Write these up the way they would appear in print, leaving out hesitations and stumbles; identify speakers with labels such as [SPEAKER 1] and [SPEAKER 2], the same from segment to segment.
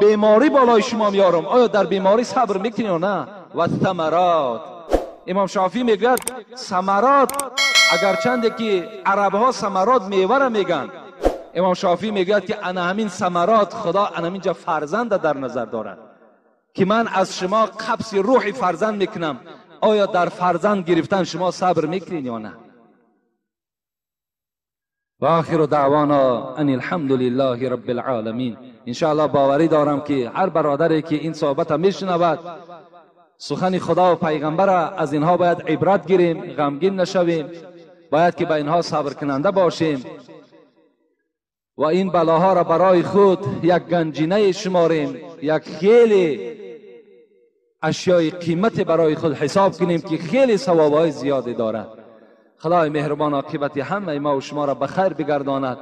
[SPEAKER 1] بیماری بالای شما میارم، آیا در بیماری صبر میکنی یا نه؟ و ثمرات. امام شافعی میگوید ثمرات، اگرچند که عرب ها ثمرات میوه را میگن، امام شافعی میگوید که انا همین ثمرات خدا انا همینجا فرزند در نظر دارد که من از شما قبض روح فرزند میکنم، آیا در فرزند گرفتن شما صبر میکنین یا نه؟ و آخر دعوانا ان الحمد لله رب العالمین. انشاءالله باوری دارم که هر برادری که این صحبت میشنود سخن خدا و پیغمبر از اینها باید عبرت گیریم، غمگین نشویم، باید که به اینها صبر کننده باشیم و این بلاها را برای خود یک گنجینه شماریم، یک خیلی اشیای قیمت برای خود حساب کنیم که خیلی ثوابهای زیادی دارد. خدای مهربان عاقبت همه ما و شما را به خیر بگرداند.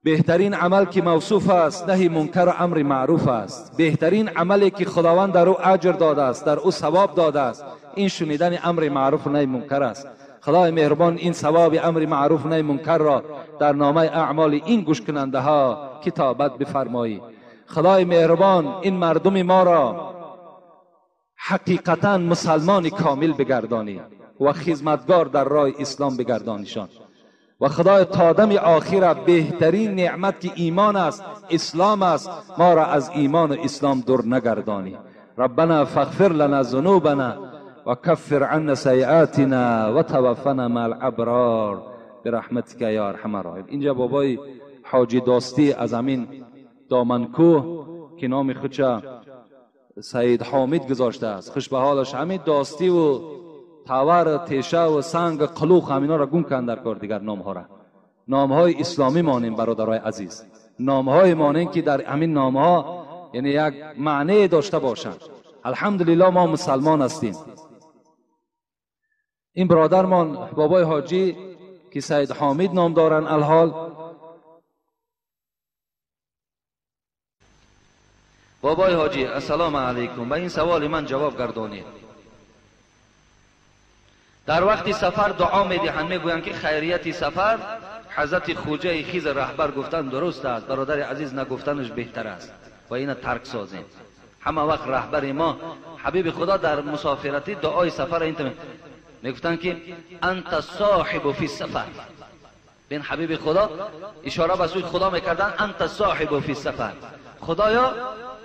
[SPEAKER 1] بهترین عمل که موصوف است نهی منکر و امر معروف است. بهترین عملی که خداوند در او اجر داده است، در او ثواب داده است، این شنیدن امر معروف و نهی منکر است. خدای مهربان این ثواب امر معروف و نهی منکر را در نامه اعمال این گوش کننده ها کتابت بفرمایی. خدای مهربان این مردم ما را حقیقتا مسلمان کامل بگردانی و خدمتگار در راه اسلام بگردانیشان. و خدای تا دم آخر بهترین نعمت که ایمان است، اسلام است، ما را از ایمان و اسلام دور نگردانی. ربنا فاغفر لنا ذنوبنا و کفر عنا سیئاتنا و توفنا مع الابرار برحمتک یا ارحم الراحمین. اینجا بابای حاجی داستی از همین دامنکوه که نام خودش سید حامد گذاشته است، خوش به حالش، همین داستی و تاور، تیشه و سنگ، قلوخ، همینا را گم کن در کار دیگر نام ها را. نام های اسلامی مانیم برادرای عزیز، نام های مانیم که در همین نام ها یعنی یک معنی داشته باشند. الحمدلله ما مسلمان هستیم. این برادرمان بابای حاجی که سید حامد نام دارن الحال،
[SPEAKER 2] بابای حاجی السلام علیکم، به این سوال من جواب گردانید. در وقتی سفر دعا میدهند، میگویند که خیریت سفر حضرت خوجه خیز رهبر گفتن درست است. برادر عزیز نگفتنش بهتر است و اینو ترک سازیم. همه وقت رهبر ما حبیب خدا در مسافرتی دعای سفر این میگفتن که انت صاحب فی السفر. بین حبیب خدا اشاره به سوی خدا میکردن، انت صاحب فی السفر. خدایا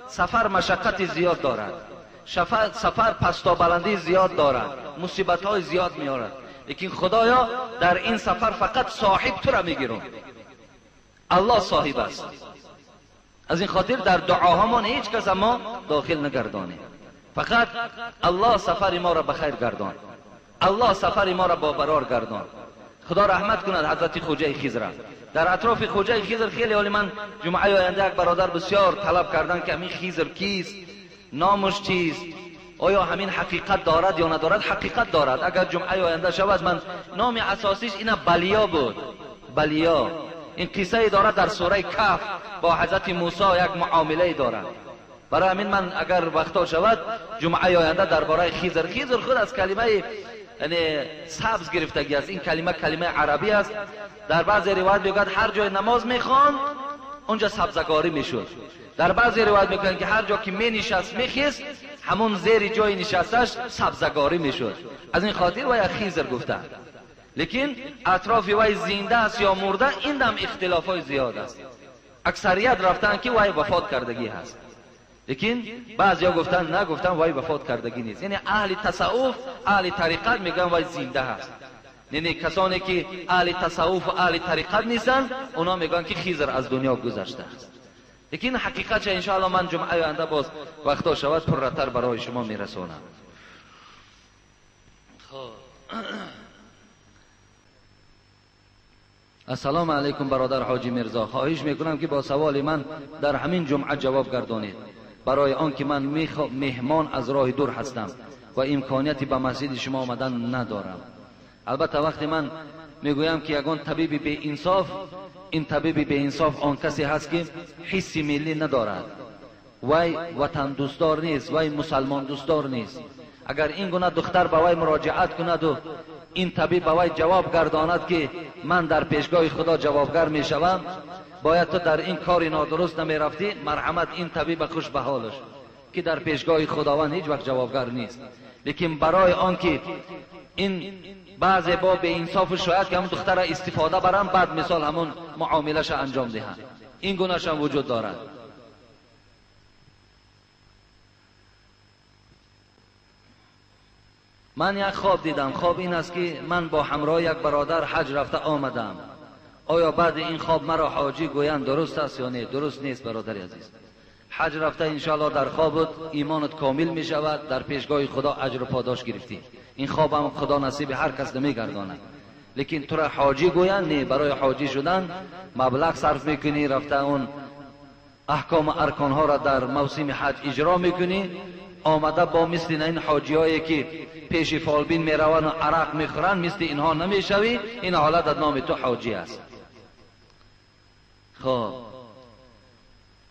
[SPEAKER 2] سفر مشقت زیاد دارد، سفر پستا بلندی زیاد دارد، مصیبت های زیاد میارد، لیکن خدایا در این سفر فقط صاحب تو را میگیرم. الله صاحب است. از این خاطر در دعاهامان هیچ کس ما داخل نگردانیم، فقط الله سفر ما را بخیر گردان، الله سفر ما را با برار گردان. خدا رحمت کند حضرت خوجه خضر. در اطراف خوجه خضر خیلی حالی من جمعه آینده یک برادر بسیار طلب کردن که همین خضر کیست، نامش چیست، آیا همین حقیقت دارد یا ندارد؟ حقیقت دارد. اگر جمعه آینده شود، من نام اساسیش اینا بلیا بود. بلیا این قصه دارد در سوره کهف با حضرت موسی یک معامله دارد. برای همین من اگر وقتا شود جمعه آینده درباره خضر، خضر خود از کلمه یعنی سبز گرفتگی است. این کلمه کلمه عربی است. در بعض روایت میگوید هر جای نماز میخواند اونجا سبزگاری میشد. در بعضی روایت میکنند که هر جا که می نشست میخیست همون زیر جای نشستش سبزگاری میشد. از این خاطر وی خضر گفتند. لیکن اطراف وی زنده است یا مرده این دم اختلاف های زیاد است. اکثریت رفتن که وی وفات کردگی هست، لیکن بعضیا گفتن نه، گفتن وی وفات کردگی نیست. یعنی اهل تصوف اهل طریقت میگن وی زنده هست. یعنی کسانی که اهل تصوف و اهل طریقت نیستن اونا میگن که خضر از دنیا گذشته است. لیکن حقیقت ان شاء الله من جمعه آینده باز وقتا شود پرتر برای شما میرسونم. خب السلام علیکم برادر حاجی میرزا، خواهش میکنم که با سوال من در همین جمعه جواب گردانید، برای آنکه من مهمان از راه دور هستم و امکانیتی به مسجد شما آمدن ندارم. البته وقتی من میگویم که یگان طبیب بی انصاف، این طبیب بی انصاف آن کسی هست که حس ملی ندارد، وی وطن دوستدار نیست، وی مسلمان دوستدار نیست. اگر این گونه دختر به وی مراجعت کند و این طبیب به وی جواب گرداند که من در پیشگاه خدا جوابگر می شوم، باید تو در این کار نادرست نمی رفتی، مرحمت این طبیب خوش به حالش که در پیشگاه خداوند هیچ وقت جوابگر نیست. لیکن برای آنکه این بعضی با به انصاف شاید که هم دختر را استفاده برم، بعد مثال همون معاملش انجام دهند، این گونه‌ش هم وجود دارد. من یک خواب دیدم، خواب این است که من با همراه یک برادر حج رفته آمدم. آیا بعد این خواب مرا حاجی گویند درست است یا نه؟ درست نیست برادر عزیز. حج رفته انشاءالله در خوابت ایمانت کامل می شود، در پیشگاه خدا اجر و پاداش گرفتی. این خواب هم خدا نصیب هر کس نمیگرداند. لیکن تو را حاجی گویند نه، برای حاجی شدن مبلغ صرف میکنی، رفته اون احکام و ارکانها را در موسم حج اجرا میکنی، آمده با مثل این حاجی هایی که پیش فالبین میروند و عرق میخورند مثل اینها نمیشوی، این حالت در نام تو حاجی است. خب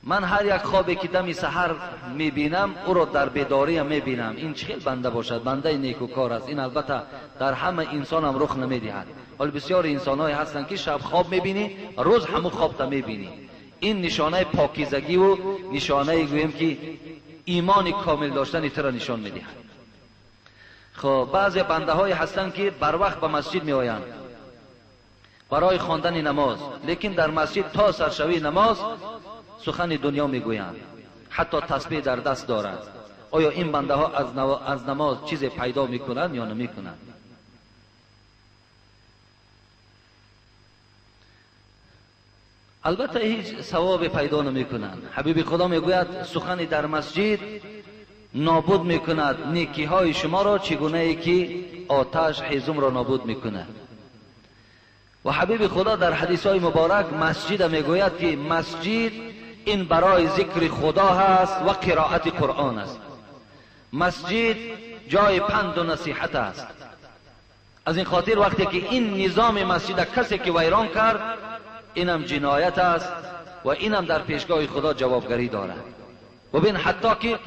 [SPEAKER 2] من هر یک خوابی که دمی سحر میبینم او را در بیداری هم میبینم. این چه بنده باشد، بنده نیکوکار است. این البته در همه انسان هم رخ نمیدهد. ولی بسیار انسان هستند که شب خواب میبینی، روز همون خواب تا میبینی. این نشانه پاکیزگی و نشانه گوییم که ایمان کامل داشتن تو را نشان میدهد. خب بعضی بنده های هستند که بر وقت به مسجد میآیند برای خواندن نماز، لیکن در مسجد تا سرشوی نماز سخن دنیا میگویند، حتی تسبیح در دست دارند. آیا این بنده ها از نماز چیز پیدا میکنند یا نمیکنند؟ البته هیچ ثواب پیدا نمیکنند. حبیب خدا میگوید سخن در مسجد نابود میکند نیکی های شما را، چگونه ای که آتش هیزم را نابود میکند. و حبیب خدا در حدیث های مبارک مسجد میگوید که مسجد این برای ذکر خدا هست و قرائت قرآن است. مسجد جای پند و نصیحت است. از این خاطر وقتی که این نظام مسجد کسی که ویران کرد، اینم جنایت است و اینم در پیشگاه خدا جوابگری دارد. و ببین حتی که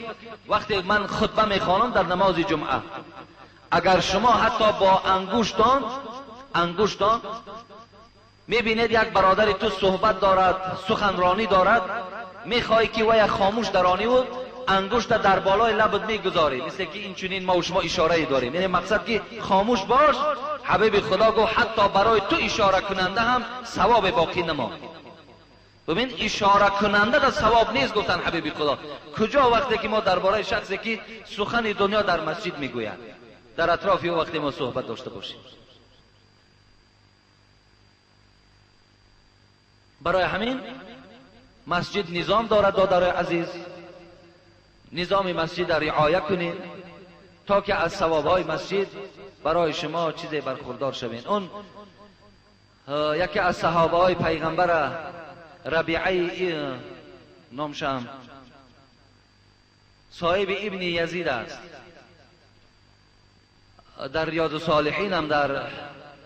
[SPEAKER 2] وقتی من خطبه میخوانم در نماز جمعه، اگر شما حتی با انگشتان میبینید یک برادر تو صحبت دارد، سخنرانی دارد، میخوای که وی خاموش درانی و انگشت در بالای لبت میگذاری، مثل که این چنین ما و شما اشاره داریم، یعنی مقصد که خاموش باش. حبیب خدا گفت حتی برای تو اشاره کننده هم ثواب باقی نماند. ببین اشاره کننده در ثواب نیست گفتن حبیب خدا. کجا وقتی که ما درباره شخصی که سخن دنیا در مسجد میگوید در اطراف او وقتی ما صحبت داشته باشیم. برای همین مسجد نظام دارد دادرای عزیز، نظام مسجد را رعایت کنید تا که از ثوابهای مسجد برای شما چیزی برخوردار شوین. اون یکی از صحابه های پیغمبر ربیعه نامشم صاحب ابن یزید است، در ریاض الصالحین هم در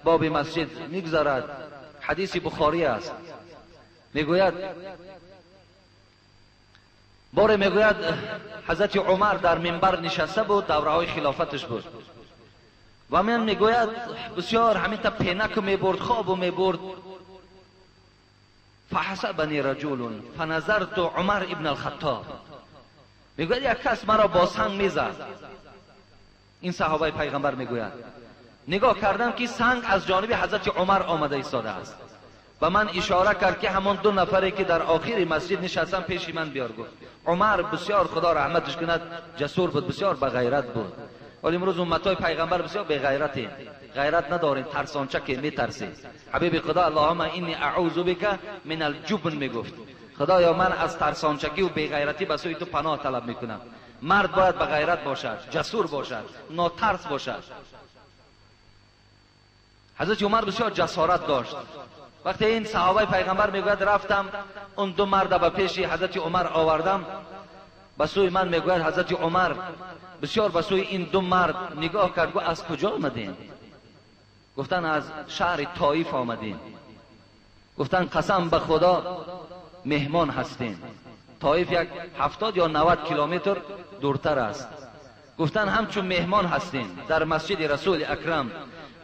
[SPEAKER 2] باب مسجد میگذارد، حدیث بخاری است. میگوید باره میگوید حضرت عمر در منبر نشسته بود، دوره های خلافتش بود، و من میگوید بسیار همین تا پینک میبرد، خواب میبرد. فحسبنی رجل فنظرت عمر ابن الخطاب، میگوید یک کس مرا با سنگ میزد. این صحابه پیغمبر میگوید نگاه کردم که سنگ از جانب حضرت عمر آمده ایستاده است و من اشاره کرد که همان دو نفری که در آخر مسجد نشستن پیش من بیار. گفت عمر بسیار خدا رحمتش کند جسور بود، بسیار بغیرت بود. ولی امروز امتای پیغمبر بسیار بغیرتیم، غیرت نداریم، ترسانچه که میترسیم. حبیب خدا اللهم انی اعوذ بک من الجبن میگفت، خدایا من از ترسانچگی و بغیرتی به سوی تو پناه طلب میکنم. مرد باید بغیرت باشد، جسور باشد، ناترس باشد. حضرت عمر بسیار جسارت داشت. وقتی این صحابه پیغمبر میگوید رفتم اون دو مرد به پیش حضرت عمر آوردم، به سوی من میگوید حضرت عمر بسیار به سوی این دو مرد نگاه کرد، گفت از کجا آمدین؟ گفتن از شهر طائف آمدیم. گفتن قسم به خدا مهمان هستیم. Тоиф як 70 ё 90 километр дуртар аст. Гуфтан ҳамчун меҳмон ҳастем дар масҷиди расули акрам,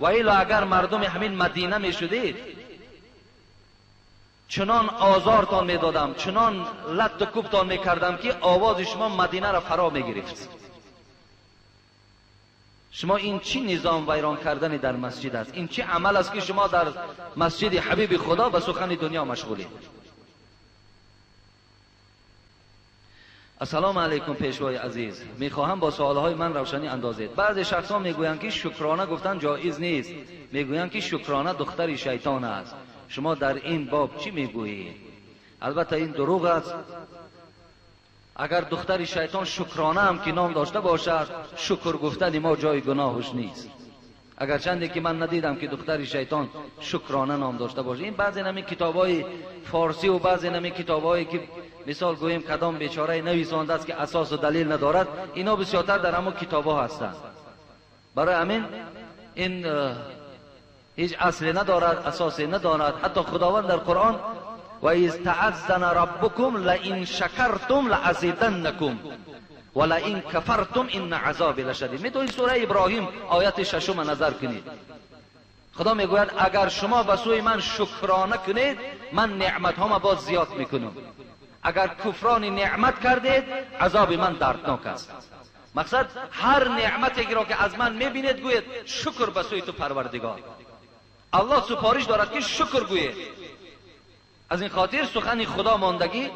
[SPEAKER 2] ва ило агар мардуми ҳамин мадина мешудед, чунон озортон медодам, чунон латту кӯбтон мекардам ки овози шумо мадинаро фаро мегирифт. Шумо ин чӣ низом вайрон кардани дар масҷид аст? Ин чӣ амал аст ки шумо дар масҷиди ҳабиби худо ба сухани дунё машғулед? Ассалому алайкум пешвои азиз, мехоҳам бо суолҳои ман равшанӣ андозед. Баъзе шахсҳо мегӯянд ки шукрона гуфтан ҷоиз нест, мегӯянд ки шукрона духтари шайтон аст. Шумо дар ин боб чӣ мегӯед? Албатта ин дурӯғ аст. Агар духтари шайтон шукрона ҳам ки ном дошта бошад, шукр гуфтани мо ҷои гуноҳаш нест. Агарчанде ки ман надидам ки духтари шайтон шукрона ном дошта бошад. Ин баъзе нами китобҳои форсӣ ва баъзе нами китобҳое ки мисол гӯем кадом бечораи нависондааст ки асосу далел надорад, ино бисёртар дар ҳамон китобҳо ҳастанд. Барои ҳамин ин ҳеҷ асле надорад, асосе надорад. Ҳатто Худованд дар Қуръон ва из таъаззана раббукум лаин шакартум лаазиданнакум ва лаин кафартум инна азоби лашадид. Метавонед сураи Иброҳим ояти шашума назар кунед. Худо мегӯяд агар шумо ба сӯи ман шукрона кунед, ман неъматҳома боз зиёд мекунам. Агар куфрони неъмат кардед, азоби ман дарднок аст. Мақсад ҳар неъматеро ки аз ман мебинед, гӯед шукр ба сӯи ту Парвардигор. Аллоҳ супориш дорад ки шукр гӯед. Аз ин хотир сухани Худо мондагӣ,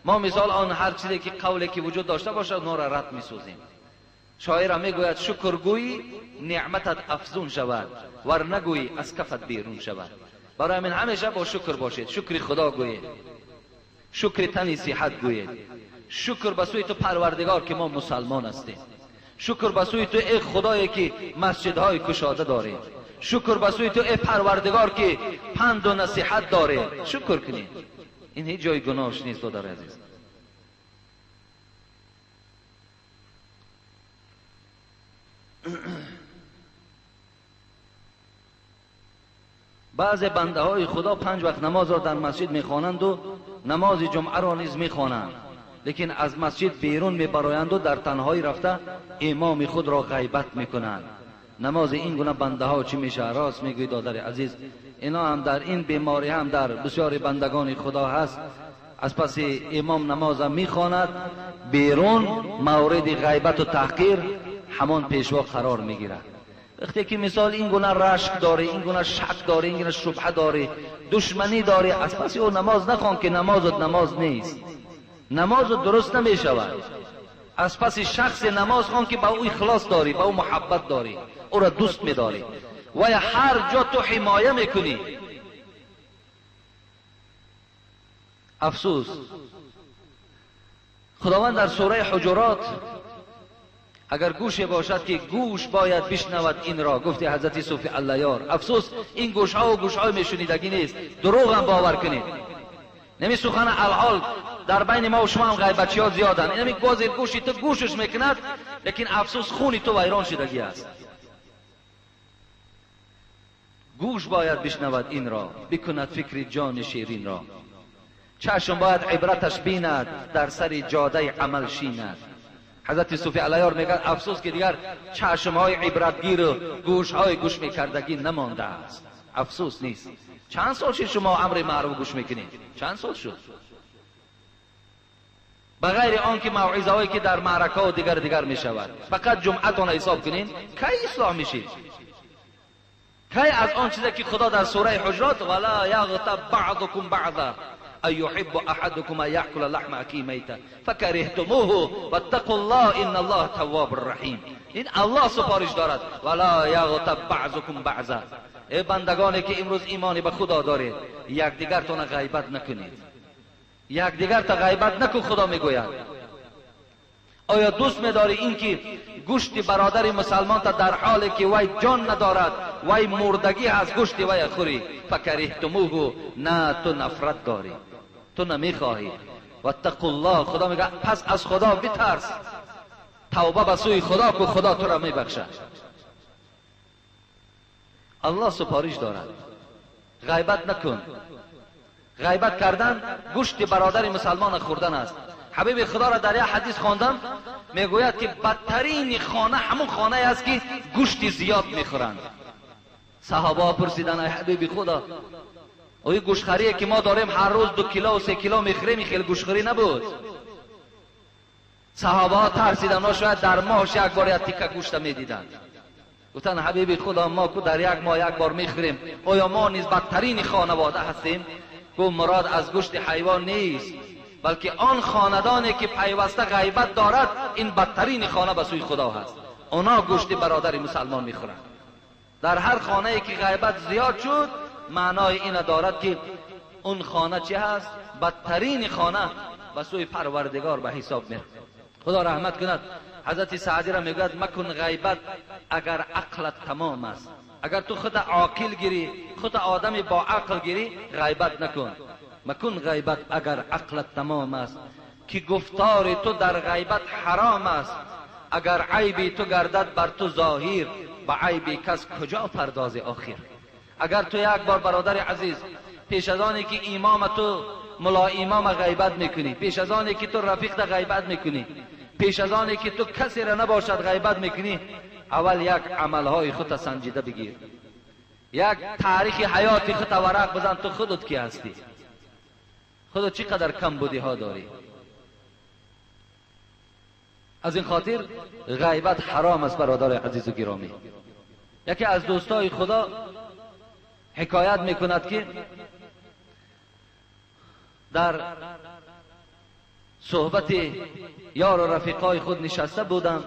[SPEAKER 2] мо мисол он ҳар чизе ки қавле ки вуҷуд дошта бошад, онро рад месозем. Шоира мегӯяд шукр гӯӣ неъматат афзун шавад, вар нагӯӣ аз кафат берун шавад. Барои ҳамин ҳамеша бо шукр бошед, шукри Худо гӯед, шукри тани сиҳат гӯед, шукр ба сӯи ту Парвардигор ки мо мусалмон ҳастем, шукр ба сӯи ту эй Худое ки масҷидҳои кушода дорем, шукр ба сӯи ту эй Парвардигор ки панду насиҳат дорем. Шукр кунед. Ин ҳеҷ ҷои гуноҳш нест, додари азиз. Баъзе бандаҳои Худо 5 вақт намозро дар масҷид мехонанду намози ҷумъаро низ мехонанд, лекин аз масҷид берун мебароянду дар танҳоӣ рафта имоми худро ғайбат мекунанд. Намози ин гуна бандаҳо чӣ мешавад? Рост мегӯӣ додари азиз, ино ҳам дар ин беморӣ ҳам дар бисёри бандагони Худо ҳаст. Аз паси имом намоза мехонад, берун мавриди ғайбату таҳқир ҳамон пешво қарор мегирад. Вақте ки мисол ин гуна рашк дорӣ, ин гуна шак дорӣ, ин гуна шубҳа дорӣ, душманӣ дорӣ, аз паси ӯ намоз нахон ки намозат намоз нест, намозат дуруст намешавад. Аз паси шахсе намоз хон ки ба ӯ ихлос дорӣ, ба ӯ муҳаббат дорӣ, ӯро дӯст медорӣ ва ҳар ҷо ту ҳимоя мекунӣ. Афсӯс, Худованд дар сураи Ҳуҷурот агар гӯше бошад ки гӯш бояд бишнавад инро, гуфти ҳазрати Суфи Аллаёр. Афсӯс, ин гӯшҳо гӯшҳои мешунидагӣ нест, дурӯғам бовар кунед. Нами сухана алҳол дар байни мо ва шумо ҳам ғайбатчиҳо зиёданд. Инами гозир гӯши ту гӯшаш мекунад, лекин афсӯс хуни ту вайрон шудагӣ аст. Гӯш бояд бишнавад инро, бикунад фикри ҷони ширинро. Чашм бояд ибраташ бинад, дар сари ҷодаи амал шинад. Ҳазрати Суфи Аллаёр мегӯяд афсӯс ки дигар чашмҳои ибратгиру гӯшҳои гӯш мекардагӣ намондааст. Афсӯс нест. Чанд сол шуд шумо амри маъруф гӯш мекунед? Чанд сол шуд? Ба ғайри он ки мавъизаҳое ки дар маъракаҳо дигар дигар мешавад, фақат ҷумъатонро ҳисоб кунед, кай ислоҳ мешед? Кай аз он чизе ки Худо дар сураи Ҳуҷурот вала яғтаб баъзукум баъза أيحب أحدكم أن يأكل لحم أخيه ميتا فكرهتموه واتقوا الله إن الله تواب رحيم. این الله سفارش دارد ولا یغتب بعضکم بعضا. ای بندگانی که امروز ایمانی به خدا دارید، یکدیگرتان غیبت نکنید. یکدیگر تا غیبت نکن. خدا میگوید آیا دوست میداری این که گوشت برادر مسلمان تا در حالی که وی جان ندارد، وی مردگی از گوشت وی خوری؟ فکرهتموه، نه تو نفرت داری، تو نمیخواهی. واتقوا الله، خدا میگه پس از خدا بترس، توبه به سوی خدا کو، خدا تو را میبخشد. الله سپارش دارد غیبت نکن. غیبت کردن گوشت برادر مسلمان خوردن است. حبیب خدا را در یک حدیث خواندم، میگوید که بدترین خانه همون خانه است که گوشت زیاد میخورند. صحابه پرسیدن ای حبیب خدا، اوی گوشتخوریه که ما داریم هر روز 2 کیلو و 3 کیلو میخوریم، خیلی گوشتخوری نبود. صحابه ترسیدن، اونا شاید در ماهش یک بار یک تیکه گوشت میدیدند. گفتن حبیب خدا ما که در یک ماه یک بار میخوریم، آیا ما نیز بدترین خانواده هستیم؟ گفت مراد از گوشت حیوان نیست، بلکه آن خاندانی که پیوسته غیبت دارد این بدترین خانه به سوی خدا هست. اونا گوشت برادر مسلمان میخورند. در هر خانه ای که غیبت زیاد شد، معنای این دارد که اون خانه چه هست؟ بدترین خانه به سوی پروردگار به حساب میره. خدا رحمت کند حضرت سعدی را میگوید مکن غیبت اگر عقلت تمام است. اگر تو خود عاقل گیری، خود آدم با عقل گیری، غیبت نکن. مکن غیبت اگر عقلت تمام است، که گفتار تو در غیبت حرام است. اگر عیبی تو گردد بر تو ظاهر، به عیب کس کجا پرداز آخر. اگر تو یک بار برادر عزیز پیش از آنی که امام تو ملا امام غیبت میکنی، پیش از آنی که تو رفیق غیبت میکنی، پیش از آنی که تو کسی را نباشد غیبت میکنی، اول یک عملهای خود سنجیده بگیر، یک تاریخ حیات خود ورق بزن، تو خودت کی هستی، خودت چقدر کم بودی ها داری. از این خاطر غیبت حرام است برادر عزیز و گرامی. یکی از دوستای خدا حکایت میکند که در صحبت یار و رفیقای خود نشسته بودم،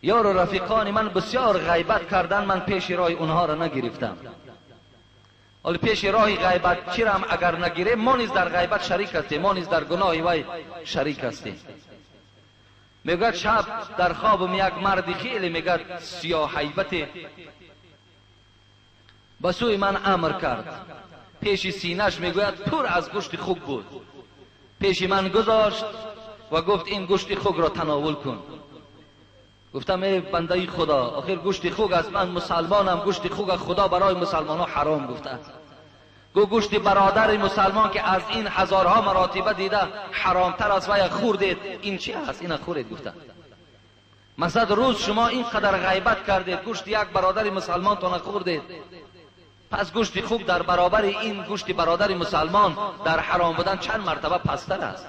[SPEAKER 2] یار و رفیقان من بسیار غیبت کردن، من پیش راه اونها را نگرفتم. حالا پیش راه غیبت چی را هم اگر نگیریم، ما نیز در غیبت شریک هستیم، ما نیز در گناه وی شریک هستیم. میگوید شب در خوابم یک مردی خیلی میگد سیاه هیبت به سوی من امر کرد، پیش سینه‌اش میگوید پر از گوشت خوک بود، پیش من گذاشت و گفت این گوشت خوک را تناول کن. گفتم ای بنده خدا، آخر گوشت خوک است، من مسلمانم، گوشت خوک خدا برای مسلمان ها حرام گفته است. گو گوشت برادر مسلمان که از این هزارها مراتبه دیده حرامتر است و خوردید، این چی است؟ این خورید. گفته مثلا روز شما اینقدر غیبت کردید، گوشت یک برادر مسلمان تا نخوردید، پس گوشت خوک در برابر این گوشت برادر مسلمان در حرام بودن چند مرتبه پستر است.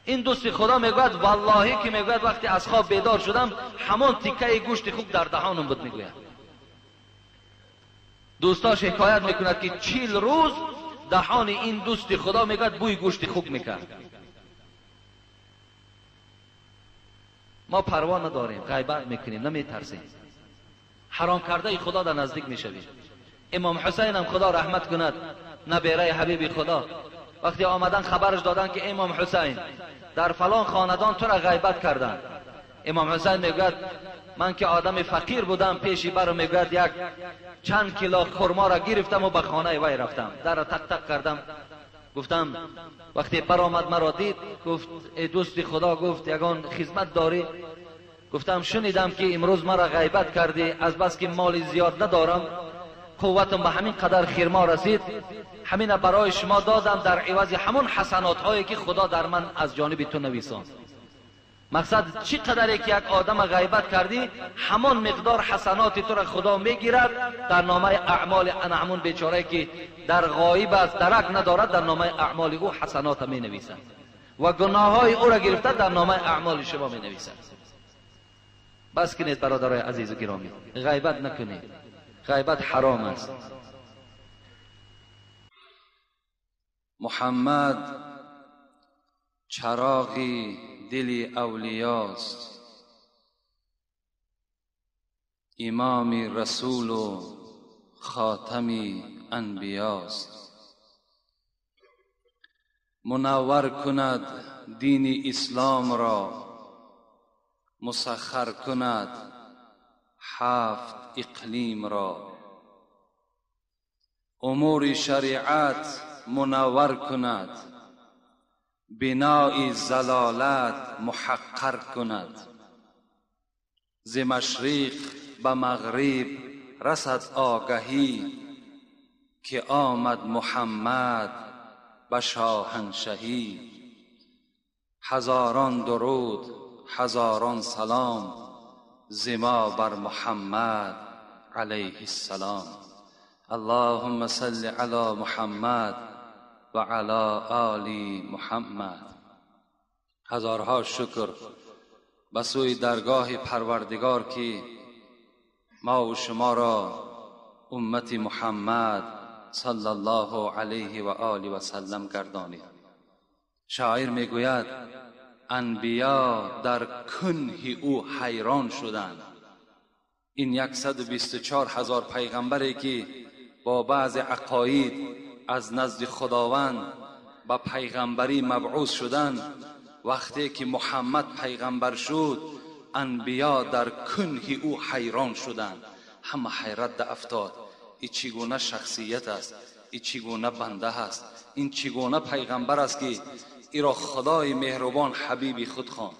[SPEAKER 2] این دوست خدا میگوید والله که میگوید وقتی از خواب بیدار شدم همان تیکه گوشت خوک در دهانم بود. میگوید دوستاش حکایت میکند که 40 روز دهان این دوست خدا میگوید بوی گوشت خوک میکرد. ما پروا نداریم، غیبت میکنیم، نمیترسیم، حرام کرده خدا در نزدیک میشویم. امام حسین هم خدا رحمت کند، نبیره حبیب خدا، وقتی آمدن خبرش دادن که امام حسین در فلان خاندان تو را غیبت کردن، امام حسین میگوید من که آدم فقیر بودم، پیشی برو میگوید یک چند کیلو خرما را گرفتم و به خانه وی رفتم، در را تق تق کردم، گفتم وقتی برآمد مرا دید، گفت ای دوست خدا، گفت یگان خدمت داری؟ گفتم شنیدم که امروز مرا غیبت کردی، از بس که مال زیاد ندارم قوتم به همین قدر خرما رسید، همین برای شما دادم در عوض همون حسنات هایی که خدا در من از جانب تو نویساند. مقصد چی قدری که یک آدم غیبت کردی، همان مقدار حسنات تو را خدا میگیرد در نامه اعمال انا همون بیچاره که در غایب است درک ندارد، در نامه اعمال او حسنات می نویسد و گناه های او را گرفته در نامه اعمال شما می نویسد. بس کنید برادرای عزیز و گرامی، غیبت نکنید، غیبت حرام است.
[SPEAKER 1] محمد چراغی دل اولیاست، امام رسول و خاتم انبیاست. منور کند دین اسلام را، مسخر کند 7 اقلیم را. امور شریعت منور کند، بنای ضلالت محقر کند. ز مشرق به مغرب رسد آگهی، که آمد محمد به شاهنشهی. هزاران درود هزاران سلام ز ما بر محمد علیه السلام. اللهم صل علی محمد و علی آل محمد. هزارها شکر به سوی درگاه پروردگار که ما و شما را امت محمد صلی الله علیه و آله و سلم گردانید. شاعر میگوید انبیا در کنه او حیران شدند. این 124,000 پیغمبری که با بعض عقاید از نزد خداوند به پیغمبری مبعوث شدند، وقتی که محمد پیغمبر شد انبیا در کنه او حیران شدند. همه حیرت ده افتاد، این چگونه شخصیت است، این چگونه بنده است، این چگونه پیغمبر است که ای را خدای مهربان حبیب خود خواند.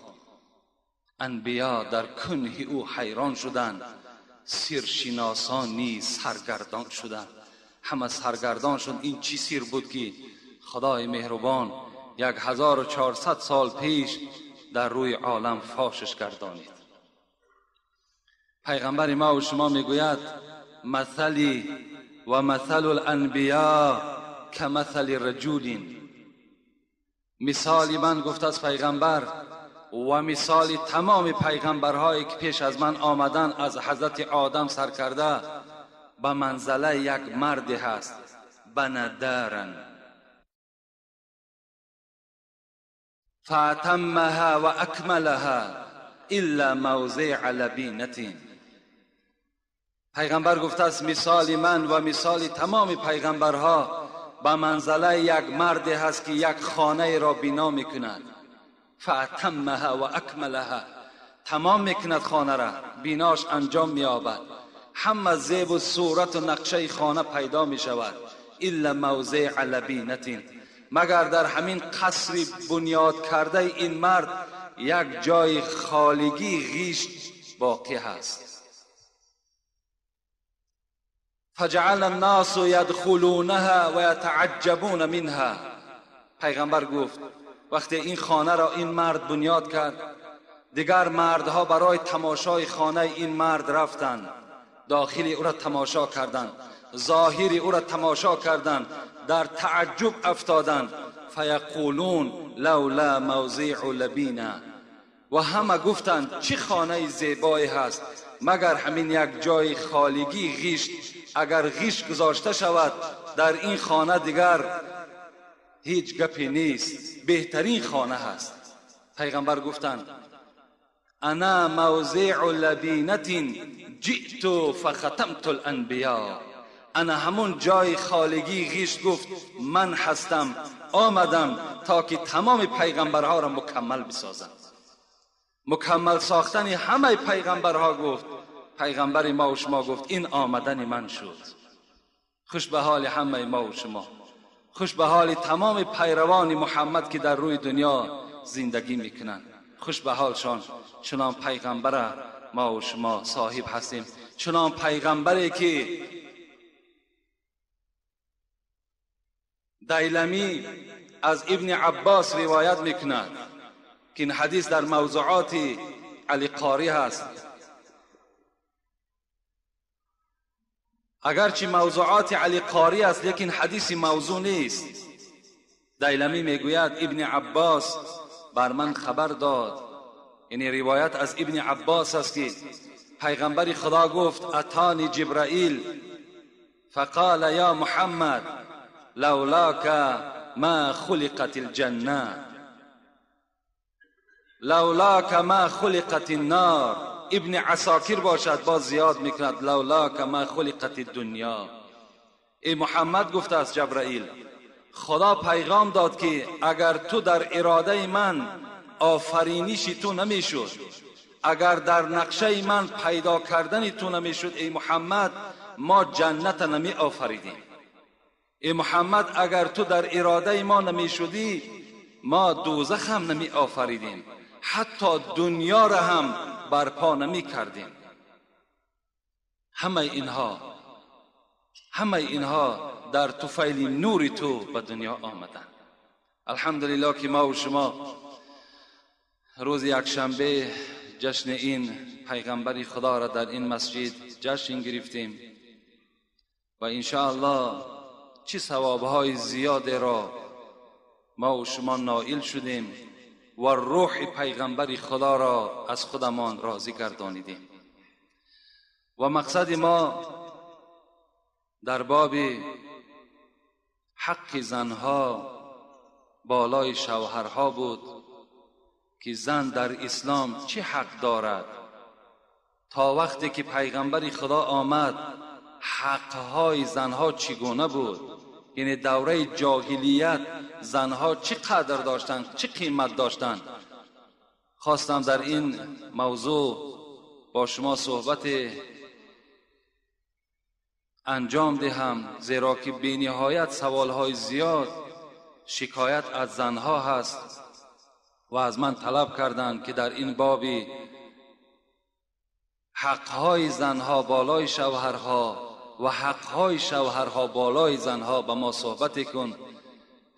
[SPEAKER 1] انبیا در کنه او حیران شدند، سیرشناسان نیز سرگردان شدند. همه سرگردان شد این چی سیر بود که خدای مهربان 1400 سال پیش در روی عالم فاشش گردانید. پیغمبر ما و شما میگوید مثلی و مثل الانبیا کمثل رجل. مثال من گفت از پیغمبر و مثال تمام پیغمبرهایی که پیش از من آمدن از حضرت آدم سر کرده به منزله یک مرد هست، بندارن فاتمها و اکملها الا موضع لبینة. پیغمبر گفته است مثال من و مثال تمام پیغمبرها به منزله یک مرد هست که یک خانه را بنا میکند. فاتمها و اکملها، تمام میکند خانه را، بیناش انجام مییابد، همه زیب و صورت و نقشه خانه پیدا میشود. الا موضع لبینة، مگر در همین قصر بنیاد کرده این مرد یک جای خالگی غیش باقی هست. فجعل الناس یدخلونها و یتعجبون منها. پیغمبر گفت وقتی این خانه را این مرد بنیاد کرد، دیگر مردها برای تماشای خانه این مرد رفتند، داخل او را تماشا کردند، ظاهر او را تماشا کردند، در تعجب افتادند. فیقولون لولا موضع لبینا، و همه گفتند چه خانه زیبایی هست، مگر همین یک جای خالگی غیش، اگر غیش گذاشته شود در این خانه دیگر هیچ گپی نیست، بهترین خانه هست. پیغمبر گفتند انا موضع لبینة جئت فختمت الانبیاء. انا همون جای خالگی غیش گفت من هستم، آمدم تا که تمام پیغمبرها را مکمل بسازم. مکمل ساختن همه پیغمبرها گفت پیغمبر ما و شما گفت این آمدن من شد. خوش به حال همه ما و شما، خوش به حال تمام پیروان محمد که در روی دنیا زندگی میکنند، خوش به حالشان. چنان پیغمبر ما و شما صاحب هستیم، چنان پیغمبری که دیلمی از ابن عباس روایت میکند که این حدیث در موضوعات علی قاری هست. اگرچه موضوعات علی قاری است لیکن حدیث موضوع نیست. دیلمی میگوید ابن عباس بر من خبر داد، یعنی روایت از ابن عباس است که پیغمبر خدا گفت اتانی جبرائیل فقال یا محمد لولاک ما خلقت الجنه لولاک ما خلقت النار. ابن عساکر باشد باز زیاد میکند لولاک ما خلقت الدنیا. ای محمد گفته است جبرائیل، خدا پیغام داد که اگر تو در اراده من آفرینش تو نمیشد، اگر در نقشه من پیدا کردن تو نمیشد ای محمد، ما جنت نمی آفریدیم. ای محمد اگر تو در اراده ما نمیشدی، ما دوزخ هم نمی آفریدیم، حتی دنیا را هم برپا نمی کردیم. همه اینها در طفیل نور تو به دنیا آمدند. الحمدلله که ما و شما روز یکشنبه جشن این پیغمبر خدا را در این مسجد جشن گرفتیم و انشاءالله چه ثوابهای زیاد را ما و شما نائل شدیم و روح پیغمبر خدا را از خودمان راضی گردانیدیم. و مقصد ما در باب حق زنها بالای شوهرها بود که زن در اسلام چه حق دارد. تا وقتی که پیغمبر خدا آمد حقهای زنها چگونه بود، یعنی دوره جاهلیت زنها چه قدر داشتند، چه قیمت داشتند. خواستم در این موضوع با شما صحبت انجام دهم، زیرا که بی نهایت سوالهای زیاد شکایت از زنها هست و از من طلب کردند که در این باب حقهای زنها بالای شوهرها و حقهای شوهرها بالای زنها به ما صحبت کن.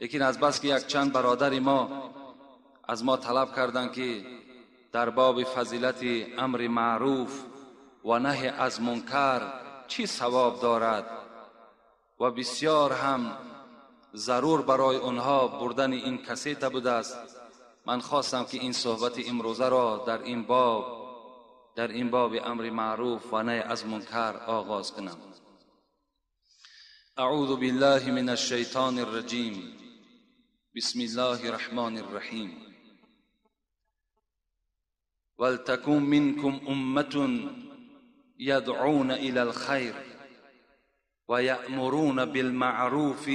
[SPEAKER 1] لیکن از بس که یک چند برادر ما از ما طلب کردند که در باب فضیلت امر معروف و نهی از منکر چی ثواب دارد و بسیار هم ضرور برای آنها بردن این کسیت بوده است، من خواستم که این صحبت امروزه را در این باب امر معروف و نهی از منکر آغاز کنم. اعوذ بالله من الشیطان الرجیم، بسم الله الرحمن الرحیم. ولتکن منکم امة یدعون الى الخیر و یأمرون بالمعروف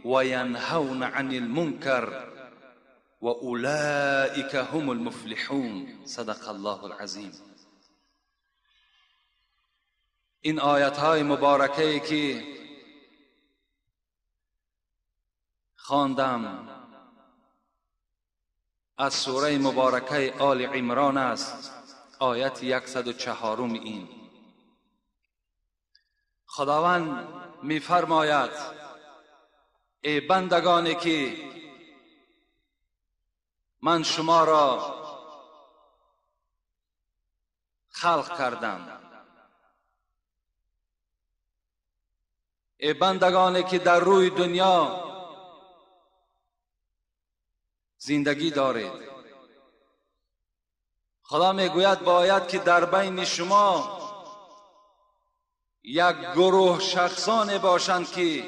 [SPEAKER 1] و ینهون عن المنکر و اولئک هم المفلحون. صدق الله العظیم. این آیت های مبارکه که خواندم از سوره مبارکه آل عمران است، آیت 104. این خداوند می‌فرماید ای بندگانی که من شما را خلق کردم، ای بندگانی که در روی دنیا زندگی دارید، خدا میگوید باید که در بین شما یک گروه شخصان باشند که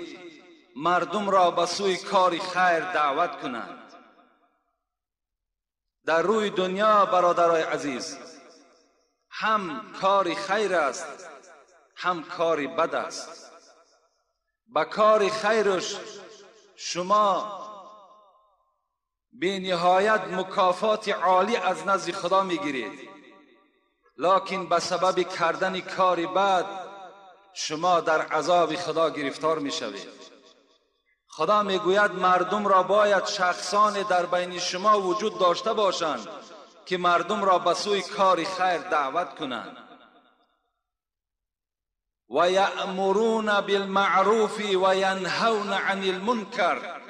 [SPEAKER 1] مردم را به سوی کار خیر دعوت کنند. در روی دنیا برادرای عزیز هم کار خیر است هم کار بد است. به کار خیرش شما بی نهایت مکافات عالی از نزد خدا میگیرید، لکن به سبب کردن کار بد شما در عذاب خدا گرفتار میشوید. خدا میگوید مردم را باید شخصان در بین شما وجود داشته باشند که مردم را به سوی کار خیر دعوت کنند. و یأمرون بالمعروف و ینهون عن المنکر.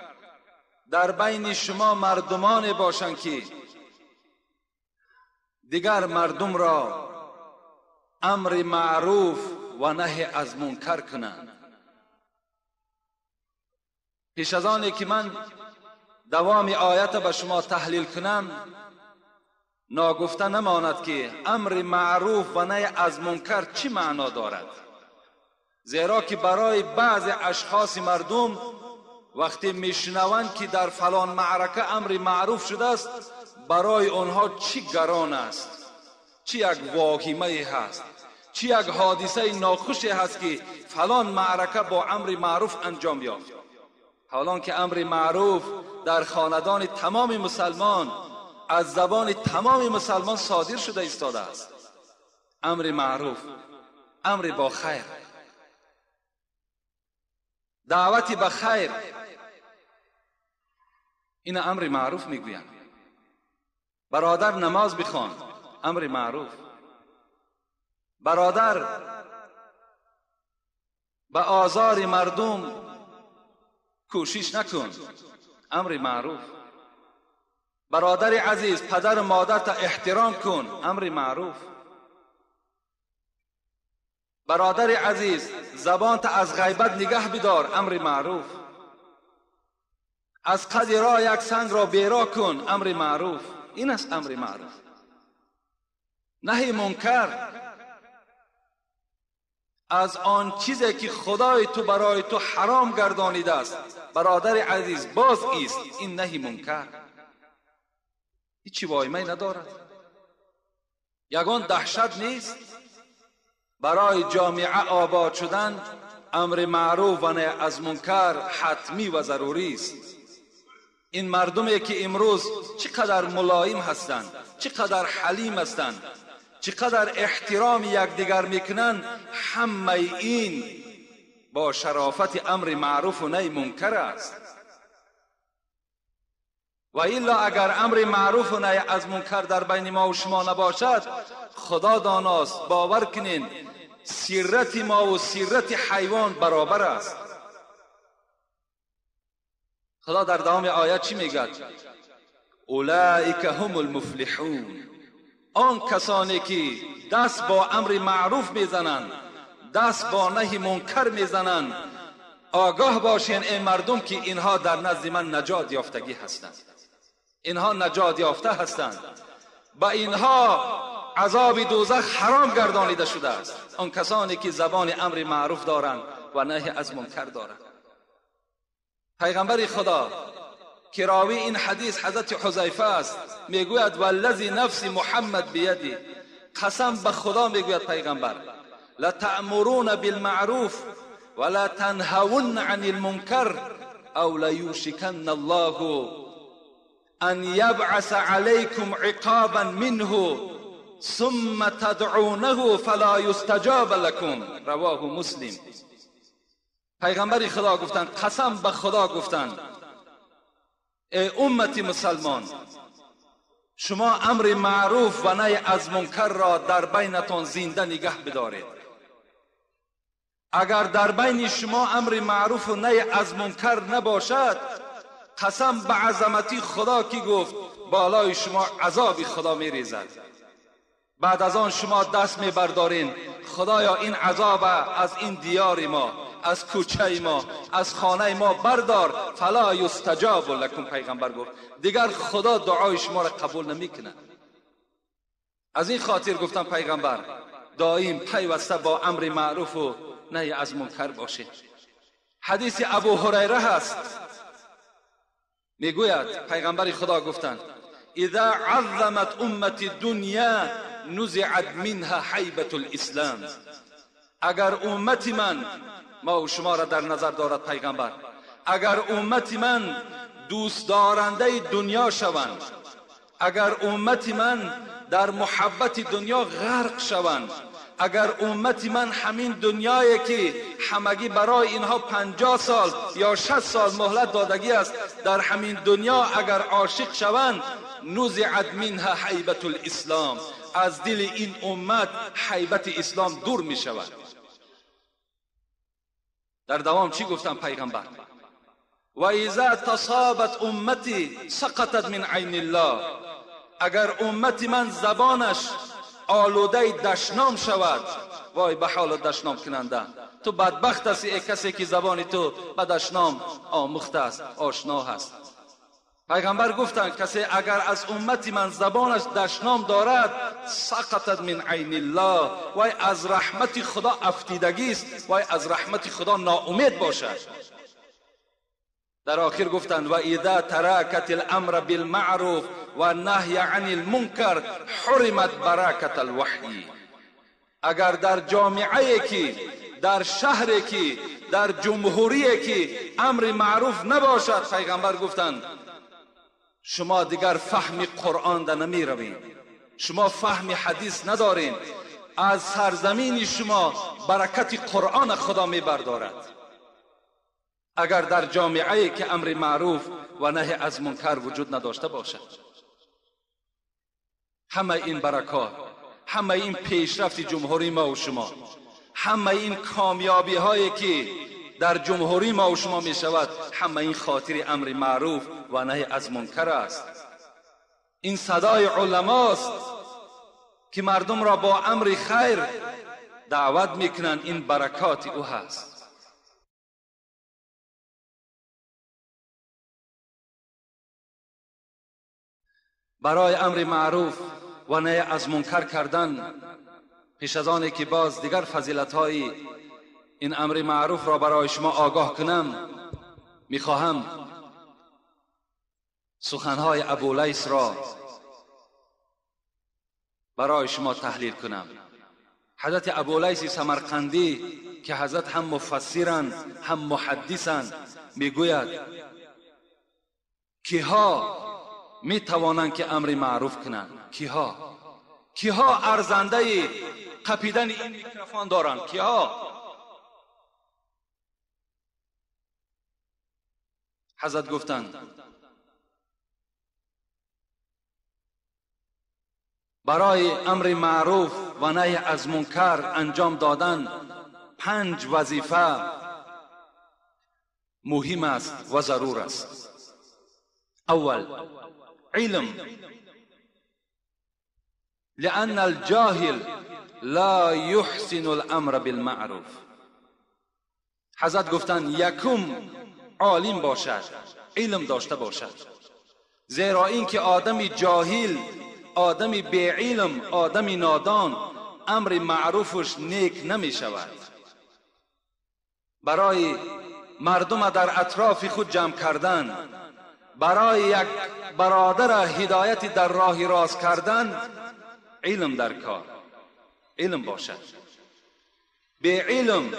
[SPEAKER 1] در بین شما مردمان باشند که دیگر مردم را امر معروف و نهی از منکر کنند. پیش از آنی که من دوام آیت به شما تحلیل کنم، ناگفته نماند که امر معروف و نهی از منکر چی معنا دارد، زیرا که برای بعض اشخاص مردم وقتی میشنوند که در فلان معرکه امر معروف شده است، برای آنها چی گران است، چی یک واهمه هست، چی یک حادثه ناخوشی هست که فلان معرکه با امر معروف انجام یافت. حالان که امر معروف در خاندان تمام مسلمان از زبان تمام مسلمان صادر شده ایستاده است. امر معروف، امر با خیر، دعوت به خیر، این امر معروف میگویند. برادر نماز بخوان، امر معروف. برادر به آزار مردم کوشش نکن، امر معروف. برادر عزیز، پدر و مادر تا احترام کن، امر معروف. برادر عزیز، زبان تا از غیبت نگه بدار، امر معروف. از قد راه یک سنگ را بیرا کن، امر معروف. این است امر معروف. نهی منکر از آن چیزی که خدای تو برای تو حرام گردانیده است، برادر عزیز، باز ایست، این نهی منکر. هیچی وایمه ندارد، یگان دهشت نیست. برای جامعه آباد شدن امر معروف و نهی از منکر حتمی و ضروری است. این مردمی که امروز چقدر ملایم هستند، چقدر حلیم هستند، چقدر احترام یکدیگر میکنند، همه این با شرافت امر معروف و نهی منکر است. و الا اگر امر معروف و نهی از منکر در بین ما و شما نباشد، خدا داناست، باور کنین سیرت ما و سیرت حیوان برابر است. خدا در دوام آیت چی میگد؟ اولئک هم المفلحون. آن کسانی که دست با امر معروف میزنند، دست با نهی منکر میزنند، آگاه باشین ای مردم که اینها در نزد من نجات یافتگی هستند، اینها نجات یافته هستند، با اینها عذاب دوزخ حرام گردانیده شده است. آن کسانی که زبان امر معروف دارند و نهی از منکر دارند. پیغمبر خدا که راوی این حدیث حضرت حذیفه است، میگوید والذی نفس محمد بیدی، قسم به خدا میگوید پیغمبر، لتأمرون بالمعروف ولا تنهون عن المنکر او لیوشکن الله ان یبعث علیکم عقابا منه ثم تدعونه فلا یستجاب لکم. رواه مسلم. پیغمبر خدا گفتند، قسم به خدا گفتند، ای امت مسلمان، شما امر معروف و نهی از منکر را در بینتان زنده نگه بدارید. اگر در بین شما امر معروف و نهی از منکر نباشد، قسم به عظمتی خدا که گفت بالای شما عذاب خدا میریزد. بعد از آن شما دست میبردارین، خدایا این عذاب از این دیار ما، از کوچه ما، از خانه ما بردار. فلا یستجاب لکم. پیغمبر گفت دیگر خدا دعای شما را قبول نمیکنه. از این خاطر گفتم پیغمبر دائم پیوسته با امر معروف و نهی از منکر باشه. حدیث ابو هریره هست، میگوید پیغمبر خدا گفتند اذا عظمت امت دنیا نزعت منها حیبت الاسلام. اگر امت من، ما و شما را در نظر دارد پیغمبر، اگر امت من دوست دارنده دنیا شوند، اگر امت من در محبت دنیا غرق شوند، اگر امت من همین دنیایی که همگی برای اینها 50 سال یا 60 سال مهلت دادگی است، در همین دنیا اگر عاشق شوند، نزعت منها حیبت الاسلام، از دل این امت حیبت اسلام دور می شود. در دوام چی گفتم پیغمبر؟ و اذا تصابت امتی سقطت من عین الله. اگر امت من زبانش آلوده دشنام شود، وای به حال دشنام کننده، تو بدبخت هستی ای کسی که زبان تو به دشنام آموخته است، آشنا هست. پیغمبر گفتند کسی اگر از امت من زبانش دشنام دارد، سقطت من عین الله، وای از رحمت خدا افتیدگی است، وای از رحمت خدا ناامید باشد. در آخر گفتند و اذا ترکت الامر بالمعروف و نهی عن المنکر حرمت برکت الوحی. اگر در جامعه که، در شهر که، در جمهوری که امر معروف نباشد، پیغمبر گفتند شما دیگر فهم قرآن در نمی روین، شما فهم حدیث ندارین، از سرزمین شما برکت قرآن خدا می بردارد. اگر در جامعه که امر معروف و نهی از منکر وجود نداشته باشد، همه این برکات، همه این پیشرفت جمهوری ما و شما، همه این کامیابی هایی که در جمهوری ما و شما می شود، همه این خاطر امر معروف و نهی از منکر است. این صدای علماست که مردم را با امر خیر دعوت میکنند. این برکات او هست. برای امر معروف و نهی از منکر کردن، پیش از آنی که باز دیگر فضیلت های این امر معروف را برای شما آگاه کنم، میخواهم سخنهای ابولیث را برای شما تحلیل کنم. حضرت ابولیث سمرقندی که حضرت هم مفسرند هم محدثند، میگوید کیها میتوانند که امر معروف کنند؟ کیها؟ کیها ارزنده قپیدن این میکروفون دارند؟ کیها؟ حضرت گفتند برای امر معروف و نهی از منکر انجام دادن 5 وظیفه مهم است و ضرور است. اول، علم، لأن الجاهل لا يحسن الامر بالمعروف. حضرت گفتند یکم عالم باشد، علم داشته باشد، زیرا اینکه آدم جاهل، آدم بی علم، آدم نادان، امر معروفش نیک نمی شود. برای مردم در اطراف خود جمع کردن، برای یک برادر هدایت در راه راست کردن، علم در کار، علم باشد. بی علم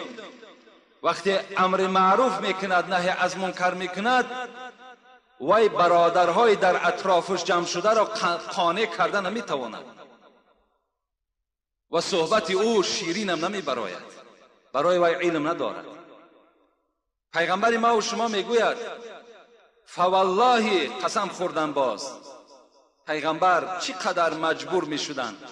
[SPEAKER 1] وقتی امر معروف میکند، نهی از منکر میکند، وی برادرهای در اطرافش جمع شده را قانع کرده نمیتواند و صحبت او شیرین هم نمیبراید، برای وی علم ندارد. پیغمبر ما و شما میگوید فوالله، قسم خوردن باز، پیغمبر چقدر مجبور میشدند،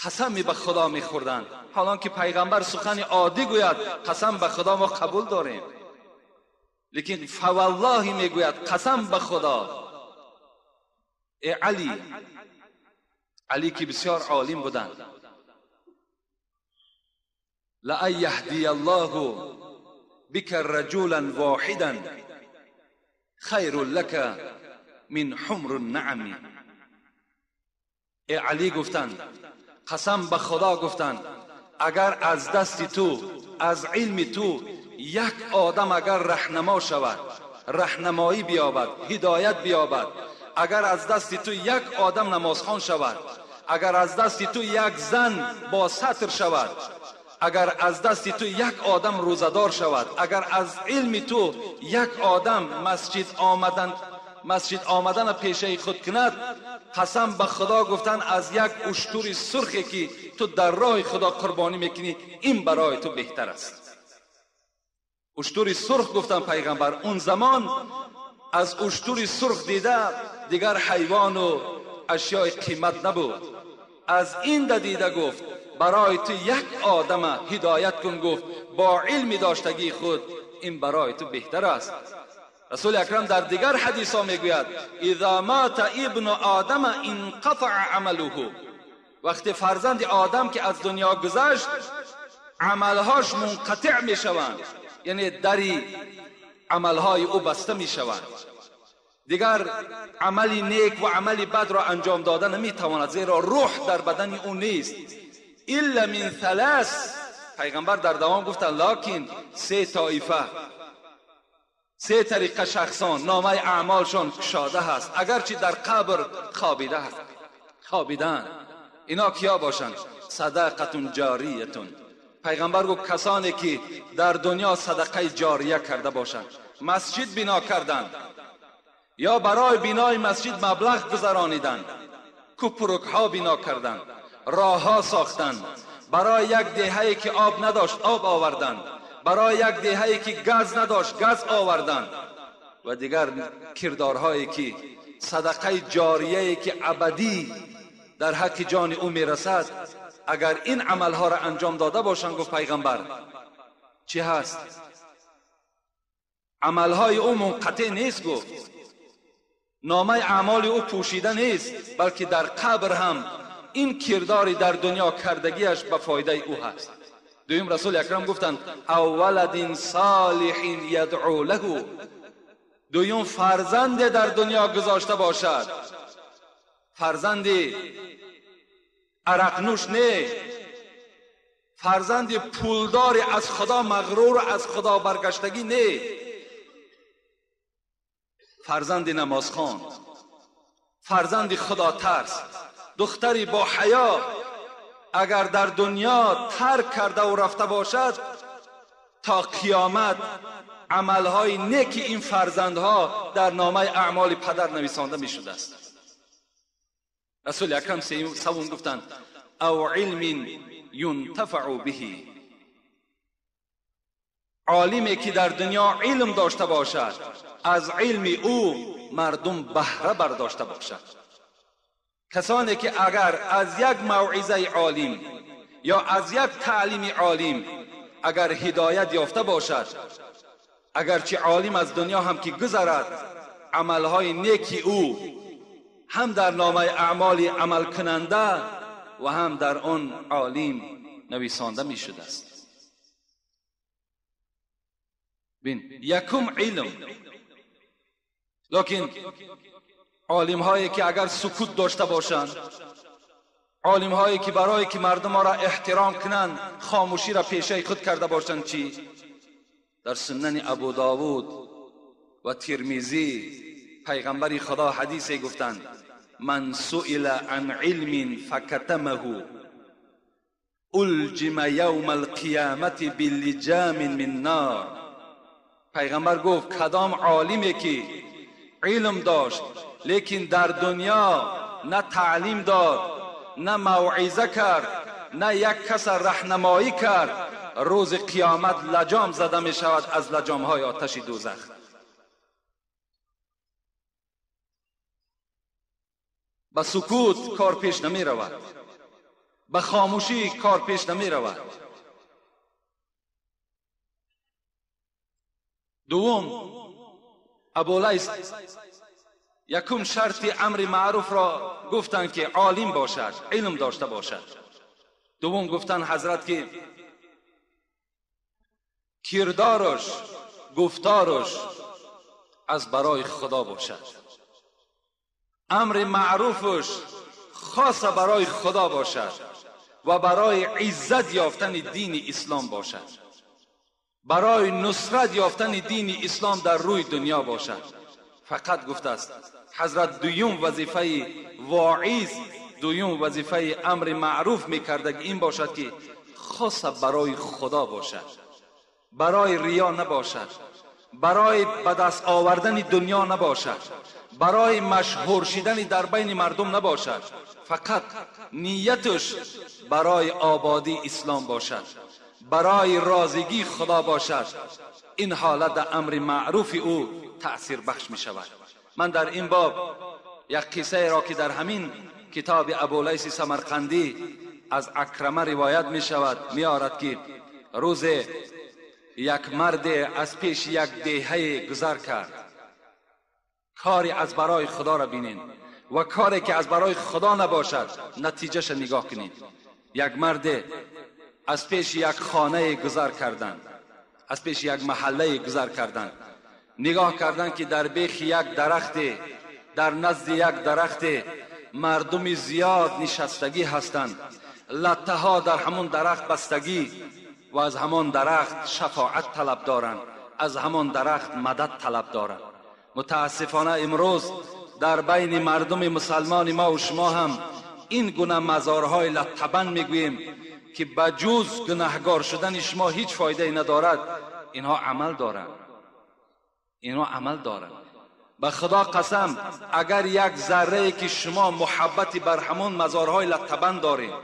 [SPEAKER 1] قسمی به خدا میخوردند. حالان که پیغمبر سخن عادی گوید قسم به خدا ما قبول داریم، لیکن فوالله میگوید قسم به خدا. ای علی، علی که بسیار عالم بودند، لأن یهدی الله بک رجلا واحدا خیر لک من حمر النعم. ای علی گفتند، قسم به خدا گفتند، اگر از دست تو، از علم تو یک آدم اگر رهنما شود، رهنمایی بیابد، هدایت بیابد، اگر از دست تو یک آدم نمازخوان شود، اگر از دست تو یک زن با ستر شود، اگر از دست تو یک آدم روزدار شود، اگر از علم تو یک آدم مسجد آمدن پیشه خود کند، قسم به خدا گفتن از یک اشتر سرخی که تو در راه خدا قربانی میکنی، این برای تو بهتر است. اشتر سرخ گفتن پیغمبر اون زمان از اشتر سرخ دیده دیگر حیوان و اشیاء قیمت نبود. از این دیده گفت برای تو یک آدم هدایت کن، گفت با علم داشتگی خود این برای تو بهتر است. رسول اکرم در دیگر حدیث ها میگوید اذا مات ابن آدم انقطع عمله. وقتی فرزند آدم که از دنیا گذشت عملهاش منقطع میشوند، یعنی دری عملهای او بسته میشوند، دیگر عمل نیک و عمل بد را انجام داده نمیتواند، زیرا روح در بدن او نیست. الا من ثلاث، پیغمبر در دوام گفتند لکن سه طایفه، سه طریقه شخصان نامه اعمالشان کشاده هست اگرچه در قبر خوابیده هست، خوابیدن. اینا کیا باشند؟ صدقه جاریتون. پیغمبر گفت کسانی که در دنیا صدقه جاریه کرده باشند، مسجد بنا کردند یا برای بنای مسجد مبلغ گذرانیدند، کوپرک ها بنا کردند، راه ها ساختند، برای یک دهه‌ای که آب نداشت آب آوردند، برای یک دهه‌ای که گاز نداشت گاز آوردند و دیگر کردارهایی که صدقه جاریه‌ای که ابدی در حق جان او میرسد، اگر این عملها را انجام داده باشند، گفت پیغمبر چی هست؟ عملهای او منقطع نیست. گفت نامه اعمال او پوشیده نیست، بلکه در قبر هم این کرداری در دنیا کردگیش به فایده او هست. دویم رسول اکرم گفتند او ولد صالح یدعو له. دویم فرزند در دنیا گذاشته باشد، فرزند عرقنوش نه، فرزند پولدار از خدا مغرور از خدا برگشتگی نه، فرزند نمازخوان، فرزند خدا ترس، دختری با حیا اگر در دنیا ترک کرده و رفته باشد تا قیامت عملهای نیک این فرزندها در نامه اعمال پدر نویسانده می شده است. رسول اکرم سوم گفتند او علم ینتفع به. عالمی که در دنیا علم داشته باشد از علم او مردم بهره برداشته باشد. کسانی که اگر از یک موعظه عالم یا از یک تعلیم عالم اگر هدایت یافته باشد، اگرچه عالم از دنیا هم که گذرد، عملهای نیکی او هم در نامه اعمال عمل کننده و هم در آن عالم نویسانده می شده است. بین یکم علم. لکن عالم هایی که اگر سکوت داشته باشند، عالم هایی که برای که مردم را احترام کنند خاموشی را پیشه خود کرده باشند، چی؟ در سنن ابو داود و ترمذی پیغمبر خدا حدیث گفتند من سئل عن علم فکتمه الجم یوم القیامت بلجام من نار. پیغمبر گفت کدام عالمی که علم داشت لیکن در دنیا نه تعلیم داد، نه موعظه کرد، نه یک کس راهنمایی کرد، روز قیامت لجام زده می شود از لجام های آتش دوزخ. به سکوت کار پیش نمی رود، به خاموشی کار پیش نمی رود. دوم ابولیث یکم شرط امر معروف را گفتند که عالم باشد، علم داشته باشد. دوم گفتند حضرت که کردارش گفتارش از برای خدا باشد، امر معروفش خاص برای خدا باشد و برای عزت یافتن دین اسلام باشد، برای نصرت یافتن دین اسلام در روی دنیا باشد. فقط گفته است حضرت دویم وظیفه واعظ، دویم وظیفه امر معروف میکرده این باشد که خاص برای خدا باشد، برای ریا نباشد، برای به دست آوردن دنیا نباشد، برای مشهور شدن در بین مردم نباشد، فقط نیتش برای آبادی اسلام باشد، برای راضیگی خدا باشد. این حالت در امر معروف او تأثیر بخش می شود. من در این باب یک قصه را که در همین کتاب ابولیث سمرقندی از اکرمه روایت می شود می آرد که روز یک مرد از پیش یک دهه گذر کرد. کاری از برای خدا را بینین و کاری که از برای خدا نباشد نتیجهش نگاه کنین. یک مرد از پیش یک خانه گذر کردند، از پیش یک محله گذر کردند، نگاه کردند که در بیخ یک درخت، در نزد یک درخت مردم زیاد نشستگی هستند، لطه ها در همون درخت بستگی و از همان درخت شفاعت طلب دارند، از همان درخت مدد طلب دارند. متاسفانه امروز در بین مردم مسلمان ما و شما هم این گونه مزارهای لطبن میگوییم که بجز گناهگار شدن شما هیچ فایده ندارد. اینها عمل دارند، اینها عمل دارند. به خدا قسم اگر یک ذره که شما محبتی بر همون مزارهای لطبن دارید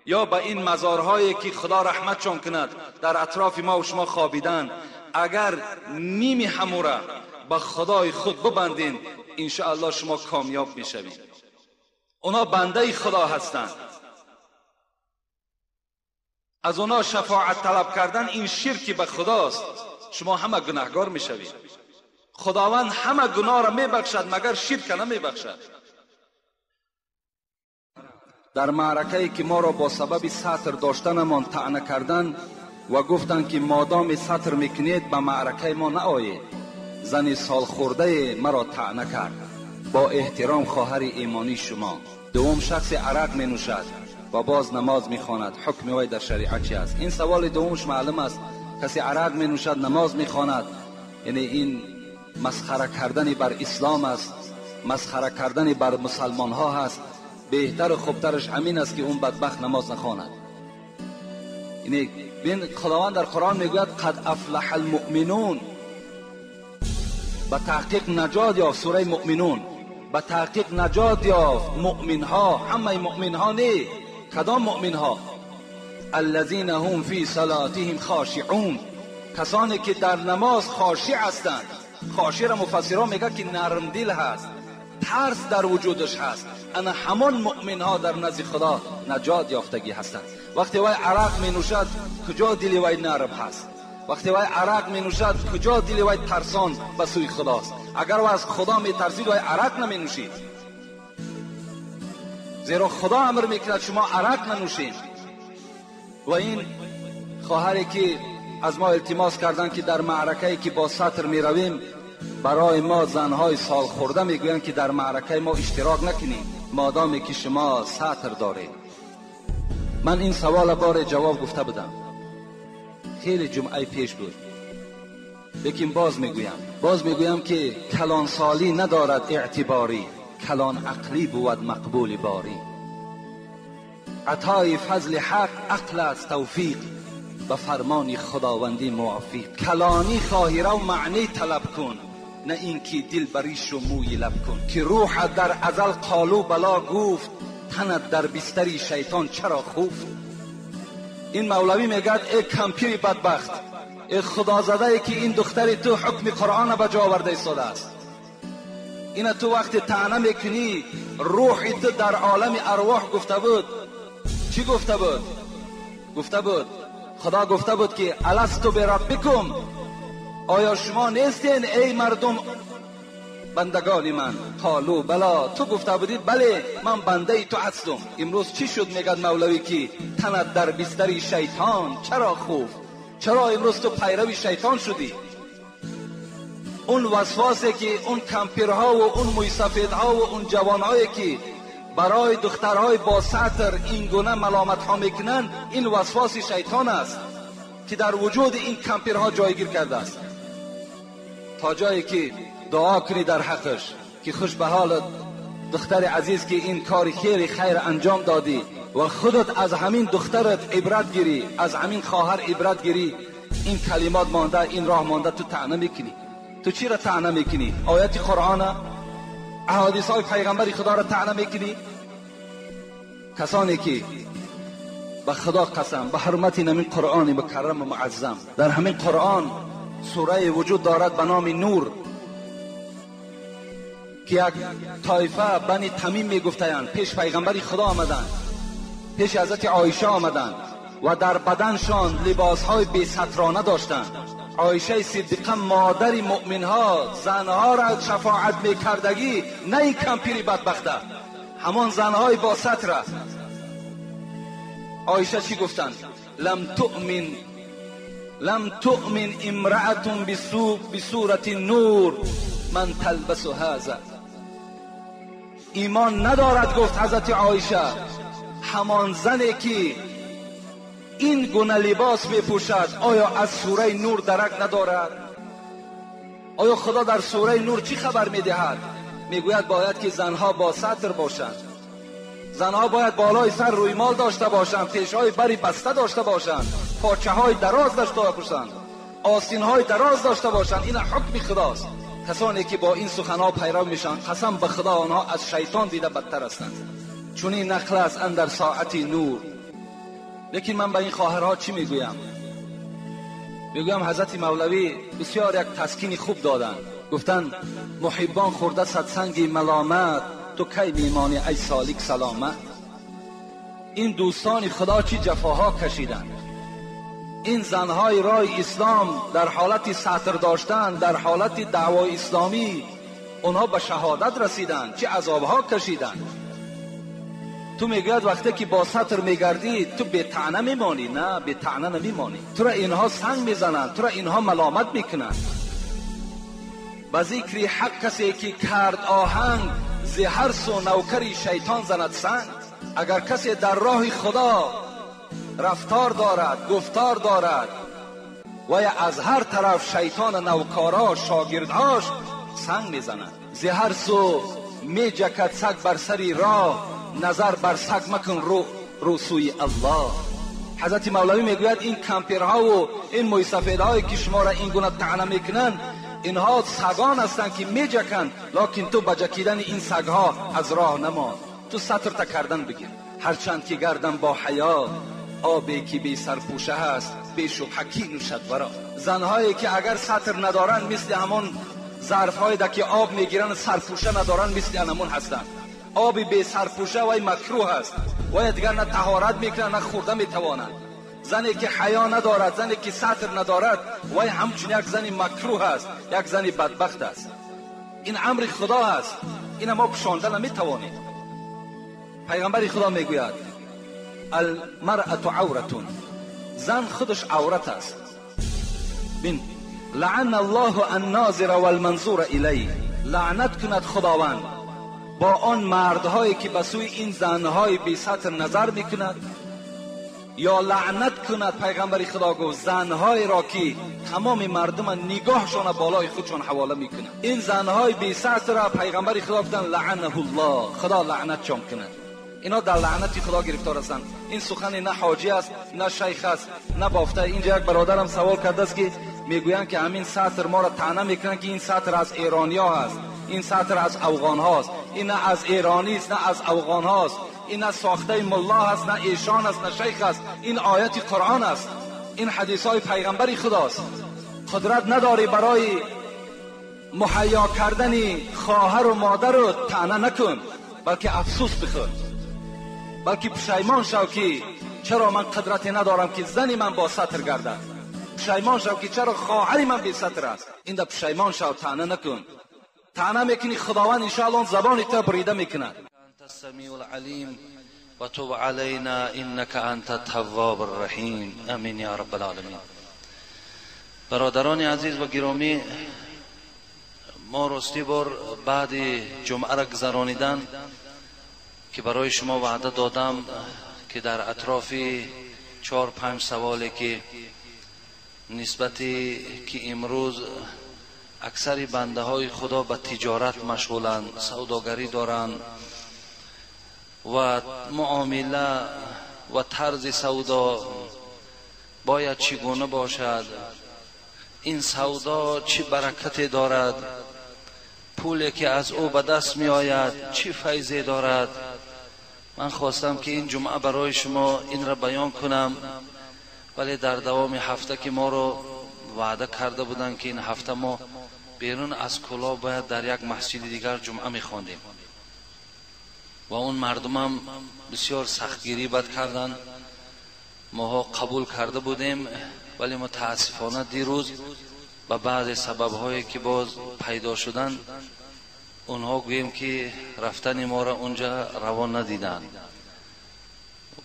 [SPEAKER 1] یا به این مزارهایی که خدا رحمتشان کند در اطراف ما و شما خوابیدن، اگر نیمی همورا به خدای خود ببندین انشاءالله شما کامیاب میشوید. اونا بنده خدا هستند، از اونا شفاعت طلب کردن این شرکی به خداست. شما همه گناهگار میشوید. خداوند همه گناه را میبخشد مگر شرک نمیبخشد. در معرکه‌ای که ما را با سبب ستر داشتنمان طعنه کردند و گفتند که مادام ستر میکنید به معرکه ما نآیید، زن سالخورده مرا طعنه کرد. با احترام خواهر ایمانی شما. دوم، شخص عرق می نوشد و باز نماز می خواند، حکم وی در شریعت چی است؟ این سوال دومش معلوم است. کسی عرق می نوشد نماز می خواند، یعنی این مسخره کردن بر اسلام است، مسخره کردن بر مسلمان ها هست. بهتر و خوبترش همین است که اون بدبخت نماز نخواند. یعنی بین خداوند در قرآن میگوید قد افلح المؤمنون، به تحقیق نجات یافت. سوره مؤمنون، به تحقیق نجات یافت مؤمن ها. همه مؤمن ها نه، کدام مؤمن ها؟ الذین هم فی صلاتهم خاشعون، کسانی که در نماز خاشع هستند. خاشع را مفسران میگه که نرم دل هست، ترس در وجودش هست. انا همان مؤمن ها در نزد خدا نجات یافتگی هستند. وقتی وای عرق می نوشد کجا دل وای نرم هست؟ وقتی وای عرق می نوشد کجا دل وای ترسان به سوی خداست؟ اگر وای از خدا می ترسید وای عرق نمی نوشید، زیرا خدا امر میکند شما عرق ننوشید. و این خواهری که از ما التماس کردن که در معرکه‌ای که با ستر می رویم، برای ما زنهای سال خورده میگویند که در معرکه ما اشتراک نکنید مادامی که شما ستر دارید. من این سوال بار جواب گفته بودم، خیلی جمعه پیش بود، لیکن باز میگویم که کلان سالی ندارد اعتباری، کلان عقلی بود مقبول باری. عطای فضل حق عقل است توفیق، به فرمان خداوندی موافق. کلانی خواهی را معنی طلب کن، نه اینکه دل بریش و موی لب کن. که روح در ازل قالو بلا گفت، تنت در بستری شیطان چرا خفت. این مولوی میگد ای کمپیر بدبخت، ای خدازده ای که این دختر تو حکم قرآن به جا آورده ایستاده است. این تو وقتی طعنه میکنی روح تو در عالم ارواح گفته بود. چی گفته بود؟ گفته بود خدا گفته بود که الست بربکم، آیا شما نیستین ای مردم بندگان من؟ قالو بلا، تو گفته بودی بله من بنده تو هستم. امروز چی شد؟ میگد مولوی که تنت در بستر شیطان چرا خوف؟ چرا امروز تو پیرو شیطان شدی؟ اون وسواسی که اون کمپیرها و اون مویسفیدها و اون جوانهایی که برای دخترهای با ستر این گونه ملامت ها میکنن، این وسواس شیطان است که در وجود این کمپیرها جایگیر کرده است. تا جایی که دعا کنی در حقش که خوش به حالت دختر عزیز که این کار خیلی خیر انجام دادی و خودت از همین دخترت عبرت گیری، از همین خواهر عبرت گیری. این کلمات مانده، این راه مانده، تو طعنه میکنی. تو چی را طعنه میکنی؟ آیات قرآن، احادیث های پیغمبر خدا را طعنه میکنی؟ کسانی که به خدا قسم، به حرمت همین قرآن مکرم و معظم، در همین قرآن سوره وجود دارد به نام نور که یک طایفه بنی تمیم میگفتند پیش پیغمبر خدا آمدند، پیش حضرت عایشه آمدند و در بدنشان لباسهای بی سترانه داشتند. عایشه صدیقه مادر مؤمن ها، زنها را شفاعت میکردگی، نه این کمپیری بدبخته، همان زنهای با ستر. عایشه چی گفتند؟ لم تؤمن امرأة بسورة النور من تلبس هذا. ایمان ندارد، گفت حضرت عایشه، همان زنی که این گونه لباس میپوشد آیا از سوره نور درک ندارد؟ آیا خدا در سوره نور چی خبر میدهد؟ میگوید باید که زنها با ستر باشند، زنها باید بالای سر رویمال داشته باشند، پیشهای بری بسته داشته باشند، پاچه های دراز داشته باشند، آستین های دراز داشته باشند. این حکم خداست. کسانی که با این سخنها پیرو میشن، قسم به خدا آنها از شیطان دیده بدتر هستند. چون این نقل است اندر ساعت نور. لیکن من به این خواهرها چی میگویم؟ میگویم حضرت مولوی بسیار یک تسکین خوب دادن. گفتن محبان خورده صد سنگ ملامت، تو کی میمانی ای سالک سلامت. این دوستان خدا چی جفاها کشیدند. این زنهای راه اسلام در حالت ستر داشتن، در حالت دعوای اسلامی، اونها به شهادت رسیدند، چه عذابها کشیدند. تو میگوید وقتی که با ستر میگردی تو به طعنه میمانی. نه، به طعنه نمیمانی. تو را اینها سنگ میزنند، تو را اینها ملامت میکنند. به ذکر حق کسی که کرد آهنگ، ز هر سو نوکری شیطان زند سنگ. اگر کسی در راه خدا رفتار دارد، گفتار دارد، و از هر طرف شیطان نوکارا شاگردهاش سنگ میزند. ز هر سو میجکد سگ بر سری راه، نظر بر سگ مکن رو سوی الله. حضرت مولوی میگوید این کمپیرها و این مویسفیدهایی که شما را این گونه طعنه میکنند، اینها سگان هستند که میجکند، لکن تو به جکیدن این سگها از راه نمان، تو ستر کردن بگیر. هرچند که گردم با حیا، آبی که بی سرپوشه هست بی شبهه کی نوشد ورا. زنهایی که اگر ستر ندارند مثل همان ظرفهایی که آب میگیرند سرپوشه ندارند، مثل همان هستند. آب بی سرپوشه وای مکروه است، وای دیگر نه طهارت میکنند نه خورده میتوانند. زنی که حیا ندارد، زنی که ستر ندارد، وای همچون یک زن مکروه است، یک زن بدبخت است. این امر خدا است، این ما پوشانده نمیتوانیم. پیغمبر خدا میگوید المرأة عورة، زن خودش عورت است. بین لعن الله الناظر والمنظور الیه، لعنت کند خداوند با آن مردهایی که به سوی این زنهای بی ستر نظر میکند، یا لعنت کند پیغمبر خدا گفت زنهای را که تمام مردم نگاهشان بالای خودشان حواله میکنند. این زنهای بی ستر را پیغمبر خدا گفتند لعنه الله، خدا لعنتشان کند. اینا در لعنت خدا گرفتار هستند. این سخن نه حاجی است، نه شیخ است، نه بافته. اینجا یک برادرم سوال کرده است که میگویند که همین ستر ما را طعنه میکنند که این ستر از ایرانیا هست، این ستر از افغان هاست. این نه از ایرانی است، نه از افغان هاست، این نه ساخته ملا هست، نه ایشان است، نه شیخ است. این آیت قرآن است، این حدیث های پیغمبر خداست. قدرت نداری برای مهیا کردن خواهر و مادر رو طعنه نکن، بلکه افسوس بخور، بلکه پشیمان شو که چرا من قدرت ندارم که زن من با ستر گردد. پشیمان شو که چرا خواهر من بی ستر است. این در پشیمان شو، طعنه نکن. طعنه میکنی خداوند انشاءالله زبان تو بریده میکند.
[SPEAKER 2] انت السمیع العلیم و تب علینا انک انت التواب الرحیم. امین یا رب العالمین. برادران عزیز و گرامی، ما راستی بار بعد جمعه را گذرانیدن که برای شما وعده دادم که در اطراف 4-5 سوالی که نسبت که امروز اکثر بنده های خدا به تجارت مشغولند، سوداگری دارند و معامله و طرز سودا باید چگونه باشد، این سودا چه برکتی دارد، پولی که از او به دست می آید چه فیضی دارد. من خواستم که این جمعه برای شما این را بیان کنم، ولی در دوام هفته که ما رو وعده کرده بودند که این هفته ما بیرون از کلا باید در یک مسجد دیگر جمعه می خواندیم و اون مردمم بسیار سختگیری بد کردند. ماها قبول کرده بودیم، ولی متاسفانه دیروز به بعض سببهایی که باز پیدا شدن، اونها گوییم که رفتن ما را اونجا روان ندیدند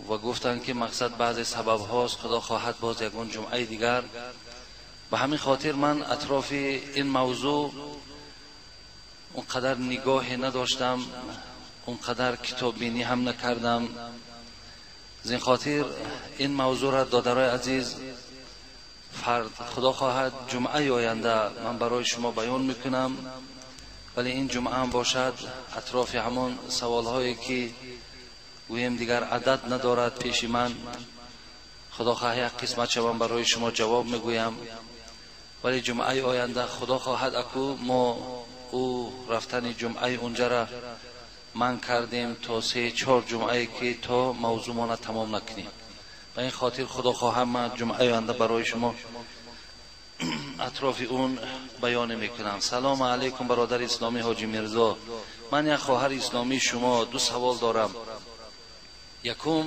[SPEAKER 2] و گفتند که مقصد بعض سبب هاست، خدا خواهد باز یکون جمعه دیگر. به همین خاطر من اطراف این موضوع اونقدر نگاه نداشتم، اونقدر کتاب بینی هم نکردم. از این خاطر این موضوع را دادرای عزیز فرد خدا خواهد جمعه آینده من برای شما بیان میکنم، ولی این جمعه هم باشد اطراف همان سوالهایی که گویم دیگر عدد ندارد پیش من، خدا خواهد یک قسمت شوم برای شما جواب میگویم. ولی جمعه آینده خدا خواهد اکو ما او رفتن جمعه اونجا را من کردیم تا 3-4 جمعه که تا موضوع ما تمام نکنیم. به این خاطر خدا خواهم من جمعه آینده برای شما اطراف اون بیان میکنم. سلام علیکم برادر اسلامی حاجی میرزا، من یک خواهر اسلامی شما دو سوال دارم. یکم،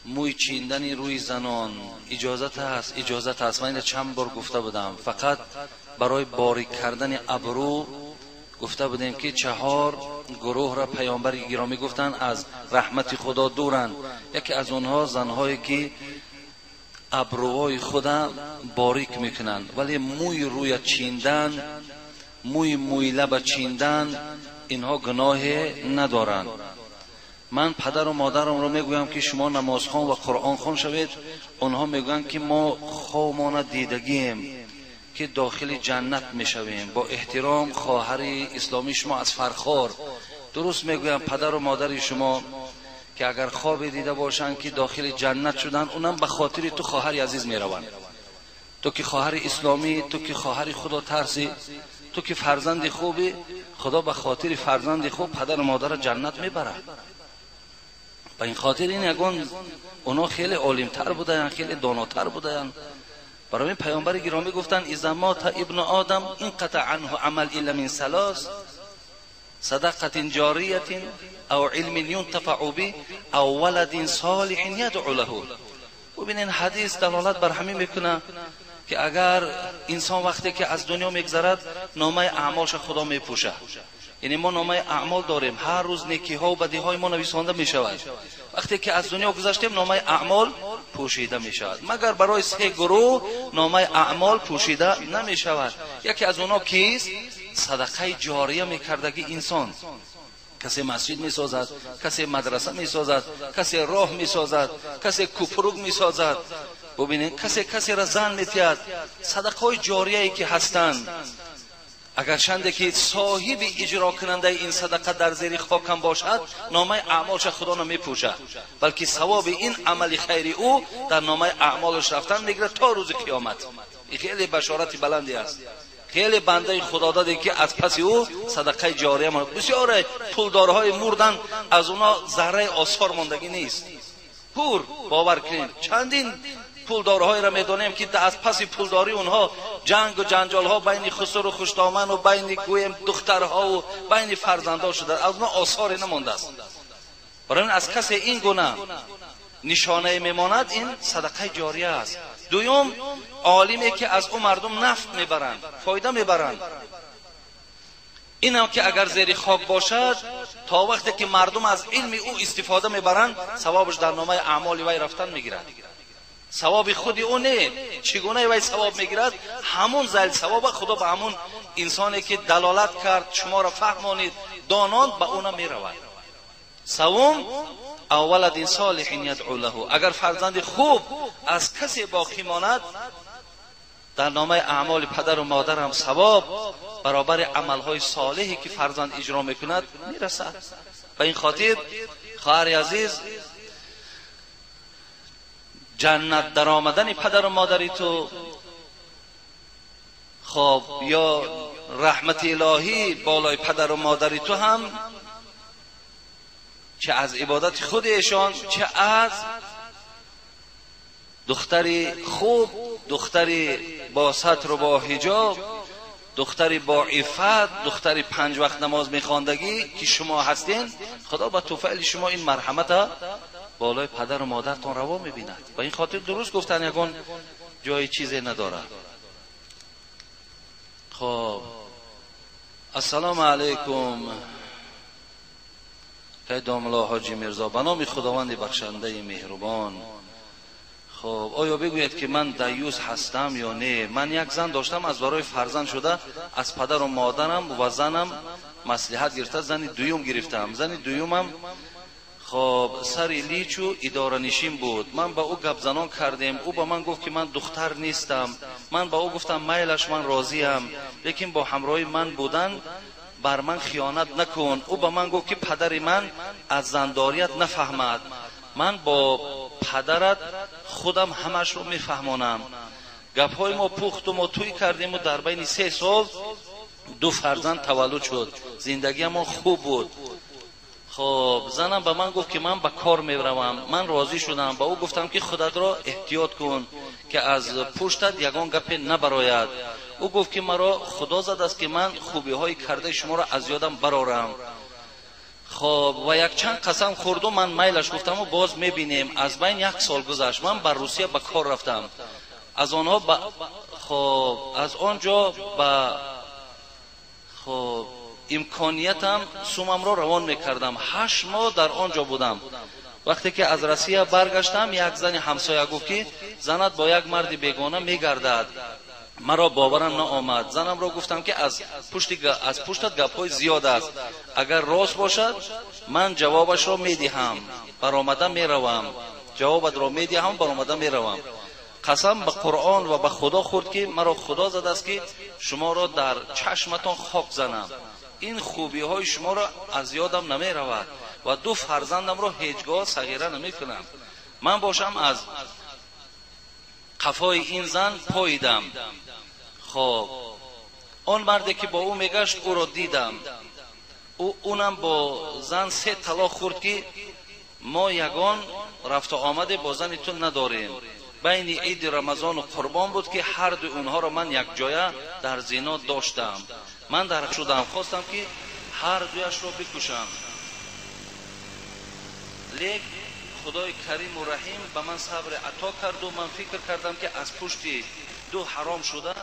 [SPEAKER 2] موی چیندن روی زنان اجازت هست؟ اجازت هست. من اینو چند بار گفته بودم. فقط برای باریک کردن ابرو گفته بودیم که 4 گروه را پیامبر گرامی گفتن از رحمت خدا دورند. یکی از اونها زنهایی که ابروهای خدا باریک میکنند، ولی موی روی چیندن، موی لب چیندن، اینها گناه ندارند. من پدر و مادرم رو میگویم که شما نمازخوان و قرآن خوان شوید. اونها میگویند که ما خوابمان دیدگیم که داخل جنت میشویم. با احترام خواهر اسلامی شما از فرخار. درست میگویم پدر و مادر شما که اگر خواب دیده باشند که داخل جنت شدن، اونم به خاطر تو خواهر عزیز میروند. تو که خواهر اسلامی، تو که خواهر خدا ترسی، تو که فرزند خوبی، خدا به خاطر فرزند خوب پدر و مادر جنت میبرد. به این خاطر این یگان اونا خیلی عالمتر بودن، خیلی داناتر بودن. برای این پیامبر گرامی گفتن اذا مات ابن آدم انقطع عنه عمل الا من ثلاث، صدقة جاریة او علم ينتفع به او ولد صالح يدعو له. ببینین حدیث دلالت بر همین میکنه که اگر انسان وقتی که از دنیا میگذرد نامه اعمالش خدا میپوشه. یعنی ما نامه اعمال داریم، هر روز نیکی ها و بدی های ما نویسانده میشود. وقتی که از دنیا گذشتیم نامه اعمال پوشیده میشود، مگر برای 3 گروه نامه اعمال پوشیده نمیشود. یکی از اونا کیست؟ صدقه جاریه میکردگی انسان. کسی مسجد میسازد، کسی مدرسه میسازد، کسی راه میسازد، کسی کوپروگ میسازد. ببینید کسی را زن میتید. صدقه های جاریه ای که هستند، اگر چنده که صاحب اجرا کننده این صدقه در زیر خاکم باشد، نامه اعمالش خدا نمیپوشد، بلکه ثواب این عمل خیری او در نامه اعمالش رفتن میگیره تا روز قیامت. این خیلی بشارت بلندی است. خیلی بنده خدا داده که از پس او صدقه جاریه ما. بسیار پولدارهای مردن از اونا ذره آثار ماندگی نیست. پور باور کنید چندین پولدارهای را میدانیم که از پس پولداری اونها جنگ و جنجال ها بین خسر و خوشدامن و بین گویم دخترها و بین فرزندها شده، از اونها آثاری نمانده است. برای این از کسی این گونه نشانه میماند این صدقه جاریه است. دوم، عالمی که از او مردم نفع میبرند، فایده میبرند. اینم که اگر زیر خاک باشد تا وقتی که مردم از علم او استفاده میبرند، ثوابش در نامه اعمال وی رفتن میگیرد. ثواب خودی او نه، چگونه وی ثواب میگیرد؟ همون زیل ثواب خدا به همون انسانی که دلالت کرد، شما را فهمانید، دانان، به اونا میرود. سوم، اولد صالح یدعو له. اگر فرزند خوب از کسی باقی ماند، در نامه اعمال پدر و مادر هم ثواب برابر عملهای صالحی که فرزند اجرا میکند میرسد. به این خاطر خواهر عزیز، جنت در آمدن پدر و مادری تو، خب یا رحمت الهی بالای پدر و مادری تو هم، چه از عبادت خود ایشان، چه از دختری خوب، دختری با ستر و با حجاب، دختری با عفت، دختری 5 وقت نماز میخواندگی که شما هستین، خدا با توفیل شما این مرحمت بالای پدر و مادرتان روا میبیند. با این خاطر درست گفتن یگان جای چیزی نداره. خب السلام علیکم داملا حاجی میرزا، به نام خداوند بخشنده مهربان. خب آیا بگوید که من دیوس هستم یا نه؟ من یک زن داشتم، از برای فرزند شده از پدر و مادرم و زنم مصلحت گرفته، زن دویم گرفتم. زن دویمم خب سر لیچو اداره نشین بود. من با او گپ زنان کردیم، او با من گفت که من دختر نیستم. من با او گفتم میلش من راضیم، لیکن با همراهی من بودن بر من خیانت نکن. او با من گفت که پدر من از زنداریت نفهمد، من با پدرت خودم همش رو میفهمانم. گپهای ما پخت و ما توی کردیم و در بین 3 سال 2 فرزند تولد شد. زندگی ما خوب بود. خب زنم به من گفت که من به کار میروم. من راضی شدم. با او گفتم که خودت را احتیاط کن که از پشتت یگان گپ نبراید. او گفت که مرا خدا زد است که من خوبی های کرده شما را از یادم برارم. خب Хоб ва якчанд қасам хӯрду ман майлаш гуфтаму боз мебинем. Аз байн як сол гузашт. Ман ба Русия ба кор рафтам. Аз онҳо ба хоб аз он ҷо ба хоб имкониятам сумамро равон мекардам. 8 моҳ дар он ҷо будам. Вақте ки аз Россия баргаштам, як зани ҳамсоя гуфт, ки занат бо як марди бегона мегардад. Маро боварам наомад. Занамро гуфтам, ки аз пуштат гапҳои зиёд аст. Агар рост бошад, ман ҷавобашро медиҳам, баромада меравам. Ҷавобатро медиҳам, баромада меравам. Қасам ба Қуръон ва ба Худо хӯрд, ки маро Худо задааст, ки шуморо дар чашматон хок занам. Ин хубиҳои шуморо аз ёдам намеравад ва 2 фарзандамро ҳеҷ гоҳ сағира намекунам. Ман бошам аз қафои ин зан поидам. Хоб он марде ки бо ӯ мегашт, ӯро дидам. Унам бо зан 3 талоқ хӯрд, ки мо ягон рафту омаде бо зани ту надорем. Байни иди Рамазону Қурбон буд, ки ҳар дуи онҳоро ман якҷоя дар зино доштам. Ман дар шудам, хостам, ки ҳар дуяшро бикушам. Лек Худои Кариму Раҳим ба ман сабри ато карду ман фикр кардам, ки аз пушти 2 ҳаром шуда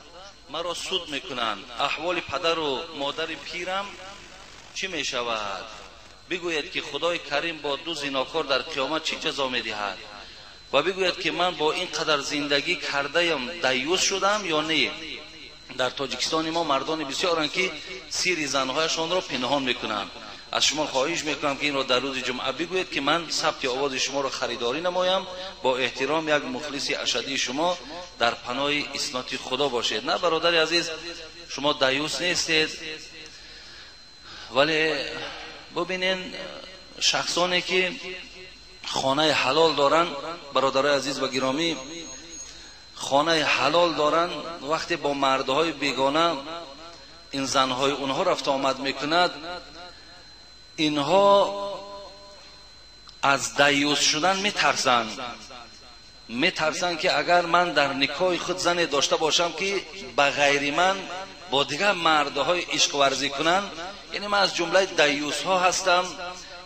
[SPEAKER 2] маро суд мекунанд. Аҳволи падару модари пирам чӣ мешавад? Бигӯед, ки Худои Карим бо 2 зинокор дар қиёмат чӣ ҷазо медиҳад? Ва бигӯед, ки ман бо ин қадар зиндагӣ кардаям даюс шудам ё не? Дар Тоҷикистони мо мардони бисёранд, ки сири занҳояшонро пинҳон мекунанд. Аз шумо хоҳиш мекунам, ки инро дар рӯзи ҷумъа бигӯед, ки ман сабти овози шуморо харидорӣ намоям. Бо эҳтиром, як мухлиси ашадии шумо, дар паноҳи исноти Худо бошед. На, бародари азиз, шумо даюс нестед, вале бубинен шахсоне ки хонаи ҳалол доранд, бародарои азиз ва гиромӣ, хонаи ҳалол доранд, вақте бо мардҳои бегона ин занҳои онҳо рафту омад мекунад, инҳо аз даюс шудан метарсанд. Метарсанд, ки агар ман дар никоҳи худ зане дошта бошам, ки ба ғайри ман бо дигар мардҳои ишқварзӣ кунанд, яъне ман аз ҷумлаи даюсҳо ҳастам,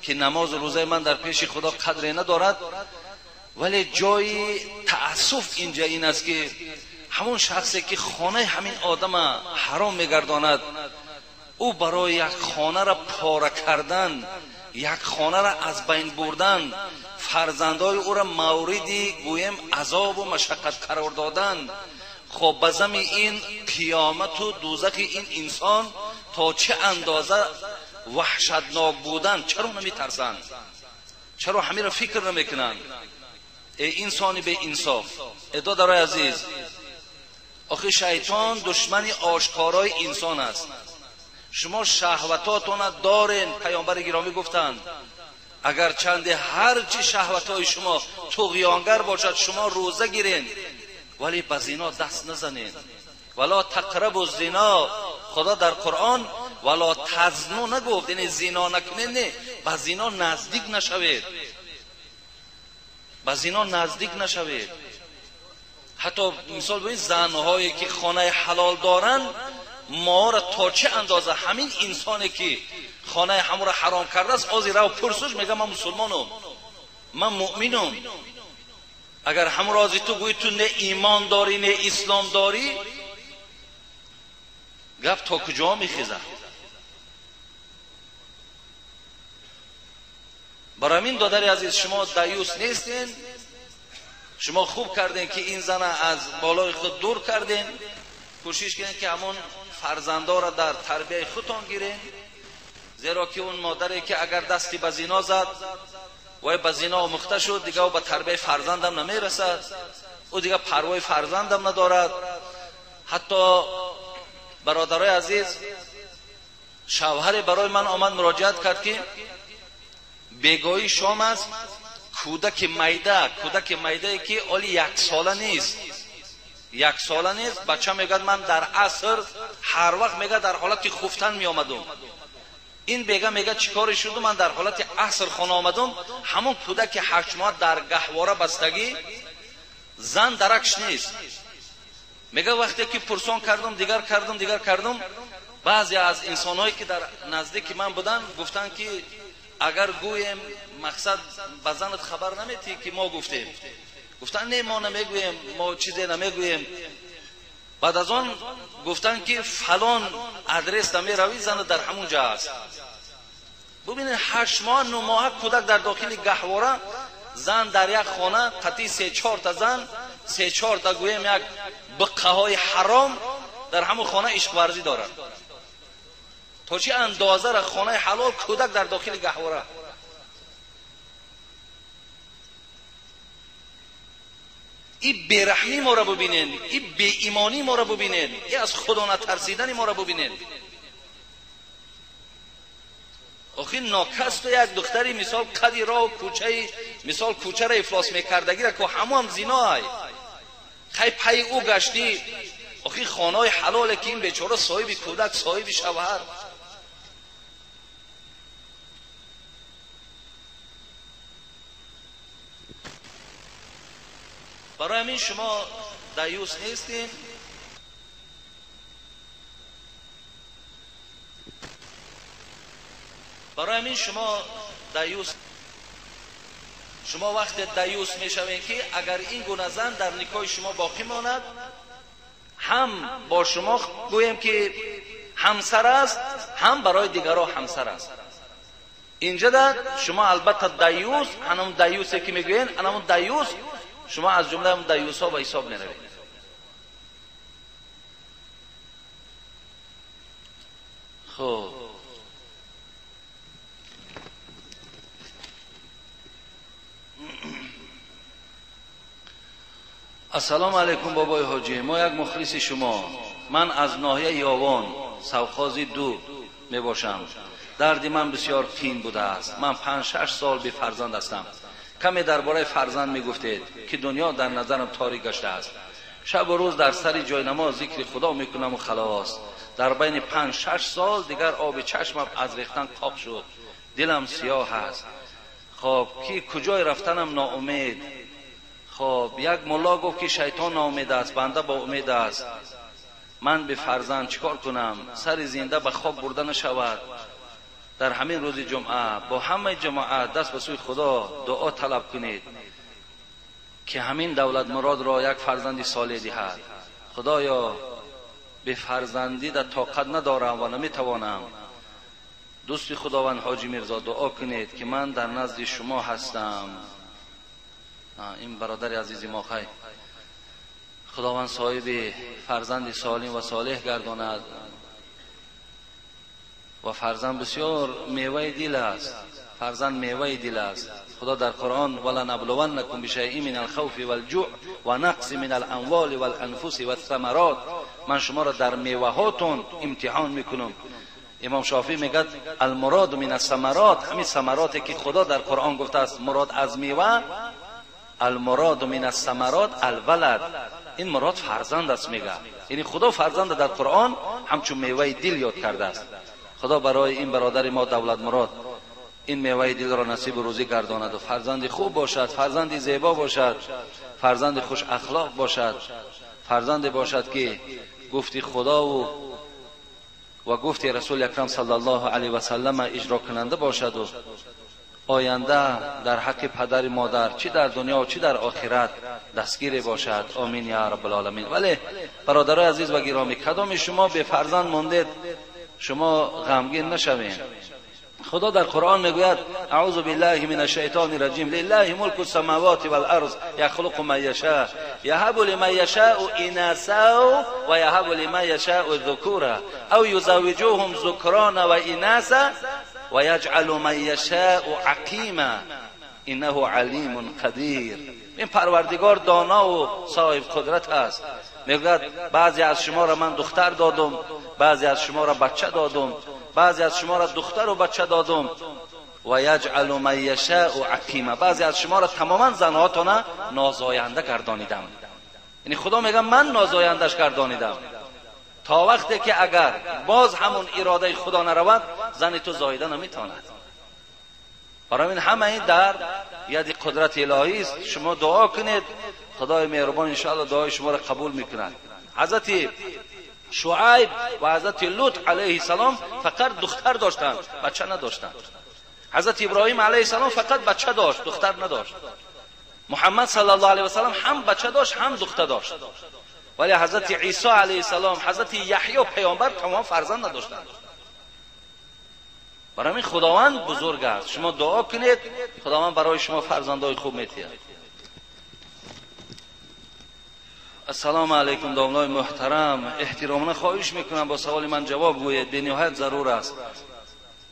[SPEAKER 2] ки намозу рӯзаи ман дар пеши Худо қадре надорад. Вале ҷои таассуф инҷа ин аст, ки ҳамон шахсе ки хонаи ҳамин одама ҳаром мегардонад, ӯ барои як хонаро пора кардан, як хонаро аз байн бурдан, фарзандои ӯро мавриди гӯем азобу машаққат қарор додан, хоб ба зами ин қиёмату дӯзахи ин инсон то чӣ андоза ваҳшатнок будан, чаро наметарсанд? Чаро ҳаминро фикр намекунанд? Э инсони беинсоф, э додарои азиз, охи шайтон душмани ошкорои инсон аст. Шумо шаҳватотона дорен, паёмбари гиромӣ гуфтанд, агар чанде ҳарчи шаҳватҳои шумо туғёнгар бошад, шумо рӯза гирен, вале ба зино даст назанед. Вала тақрабу зино, Худо дар Қуръон вала тазну нагуфт, яъне зино накунед, не, ба зино наздик нашавед, ба зино наздик нашавед. Ҳатто мисол бибинед, занҳое ки хонаи ҳалол доранд, моро то чӣ андоза ҳамин инсоне ки хонаи ҳамонро ҳаром кардааст, ози рав пурсуш, мега ман мусулмонам, ман муъминам. Агар ҳамонро ози ту гӯӣ ту не имон дорӣ, не ислом дорӣ, гап то куҷо мехезад? Барои ҳамин додари азиз, шумо даюс нестен. Шумо хуб карден, ки ин зана аз болои худ дур карден. Кӯшиш кунед, ки ҳамон фарзандоро дар тарбияи худтон гирен, зеро ки он модаре ки агар дасти ба зино зад, вай ба зино омӯхта шуд, дигар ӯ ба тарбияи фарзандам намерасад, ӯ дигар парвои фарзандам надорад. Ҳатто бародарои азиз, шавҳаре барои ман омад муроҷиат кард, ки бегоҳии шом аст, кӯдаки майда, кӯдаки майдае ки оли 1 сола нест, 1 сола нест, бача мегӯяд ман дар аср ҳар вақт мегӯяд дар ҳолати хуфтан меомадум. Ин бега мегӯяд чӣ коре шуду, ман дар ҳолати аср хона омадум, ҳамон кӯдаки 8 моҳ дар гаҳвора бастагӣ, зан даракш нест. Мегӯяд вақте ки пурсон кардум, дигар кардум, дигар кардум, баъзе аз инсонҳое ки дар наздики ман буданд гуфтанд, ки агар гӯем мақсад ба занат хабар наметӣ ки мо гуфтем. Гуфтанд не, мо намегӯем, мо чизе намегӯем. Баъд аз он гуфтанд ки фалон адрес намеравӣ, занат дар ҳамон ҷо аст. Бубинед, 8 моҳ 9 моҳ кӯдак дар дохили гаҳвора, зан дар як хона, қатъи 3-4 та зан, 3-4 та гӯем як биққаҳои ҳаром дар ҳамон хона ишқварзӣ дорад. То чӣ андоза хонаи ҳалол кӯдак дар дохили гаҳвора. И бераҳмӣ моро бубинед, и беимонӣ моро бубинед, и аз худо натарсидани моро бубинед. Охи нокасту як духтари мисол қади роҳ кӯчаи мисол кӯчаро ифлос мекардагира ку ҳамон зиноай. Хай пай ӯ гаштӣ. Охи хонаи ҳалоле ки ин бечора соҳиби кӯдак, соҳиби шавҳар. Барои ҳамин шумо даюс нестем. Барои ҳамин шумо даюс, шумо вақте даюс мешавед ки агар ин гуна зан дар никоҳи шумо боқӣ монад, ҳам бо шумо гӯем ки ҳамсар аст, ҳам барои дигарҳо ҳамсар аст. Инҷа да шумо албатта даюс, ҳанам даюсе ки мегӯед, ҳанам даюс, шумо аз ҷумлаи ҳам даюсҳо ба ҳисоб меравед. Хуб, ассалому алайкум бобои ҳоҷӣ, мо як мухлиси шумо. Ман аз ноҳияи Ёвон, совхози 2 мебошам. Дарди ман бисёр қин будааст. Ман 5-6 сол бефарзанд ҳастам. Каме дар бораи фарзанд мегуфтед ки дунё дар назарам торик гаштааст. Шабу рӯз дар сари ҷойнамоз зикри худо мекунам ва халос. Дар байни 5-6 сол дигар оби чашмам аз рехтан қоқ шуд. Дилам сиёҳ аст. Хоб ки куҷой рафтанам ноумед. Хоб як мулло гуфт ки шайтон ноумед аст, банда бо умед аст. Ман бе фарзанд чикор кунам? Сари зинда ба хок бурда нашавад. Дар ҳамин рӯзи ҷумъа бо ҳамаи ҷамоат даст ба сӯи худо дуо талаб кунед ки ҳамин давлатмуродро як фарзанди солеҳ диҳад. Худоё, бе фарзандӣ дар тоқат надорам ва наметавонам. Дӯсти худованд ҳоҷи Мирзо, дуо кунед ки ман дар назди шумо ҳастам. Ин бародари азизи мо, хай худованд соҳиби фарзанди солим ва солеҳ гардонад. Ва фарзанд бисёр меваи дил аст. Фарзанд меваи дил аст. Худо дар Қуръон вала наблуваннакум бишайъин мин алхавфи валҷӯъ ва нақси мин аламволи валанфуси вассамарот. Ман шуморо дар меваҳотон имтиҳон мекунам. Имом Шофеъ мегӯяд алмурод мин ассамарот, ҳамин самароте ки Худо дар Қуръон гуфтааст мурод аз мева, алмурод мин ассамарот алвалад, ин мурод фарзанд аст мегӯяд. Яъне Худо фарзанд дар Қуръон ҳамчун меваи дил ёд кардааст. Худо барои ин бародари мо давлатмурод ин меваи дилро насибу рӯзӣ гардонад ва фарзанди хуб бошад, фарзанди зебо бошад, фарзанди хуш ахлоқ бошад, фарзанде бошад ки гуфти Худову ва гуфти Расули Акрам саллаллоҳу алайҳи васаллам иҷро кунанда бошад ва оянда дар ҳаққи падари модар чӣ дар дунё чӣ дар охират дастгире бошад. Омин я раббалоламин. Вале бародарои азиз ва гиромӣ, кадоми шумо бефарзанд мондед, шумо ғамгин нашавед. Худо дар Қуръон мегӯяд аъузу биллаҳи мин ашшайтони раҷим лиллаҳи мулку самавати вал арз яхлуқу ман яша яҳабу лиман яшаъу инасау ва яҳабу лиман яшаъу зукура ав юзаввиҷуҳум зукрона ва инаса ва яҷъалу ман яшаъу ақима иннаҳу алимун қадир. Ин Парвардигор донову соҳиб қудрат аст. Мегӯяд баъзе аз шуморо ман духтар додум, баъзе аз шуморо бача додум, баъзе аз шуморо духтару бача додум. Ва яҷъалу ман яшаъу ақима, баъзе аз шуморо тамоман занҳотона нозоянда гардонидам. Яъне Худо мегӯяд ман нозояндаш гардонидам. То вақте ки агар боз ҳамон иродаи Худо наравад, зани ту зоида наметавонад. Барои ин ҳама ин дар яди қудрати илоҳӣ аст. Шумо дуо кунед, Худои меҳрубон иншоаллоҳ дуои шуморо қабул мекунад. Ҳазрати Шуайб ва ҳазрати Лут алайҳи салом фақат духтар доштанд, бача надоштанд. حضرت ابراهیم علیه السلام فقط بچه داشت، دختر نداشت. محمد صلی الله علیه و سلم هم بچه داشت هم دختر داشت. ولی حضرت عیسی علیه السلام، حضرت یحیی پیامبر تمام فرزند نداشتند. برای همین خداوند بزرگ است. شما دعا کنید خداوند برای شما فرزندای خوب میتید. السلام علیکم داملای محترم، احترامانه خواهش میکنم با سوال من جواب گویید، به نهایت ضرور است.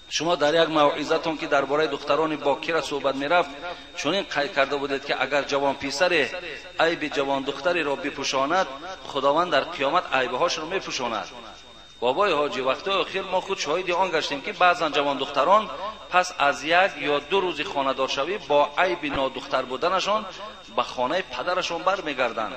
[SPEAKER 2] شما در یک موعظتون که درباره دختران باکره صحبت میرفت چنین قید کرده بودید که اگر جوان پسر عیب جوان دختری را بپوشاند خداوند در قیامت عیبهاش را میپوشاند. بابای حاجی، وقتهای اخیر ما خود شاهد آن گشتیم که بعضا جوان دختران پس از یک یا دو روز خانه‌دار شوی با عیب نادختر بودنشان به خانه پدرشان برمیگردند.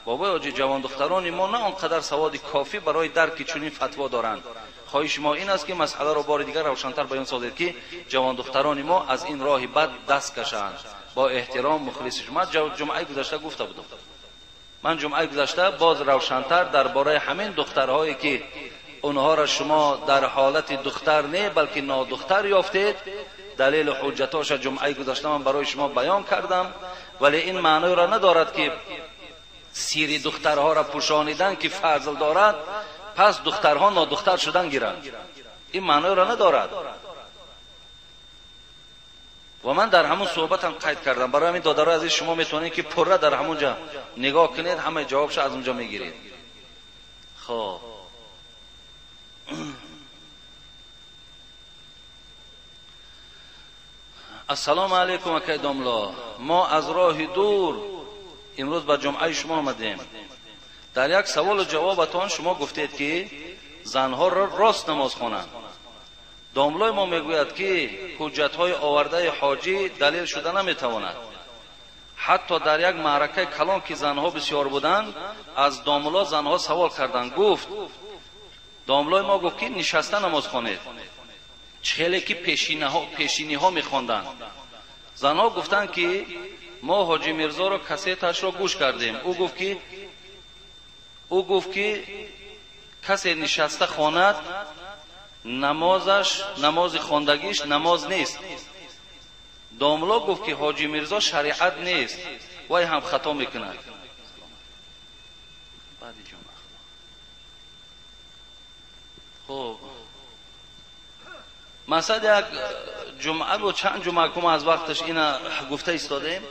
[SPEAKER 2] بابای حاجی، جوان دختران ما نه آنقدر سواد کافی برای درک چنین فتوا دارند. خواهش ما این است که مسئله را بار دیگر روشن‌تر بیان سازید که جوان دختران ما از این راه بد دست کشند. با احترام مخلص شما. جمعه گذشته گفته بودم، من جمعه گذشته باز روشن‌تر درباره همین دخترهایی که اونها را شما در حالت دختر نه بلکه نادختر یافتید، دلیل حجتاش جمعه گذشته من برای شما بیان کردم. ولی این معنی را ندارد که سیری دخترها را پوشانیدن که فضل دارد پس دخترها نادختر شدن گیرند، این معنی را ندارد. و من در همون صحبتم قید کردم. برای همین دادرای عزیز شما میتونید که پره در همونجا نگاه کنید، همه جوابش از اونجا میگیرید. خب السلام علیکم اکای داملا، ما از راه دور امروز به جمعه شما آمدیم. در یک سوال و جوابتان شما گفتید که زنها را راست نماز خوانند. داملای ما میگوید که حجت‌های آورده حاجی دلیل شده نمیتواند. حتی در یک معرکه کلان که زنها بسیار بودند از داملا زنها سوال کردند. گفت داملای ما گفت که نشسته نماز خوانید، چخیلی که پیشینی‌ها میخواندند. زنها گفتند که ما حاجی میرزا را کسیتش را گوش کردیم، او گفت که کسی نشسته خواند نمازش، نماز خواندگیش نماز نیست. داملا گفت که حاجی میرزا شریعت نیست، وی هم خطا میکند. خب مثلا یک جمعه و چند جمعه که ما از وقتش اینا گفته ایستادیم،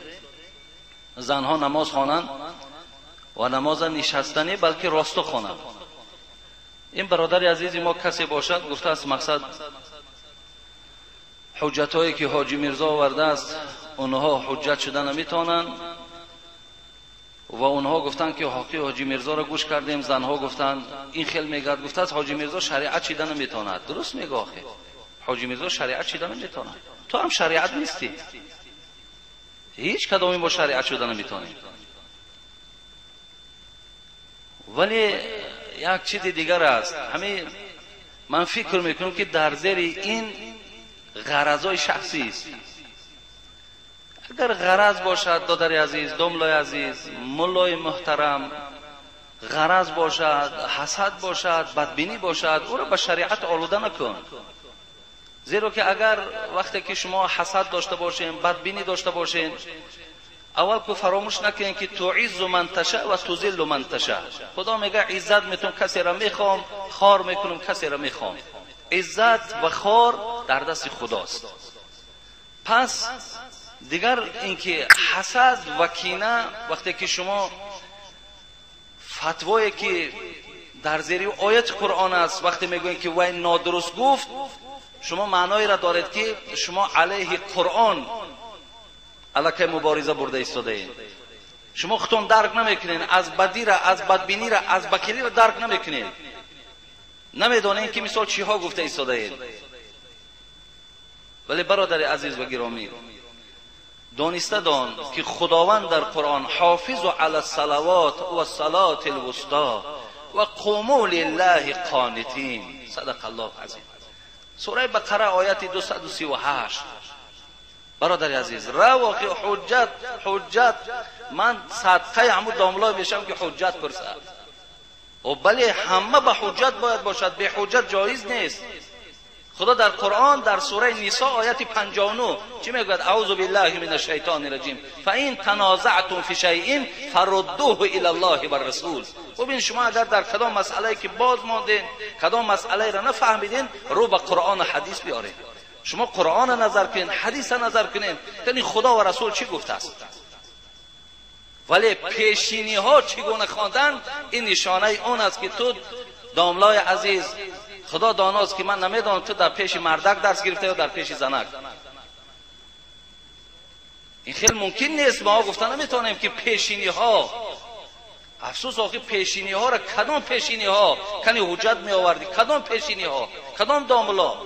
[SPEAKER 2] زنها نماز خوانند و نماز نشستنی بلکه راستو خوانند. این برادر عزیز ما کسی باشد گفته است مقصد حجتهایی که حاجی میرزا آورده است اونها حجت شده نمیتونند و اونها گفتند که حقی حاجی میرزا را گوش کردیم. زنها گفتند این خیل میگرد، گفته است حاجی میرزا شریعت چیده نمیتواند. درست میگه آخه، حاجی میرزا شریعت چیده نمیتواند، تو هم شریعت نیستی، هیچ کدامی با شریعت شده نمیتونی. ولی یک چیز دیگر است، همین من فکر میکنم که در زیر این غرضای شخصی است. اگر غرض باشد دادر عزیز، داملای عزیز، ملای محترم، غرض باشد، حسد باشد، بدبینی باشد، او را به شریعت آلوده نکن. زیرا که اگر وقتی که شما حسد داشته باشین، بدبینی داشته باشین، اول که فراموش نکنین که تعز من تشاء و تذل من تشاء. خدا میگه عزت میتونم کسی را میخوام، خار میکنم کسی را میخوام. عزت و خار در دست خداست. پس دیگر اینکه حسد و کینه، وقتی که شما فتوایی که در زیر آیت قرآن است وقتی میگوین که وی نادرست گفت، شما معنایی را دارید که شما علیه قرآن علیه مبارزه برده ایستاده اید. شما خودتون درک نمیکنین، از بدی را، از بدبینی را، از بکیلی را درک نمیکنین، نمیدانین که مثال چیها گفته ایستاده اید. ولی برادر عزیز و گرامی، دانسته دان که خداوند در قرآن حافظ علی الصلوات و الصلاة الوسطی و قوموا لله قانتین. صدق الله العظیم. سوره بقره آیت 238. برادر عزیز، رواقی حجت، حجت من صدقه همون داملای میشم که حجت پرسد. و بله همه به حجت باید باشد، به حجت جایز نیست. خدا در قرآن در سوره نساء آیت 59 چی میگوید؟ اعوذ بالله من الشیطان الرجیم فان تنازعتم فی شیء فردوه الی الله والرسول. ببین شما اگر در کدام مسئله که باز ماندین، کدام مسئله را نفهمیدین، رو به قرآن و حدیث بیارین. شما قرآن نظر کنین، حدیث نظر کنین، یعنی خدا و رسول چی گفته است. ولی پیشینی ها چگونه خواندن، این نشانه اون است که تو داملای عزیز، خدا داناست که من نمیدانم تو در پیش مردک درس گرفته یا در پیش زنک. این خیلی ممکن نیست. ما گفته نمیتونیم که پیشینی ها، افسوس آخه پیشینی ها را کدام پیشینی ها کنی حجت می آوردی؟ کدام پیشینی ها؟ کدام داملا؟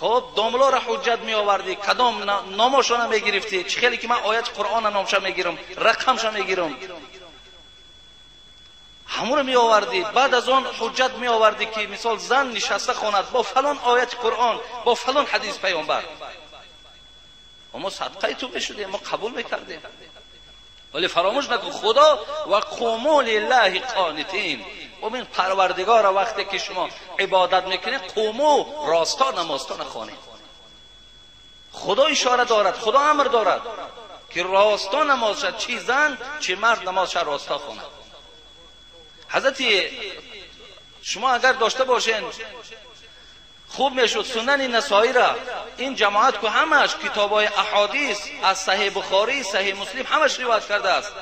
[SPEAKER 2] خب داملا را حجت می آوردی، کدام نامشون می گرفتی؟ چه خیلی که من آیت قرآن نامش میگیرم، رقمش میگیرم، همون می آوردی. بعد از آن حجت می آوردی که مثال زن نشسته خواند با فلان آیت قرآن، با فلان حدیث پیامبر. ما صدقه تو میشدیم، ما قبول میکردیم. ولی فراموش نکن خدا و قوموا لله قانتین. ببین پروردگار وقتی که شما عبادت میکنید، قومو راستا نمازتان خوانید. خدا اشاره دارد، خدا امر دارد که راستا نماز شد، چی زن چی مرد نماز شد راستا خواند. حضرت شما اگر داشته باشین خوب میشد سنن نسائی را، این جماعت که همش کتابای احادیث از صحیح بخاری، صحیح مسلم همش روایت کرده است.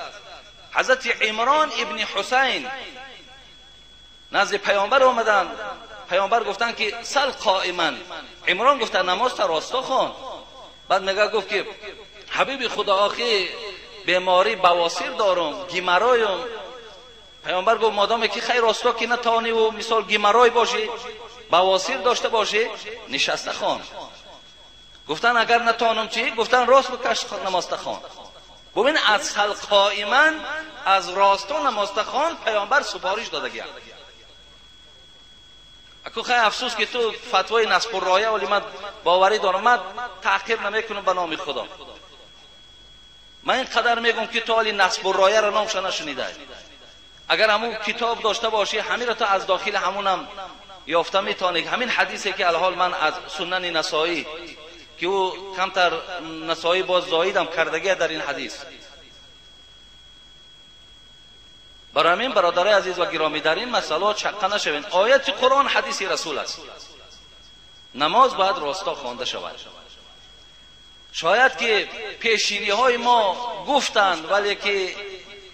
[SPEAKER 2] حضرت عمران ابن حسین نزد پیامبر آمدن، پیامبر گفتن که سل قائما. عمران گفت نماز تا راستا خوان. بعد میگه گفت که حبیب خدا آخی بیماری بواسیر دارم، گیمرایم. پیامبر گفت مادام که خیر راستا که نتانی و مثال گیمرای باشی، بواسیر داشته باشی، نشسته خوان. گفتن اگر نتانم چی؟ گفتن راست بکش نماز خوان. ببین از سل قائما، از راستا نماز خوان پیامبر سپارش داده. اکو خیلی افسوس که تو فتوای نصب الرایه، ولی من باوری دارم، من تحقیر نمیکنم به نام خدا. من اینقدر میگم که تو حالی نصب الرایه را نامش نشنیده. اگر همون کتاب داشته باشی، همین را تو از داخل همونم یافته میتونی. همین حدیثی که الحال من از سنن نسائی که او کمتر نسائی باز زایدم کردگی در این حدیث. برای همین برادرای عزیز و گرامی در این مسئله چقه نشوین. آیت قرآن حدیث رسول است. نماز باید راستا خوانده شود. شاید که پیشینی های ما گفتند ولی که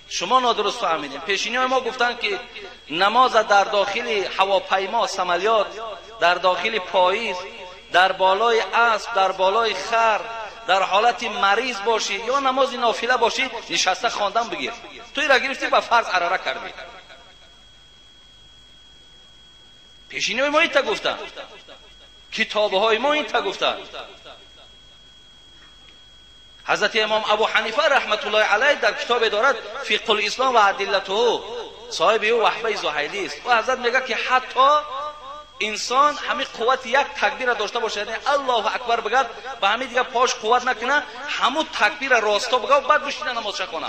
[SPEAKER 2] شما نادرست فهمیدین. پیشینی های ما گفتند که نماز در داخل هواپیما، سملیات، در داخل پاییز، در بالای اسب، در بالای خر، در حالت مریض باشی یا نماز نافله باشی، نشسته خواندن بگیر. توی را گرفتی با فرض عراره کردی. پیشینی های ما این تا گفتن، کتاب های ما این تا گفتن. حضرت امام ابو حنیفه رحمت الله علیه در کتاب دارد فقه الاسلام و ادلته، صاحب او وحبه زهیلی است. و حضرت میگه که حتی انسان همین قوت یک تکبیر داشته باشه، یعنی الله اکبر بگد و همین دیگه پاش قوت نکنه، همون تکبیر راستا بگه و بعد بشینه نماز خونه.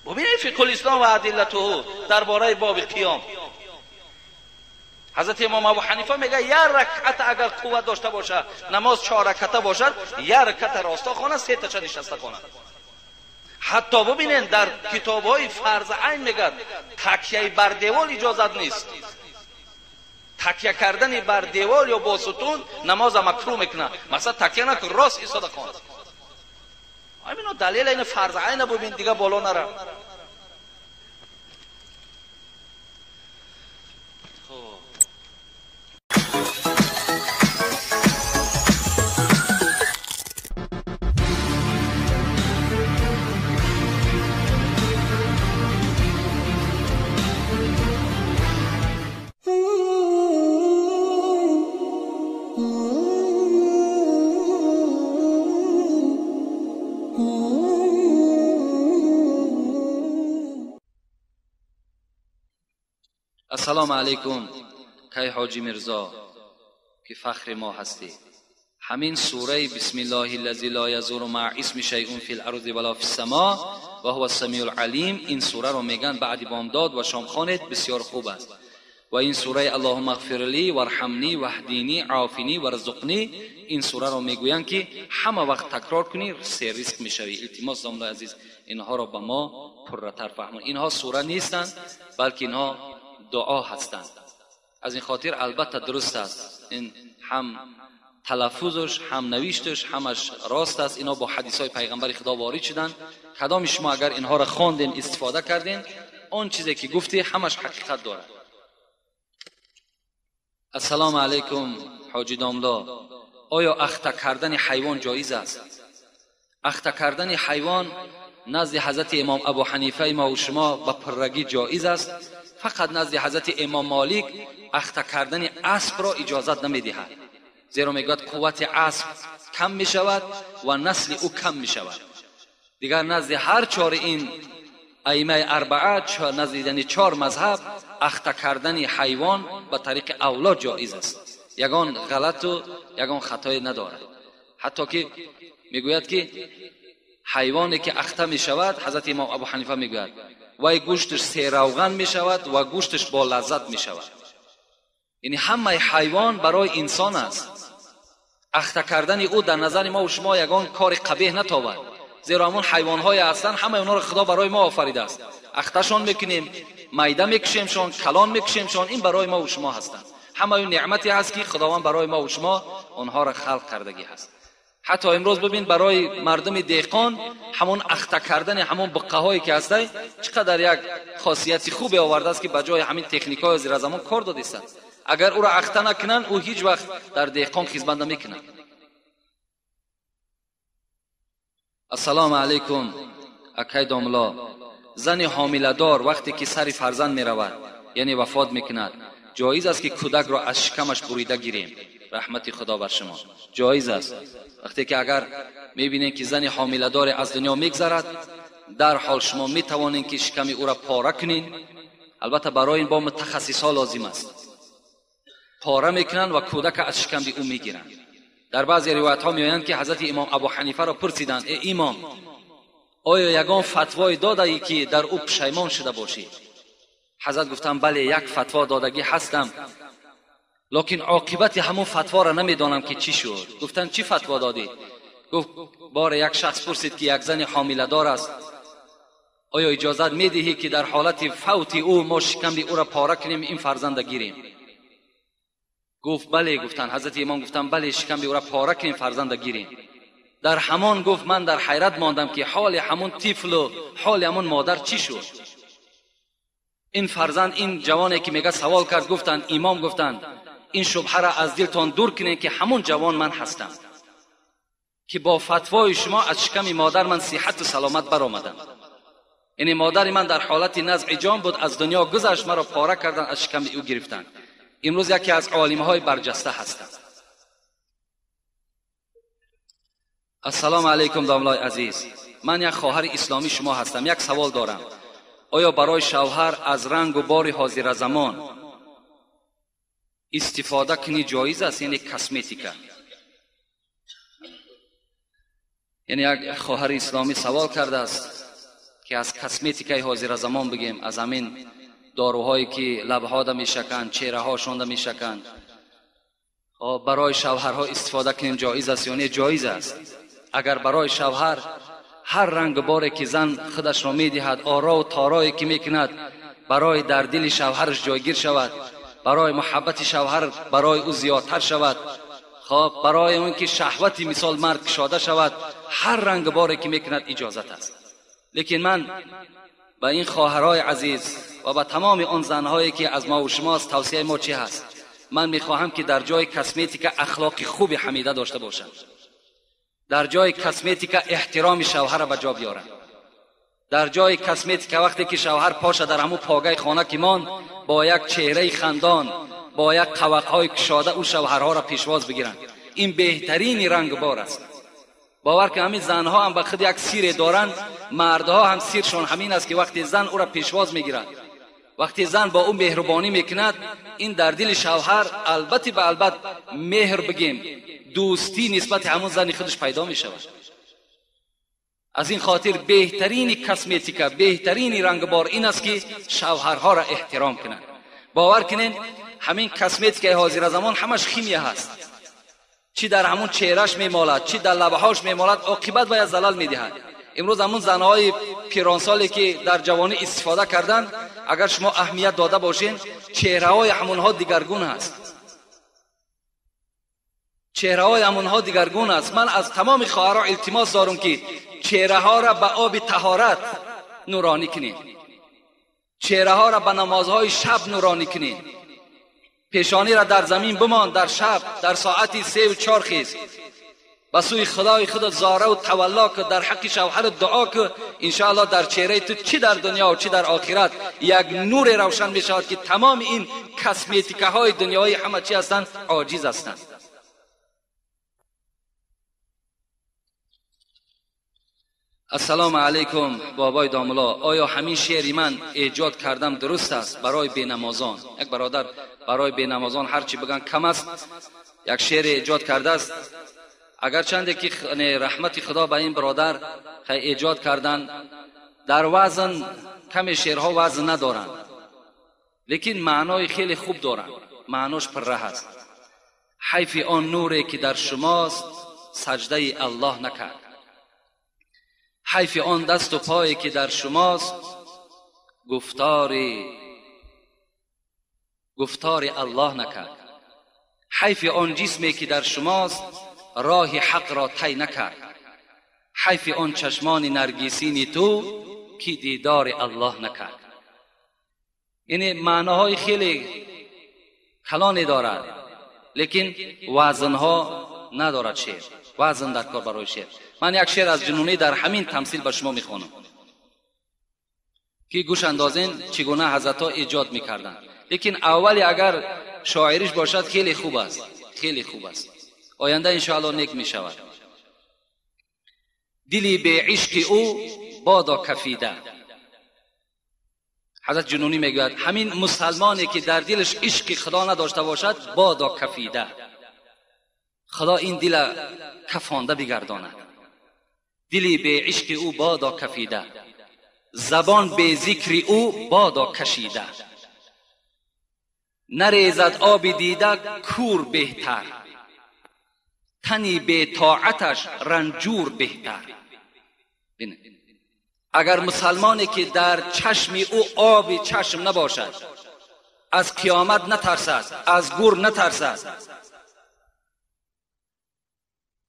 [SPEAKER 2] ببینید فقه الاسلام و ادلته درباره باب قیام. حضرت امام ابو حنیفه میگه یک رکعت اگر قوت داشته باشه، نماز 4 رکعته باشد، یک رکعت راستا خونه، 3 تا نشسته خونه. حتی ببینین در کتاب های فرض عین میگه تکیه بر دیوال اجازت نیست. تکیه کردن بر دیوال یا با ستون نماز مکروه میکنه. مثلا تکیه نکن، راست ایستاده کن. همینو دلیل این فرض عین ببین دیگه بالا نره. السلام علیکم کی حاجی میرزا که فخر ما هستی. همین سوره بسم الله الذی لا یضر مع اسم شیء فی الارض ولا فی السماء و هو السمیع العلیم، این سوره رو میگن بعد بامداد و شام خوانید، بسیار خوب است.
[SPEAKER 1] و این سوره اللهم اغفر لی وارحمنی واهدینی عافینی وارزقنی، این سوره را میگویند که همه وقت تکرار کنی سه ریسک میشوی. التماس داملای عزیز اینها را به ما پرتر فهمون. اینها سوره نیستند بلکه اینها دعا هستند. از این خاطر البته درست است، این هم تلفظش هم نوشتش همش راست است. اینا با حدیث های پیغمبر خدا وارد شدن. کدام شما اگر اینها را خواندین استفاده کردین، آن چیزی که گفتی همش حقیقت دارد. السلام علیکم حاجی داملا، آیا اخته کردن حیوان جایز است؟ اخته کردن حیوان نزد حضرت امام ابو حنیفه ما و شما به پرگی جایز است. فقط نزد حضرت امام مالک اخته کردن اسب را اجازت نمیدهد، زیرا میگوید قوت اسب کم میشود و نسل او کم میشود. دیگر نزد هر چهار این ائمه اربعه، نزد یعنی چهار مذهب، اخته کردن حیوان به طریق اولا جایز است، یگان غلط و یگان خطای ندارد. حتی که میگوید که حیوانی که اخته میشود، حضرت امام ابو حنیفه میگوید وای گوشتش سیروغن میشود و گوشتش با لذت میشود. یعنی همه حیوان برای انسان است. اخته کردن او در نظر ما و شما یگان کار قبیح نتابد، زیرا همون حیوان‌های هستند همه اونها را خدا برای ما آفریده است. اختشان میکنیم، میده میکشیمشان، کلان میکشیمشان، این برای ما و شما هستند. همه اون نعمتی هست که خداوند برای ما و شما آنها را خلق کردگی هست. حتی امروز ببین برای مردم دهقان همون اخته کردن همون بقه هایی که هسته چقدر یک خاصیت خوبی آورده است که به جای همین تکنیک های زیر زمان کار داده است. اگر او را اخته نکنن او هیچ وقت در دهقان خدمت نمیکنن. السلام علیکم اکای داملا، زن حامله دار وقتی که سر فرزند میرود یعنی وفات میکند، جایز است که کودک را از شکمش بریده گیریم؟ رحمت خدا بر شما. جایز است. وقتی که اگر میبینید که زن حامله دار از دنیا میگذرد، در حال شما میتوانید که شکم او را پاره کنین. البته برای این با متخصص ها لازم است. پاره میکنن و کودک از شکم او میگیرند. در بعضی روایت ها میآیند که حضرت امام ابو حنیفه را پرسیدند ای امام، آیا یگان فتوای داده ای که در او پشیمان شده باشی؟ حضرت گفتند بله، یک فتوا دادگی هستم، لکن عاقبت همون فتوا را نمیدانم که چی شد. گفتند چی فتوا دادی؟ گفت بار یک شخص پرسید که یک زن حامله دار است، آیا اجازت میدهی که در حالت فوت او ما شکم او را پاره کنیم این فرزند گیریم؟ گفت بله. گفتند حضرت امام گفتند بله، شکم او را پاره کنیم فرزند گیریم. در همان گفت من در حیرت ماندم که حال همون طفل و حال همون مادر چی شد. این فرزند، این جوانی که میگه سوال کرد، گفتند امام گفتند این شبهه را از دلتان دور کنید که همون جوان من هستم که با فتوای شما از شکم مادر من صحت و سلامت برآمدم. یعنی مادر من در حالت نزع جان بود، از دنیا گذشت، مرا پاره کردن از شکم او گرفتن. امروز یکی از عالم‌های برجسته هستم. السلام علیکم داملای عزیز، من یک خواهر اسلامی شما هستم. یک سوال دارم، آیا برای شوهر از رنگ و بار حاضر زمان استفاده کنی جایز است؟ یعنی کسمتیکا. یعنی یک خواهر اسلامی سوال کرده است که از کسمتیکای حاضر زمان بگیم، از همین داروهایی که لبها ده میشکند، چهره هاشون ده میشکند، برای شوهرها استفاده کنیم جایز است یا نه؟ جایز است. اگر برای شوهر هر رنگ باری که زن خودش را میدهد، آرا و تارایی که میکند، برای در دل شوهرش جایگیر شود، برای محبت شوهر برای او زیادتر شود، خب برای اون که شهوتی مثال مرد کشاده شود، هر رنگ باری که میکند اجازت است. لیکن من به این خواهرای عزیز و به تمام آن زنهایی که از ما و شماست، توصیه ما چی هست؟ من میخواهم که در جای کسمتیک اخلاق خوب حمیده داشته باشند، در جای کسمتیک احترام شوهر به جا بیارند، در جای کسمتیک وقتی که شوهر پاشه در همون پاگه خانه که مان، با یک چهره خندان، با یک قوقهای کشاده او شوهرها را پیشواز بگیرند. این بهترین رنگ بار است. باور که همین زنها هم به خود یک سیر دارند، مردها هم سیرشان همین است که وقتی زن او را پیشواز میگیرد، وقتی زن با او مهربانی میکند، این در دل شوهر البته به البته مهر بگیم دوستی نسبت همون زن خودش پیدا میشود. از این خاطر بهترین کسمتیکا، بهترین رنگبار این است که شوهرها را احترام کنند. باور کنین همین کسمتیکای حاضر زمان همش خیمیه هست، چی در همون چهرهش میمالد، چی در لبهاش میمالد، عاقبت باید زلال میدهد. امروز همون زنهای پیرانسالی که در جوانی استفاده کردن، اگر شما اهمیت داده باشین، چهره های همونها دیگرگون هست، چهره های همونها دیگرگون است. من از تمام خواهرها التماس دارم که چهره ها را به آب طهارت نورانی کنین، چهره ها را به نمازهای شب نورانی کنین. پیشانی را در زمین بمان، در شب در ساعتی 3 و 4 خیز به سوی خدای خود زاره و تولا که در حق شوهر دعا که انشاءالله در چهره تو چی در دنیا و چی در آخرت یک نور روشن می شود که تمام این کسمیتیکه های دنیایی همه چی هستند عاجز هستند. السلام علیکم بابای داملا، آیا همین شعری من ایجاد کردم درست است برای بینمازان؟ یک برادر برای بینمازان هرچی بگن کم است، یک شعر ایجاد کرده است. اگر چنده که رحمت خدا به این برادر ایجاد کردن، در وزن کم شعرها وزن ندارند، لیکن معنای خیلی خوب دارند، معناش پره است. حیف آن نوری که در شماست سجده الله نکرد، حیف آن دست و پایی که در شماست گفتار الله نکرد، حیف آن جسمی که در شماست راه حق را طی نکرد، حیف آن چشمان نرگسین تو که دیدار الله نکرد. یعنی معناهای خیلی کلانی دارد، لیکن وزنها ندارد شعر، وزن در کار برای شعر. من یک شعر از جنونی در همین تمثیل به شما میخوانم که گوش اندازین چگونه حضرت‌ها ایجاد میکردند. لیکن اولی اگر شاعریش باشد خیلی خوب است، خیلی خوب است، آینده انشاءالله نیک میشود. دلی به عشق او بادا کفیده. حضرت جنونی میگوید همین مسلمانی که در دلش عشق خدا نداشته باشد بادا کفیده، خدا این دل کفانده بگرداند. دلی به عشق او بادا کفیده، زبان به ذکر او بادا کشیده، نریزد آب دیده کور بهتر، تنی به طاعتش رنجور بهتر. اگر مسلمانی که در چشم او آب چشم نباشد، از قیامت نترسد، از گور نترسد،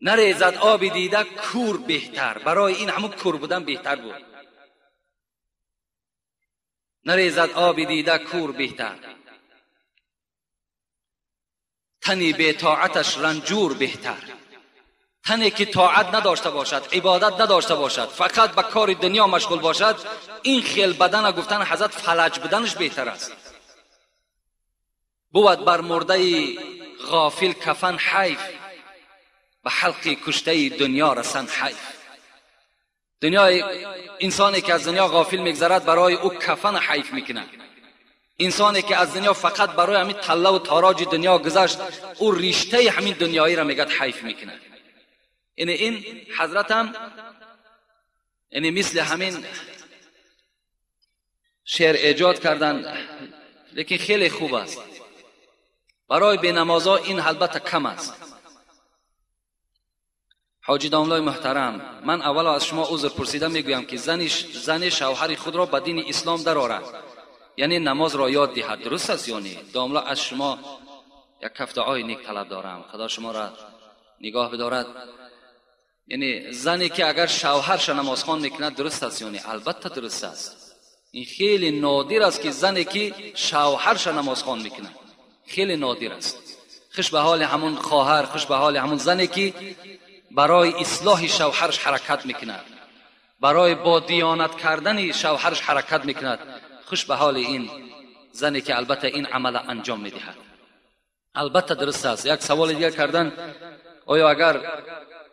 [SPEAKER 1] نریزد آب دیده کور بهتر، برای این همون کور بودن بهتر بود. نریزد آب دیده کور بهتر، تنی به طاعتش رنجور بهتر. تنی که طاعت نداشته باشد، عبادت نداشته باشد، فقط به کار دنیا مشغول باشد، این خیل بدن گفتن حضرت فلج بدنش بهتر است. بود بر مرده غافل کفن حیف، به حلق کشته دنیا رسن حیف. دنیای انسانی که از دنیا غافل میگذرد برای او کفن حیف میکنه. انسانی که از دنیا فقط برای همین طله و تاراج دنیا گذشت، او ریشته همین دنیایی را میگد حیف میکنه. یعنی این حضرت هم یعنی مثل همین شعر ایجاد کردن، لیکن خیلی خوب است. برای بینمازا این البته کم است. حاجی داملای محترم، من اول از شما عذر پرسیده میگویم که زن شوهر خود را به دین اسلام درآورد، یعنی نماز را یاد دهد، درست است یا نه؟ داملا از شما یک کف دعای نیک طلب دارم، خدا شما را نگاه بدارد. یعنی زنی که اگر شوهرش نمازخوان میکند درست است یا نه؟ البته درست است. این خیلی نادر است که زنی که شوهرش نمازخوان میکند، خیلی نادر است. خوش به حال همون خواهر، خوش به حال همون زنی که برای اصلاح شوهرش حرکت میکند، برای با دیانت کردن شوهرش حرکت میکند. خوش به حال این زنی که البته این عمل انجام میدهد. البته درست است. یک سوال دیگر کردن، آیا اگر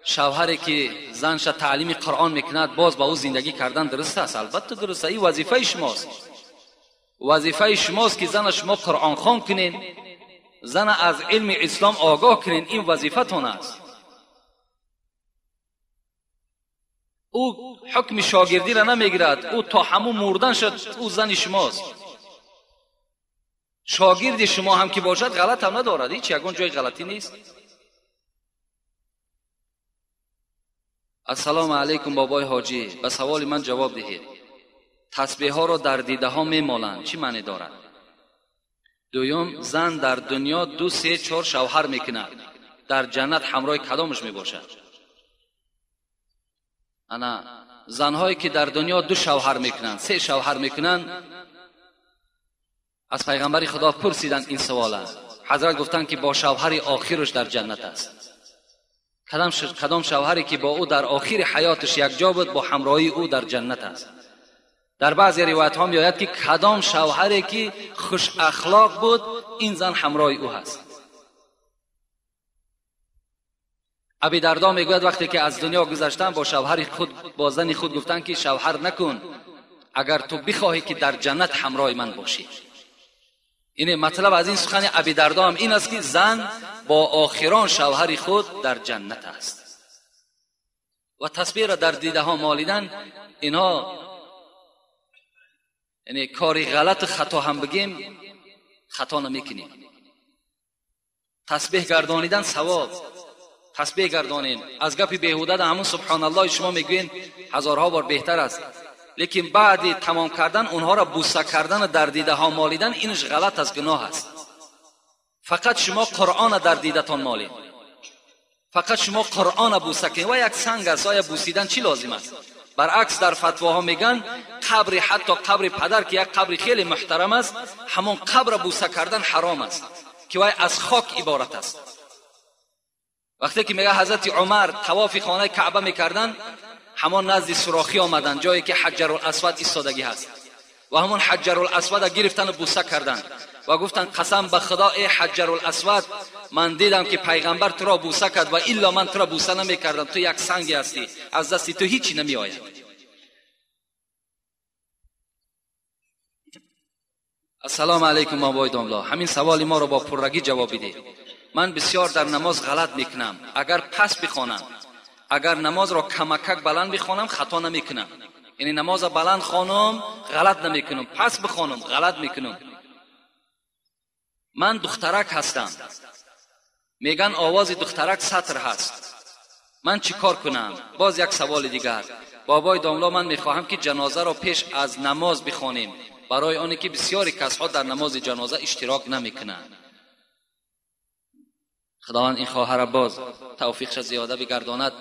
[SPEAKER 1] شوهری که زنش تعلیم قرآن میکند باز با او زندگی کردن درست است؟ البته درست است. این وظیفه شماست، وظیفه شماست که زن شما قرآن خوان کنین، زن از علم اسلام آگاه کنین، این وظیفه است. او حکم شاگردی را نمیگیرد، او تا همون مردن شد او زن شماست. Шогирди шумо ҳам ки бошад ғалат ҳам надорад, ҳеҷ ягон ҷои ғалатӣ нест. Ассалому алайкум бобои ҳоҷӣ, ба саволи ман ҷавоб диҳед. Тасбеҳҳоро дар дидаҳо мемоланд, чӣ маъне дорад? Дуюм, зан дар дунё 2, 3, 4 шавҳар мекунад, дар ҷаннат ҳамроҳи кадомаш мебошад? Ана занҳое ки дар дунё 2 шавҳар мекунанд, 3 шавҳар мекунанд, аз пайғамбари Худо пурсиданд ин савола. Ҳазрат гуфтанд ки бо шавҳари охираш дар ҷаннат аст. Кадом шавҳаре ки бо ӯ дар охири ҳаёташ якҷо буд, бо ҳамроҳии ӯ дар ҷаннат аст. Дар баъзе ривоятҳо меояд ки кадом шавҳаре ки хуш ахлоқ буд, ин зан ҳамроҳи ӯ ҳаст. Аби Дардо мегӯяд вақте ки аз дунё гузаштан бо шавҳари худ, бо зани худ гуфтанд ки шавҳар накун, агар ту бихоҳӣ ки дар ҷаннат ҳамроҳи ман бошӣ. Ине матлаб аз ин сухани Аби Дардо ҳам ин аст ки зан бо охирон шавҳари худ дар ҷаннат аст. Ва тасбеҳро дар дидаҳо молидан, инҳо яъне кори ғалату хато ҳам бигем, хато намекунем. Тасбеҳ гардонидан савоб, тасбеҳ гардонем. Аз гапи беҳуда ҳамун субҳоналлоҳи шумо мегӯен ҳазорҳо бор беҳтар аст. Лекин баъди тамом кардан онҳоро буса кардан дар дидаҳо молидан, инаш ғалат аст, гуноҳ аст. Фақат шумо Қуръонро дар дидатон молед, фақат шумо Қуръонро буса кунед. Ва як санг аст, оя бусидан чӣ лозим аст? Баръакс дар фатвоҳо мегӯянд қабри, ҳатто қабри падар ки як қабри хеле муҳтарам аст, ҳамон қабрро буса кардан ҳаром аст, ки вай аз хок иборат аст. Вақте ки мегӯяд ҳазрати Умар тавофи хонаи Каъба мекарданд, ҳамон назди сурохӣ омаданд, ҷое ки Ҳаҷарул-Асвад истодагӣ ҳаст, ва ҳамон Ҳаҷарул-Асвадро гирифтану буса карданд ва гуфтанд қасам ба Худо, эй Ҳаҷарул-Асвад, ман дидам ки пайғамбар туро буса кард ва илло ман туро буса намекардам, ту як санге ҳастӣ, аз дасти ту ҳичи намеояд. Ассалому алайкум бобои домло, ҳамин саволи моро бо пуррагӣ ҷавоб бидед. Ман бисёр дар намоз ғалат мекунам. Агар пас бихонам, агар намозро камакак баланд бихонам, хато намекунам. Яъне намозро баланд хонам, ғалат намекунам, пас бихонам, ғалат мекунам. Ман духтарак ҳастам. Меган овози духтарак сатр ҳаст. Ман чӣ кор кунам? Боз як саволи дигар. Бобои домло, ман мехоҳам ки ҷанозаро пеш аз намоз бихонем, барои оне ки бисёри касҳо дар намози ҷаноза иштирок намекунанд. Худованд ин хоҳара боз тавфиқша зиёда бигардонад.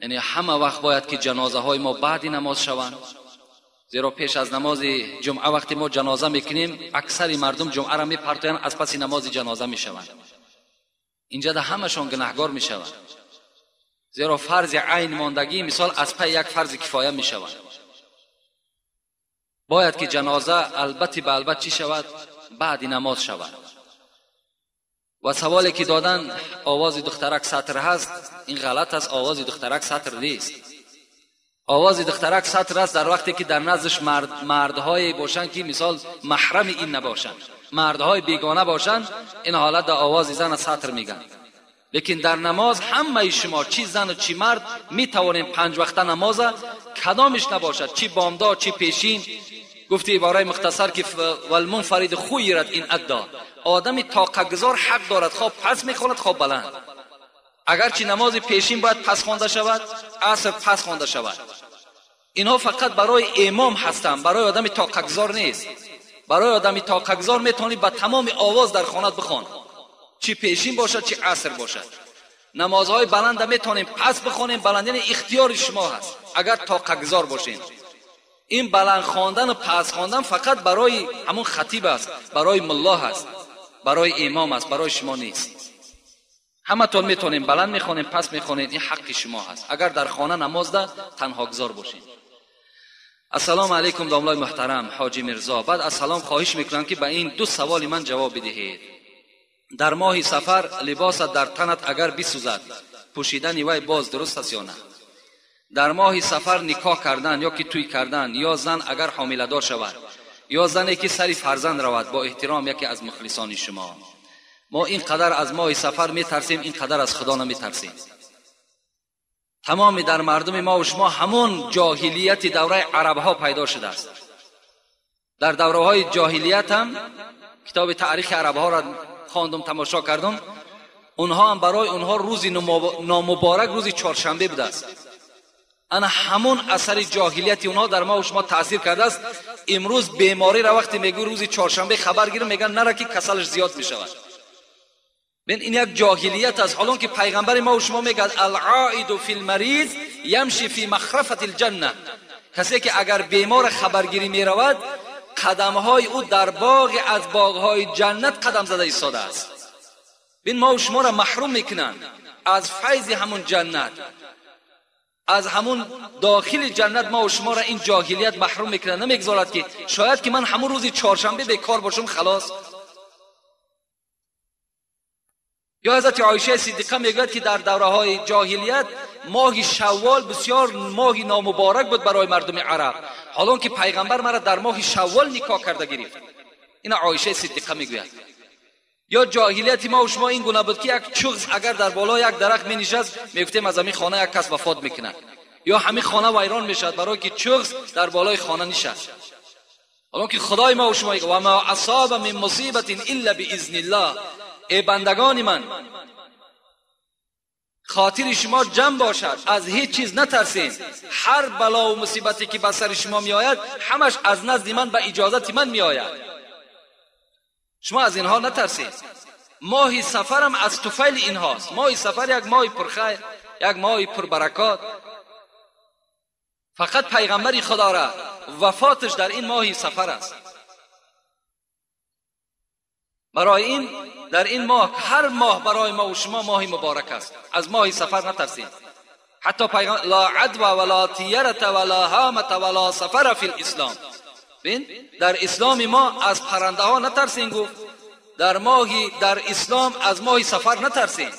[SPEAKER 1] Яъне ҳама вақт бояд ки ҷанозаҳои мо баъди намоз шаванд, зеро пеш аз намози ҷумъа вақте мо ҷаноза мекунем, аксари мардум ҷумъаро мепартоянд, аз паси намози ҷаноза мешаванд. Инҷа да ҳамашон гунаҳгор мешаванд, зеро фарзи айн мондагӣ мисол аз пай як фарзи кифоя мешавад. Бояд ки ҷаноза албатти ба албат чӣ шавад? Баъди намоз шавад. Ва саволе ки додан овози духтарак сатр ҳаст, ин ғалат аст. Овози духтарак сатр нест. Овози духтарак сатр аст дар вақте ки дар наздаш мардҳое бошанд ки мисол маҳрами ин набошанд, мардҳои бегона бошанд, ин ҳолат дар овози зана сатр мегӯянд. Лекин дар намоз ҳамаи шумо, чӣ зану чӣ мард, метавонем 5 вақта намоза кадомиш набошад, чӣ бомдод, чӣ пешин. Гуфти ибораи мухтасар ки валмунфарид хуйрат ин адда, одами тоқагузор ҳақ дорад хоб пас мехонад, хоб баланд. Агарчи намози пешин бояд пас хонда шавад, аср пас хонда шавад. Инҳо фақат барои имом ҳастанд, барои одами тоқагузор нест. Барои одами тоқагузор метавонӣ ба тамоми овоз дар хонат бихон, чӣ пешин бошад, чӣ аср бошад. Намозҳои баланда метавонем пас бихонем, баланд яъне ихтиёри шумо ҳаст агар тоқагузор бошем. Ин баланд хондан ва пас хондан фақат барои ҳамон хатиб аст, барои мулло ҳаст, барои имом аст, барои шумо нест. Ҳаматон метавонем баланд мехонем, пас мехонем, ин ҳаққи шумо ҳаст агар дар хона намозда танҳогузор бошем. Ассалому алайкум домлои муҳтарам ҳоҷи Мирзо, баъд аз салом хоҳиш мекунам ки ба ин 2 саволи ман ҷавоб бидиҳед. Дар моҳи сафар либосат дар танат агар бисӯзад, пӯшидани вай боз дуруст аст ё на? Дар моҳи сафар никоҳ кардан ё ки тӯй кардан, ё зан агар ҳомиладор шавад, ё зане ки сари фарзанд равад, бо эҳтиром яке аз мухлисони шумо. Мо ин қадар аз моҳи сафар метарсем, ин қадар аз Худо наметарсем. Тамоми дар мардуми мо ва шумо ҳамон ҷоҳилияти давраи арабҳо пайдо шудааст. در دوره های جاهلیت هم کتاب تاریخ عرب ها را خواندم، تماشا کردم، اونها هم برای اونها روزی نامبارک روزی چهارشنبه بوده است. انا همون اثر جاهلیت اونها در ما و شما تاثیر کرده است. امروز بیماری را وقتی میگو روزی چهارشنبه خبر گیرم، میگن نره که کسلش زیاد میشود. ببین این یک جاهلیت است. حالا که پیغمبر ما و شما میگه العائد فی المریض یمشی فی مخرفه الجنه، کسی که اگر بیمار خبرگیری میرود قدمهای او در باغ از باغهای جنت قدم زده ایستاده است. ببین ما و شما را محروم میکنند از فیض همون جنت، از همون داخل جنت ما و شما را این جاهلیت محروم میکنه، نمیگذارد که شاید که من همون روزی چهارشنبه بیکار باشم خلاص. یا حضرت عایشه صدیقه میگوید که در دوره های جاهلیت ماه شوال بسیار ماه نامبارک بود برای مردم عرب، حالا که پیغمبر مرا در ماه شوال نکاح کرده گرفت. این عایشه صدیقه میگوید. یا جاهلیت ما و شما این گونه بود که یک چغز اگر در بالا یک درخت می نشست، میگفتیم از همین خانه یک کس وفات میکنه یا همین خانه ویران میشد برای که چغز در بالای خانه نشست. حالا که خدای ما و شما میگه و ما اصاب من مصیبت الا باذن الله، ای بندگان من خاطر شما جمع باشد، از هیچ چیز نترسین، هر بلا و مصیبتی که به سر شما میآید همش از نزد من به اجازت من میآید، شما از اینها نترسید. ماه سفرم از طفیل اینهاست. ماه سفر یک ماه پرخیر، یک ماه پربرکات. فقط پیغمبر خدا را وفاتش در این ماه سفر است. برای این در این ماه، هر ماه برای ما و شما ماه مبارک است، از ماه سفر نترسید. حتی پیغمبر لا عدوى ولا طیرة ولا هامة ولا سفر فی الاسلام. ببین در اسلام ما از پرنده ها نترسین گفت، در اسلام از ماه سفر نترسین،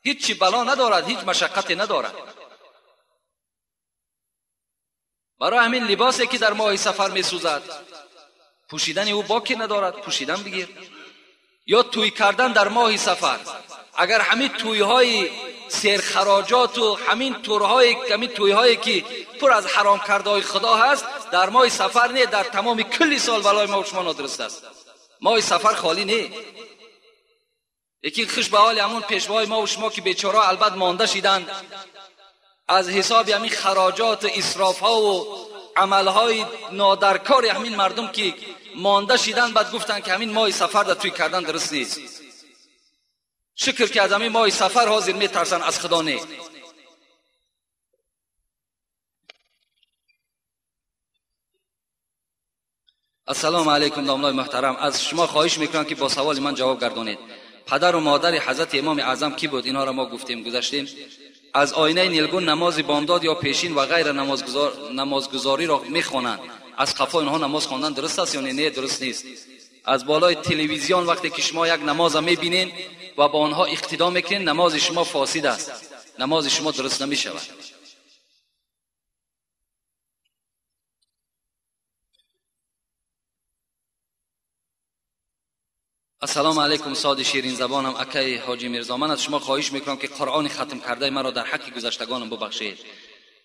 [SPEAKER 1] هیچ بلا ندارد، هیچ مشقتی ندارد. برای همین لباسی که در ماه سفر میسوزد پوشیدن او باکی ندارد، پوشیدن بگیر. یا توی کردن در ماه سفر، اگر همین توی های سرخراجات و همین تورهای همین توی هایی که پر از حرام کرده های خدا هست در ماه سفر نه، در تمام کلی سال برای ما و شما نادرست است. ماه سفر خالی نه. یکی خوش به حال همون پیشوای ما و شما که بیچاره البته مانده شیدند از حساب همین خراجات و اسراف ها و عمل های نادرکار همین مردم که مانده شیدن، بعد گفتن که همین ماه سفر در توی کردن درست نیست. شکر که از همین ماه سفر حاضر میترسن، از خدا نه. السلام علیکم داملای محترم، از شما خواهش میکنم که با سوال من جواب گردانید. پدر و مادر حضرت امام اعظم کی بود؟ اینها را ما گفتیم گذشتیم. از آینه نیلگون نماز بامداد یا پیشین و غیر نمازگزاری را میخوانند، از قفا اینها نماز خواندن درست است یا نه؟ درست نیست. از بالای تلویزیون وقتی که شما یک نماز میبینین و با آنها اقتدا میکنین، نماز شما فاسد است، نماز شما درست نمیشود. السلام علیکم ساد شیرین زبانم اکی حاجی میرزا، من از شما خواهش میکنم که قرآن ختم کرده مرا در حق گذشتگانم ببخشید.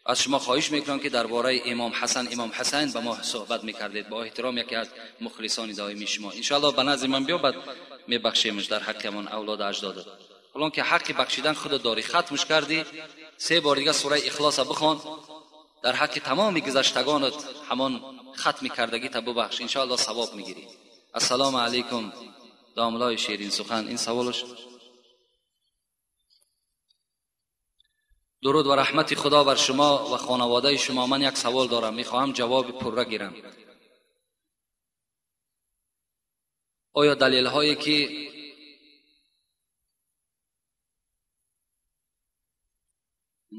[SPEAKER 1] از شما خواهش میکنم که درباره امام حسن امام حسین به ما صحبت میکردید. با احترام یکی از مخلصان دائمی شما. انشاءالله به نزد من بیا، بعد میبخشیمش در حق من اولاد اجداد. حالا که حق بخشیدن خود داری، ختمش کردی، 3 بار دیگه سوره اخلاص بخوان، در حق تمام گذشتگانت همان ختم کردگی تا ببخش، انشاءالله ثواب میگیری. السلام علیکم داملای شیرین سخن. این سوالش درود و رحمت خدا بر شما و خانواده شما. من یک سوال دارم، میخواهم جواب پرره گیرم. آیا دلیل هایی که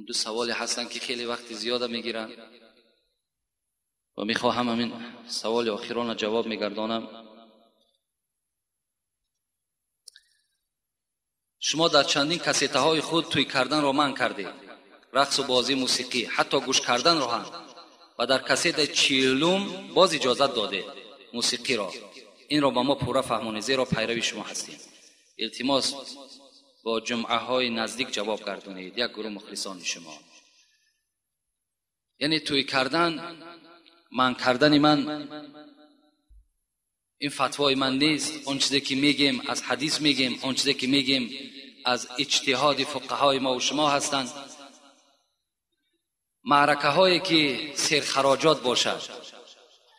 [SPEAKER 1] دو سوالی هستن که خیلی وقت زیاده میگیرن و میخواهم همین سوال آخران جواب میگردانم. شما در چندین کسیته های خود توی کردن را منع کردید، رقص و بازی موسیقی، حتی گوش کردن را هم، و در کسیت 40 باز اجازت داده موسیقی را. این را با ما پورا فهمانید، زیرا پیروی شما هستیم. التماس با جمعه های نزدیک جواب گردونید، یک گروه مخلصان شما. یعنی توی کردن، من کردن من این فتوای من نیست. آن چیزی که میگیم از حدیث میگیم، آن چیزی که میگیم از اجتهاد فقهای ما و شما هستند. معرکه هایی که سرخراجات باشد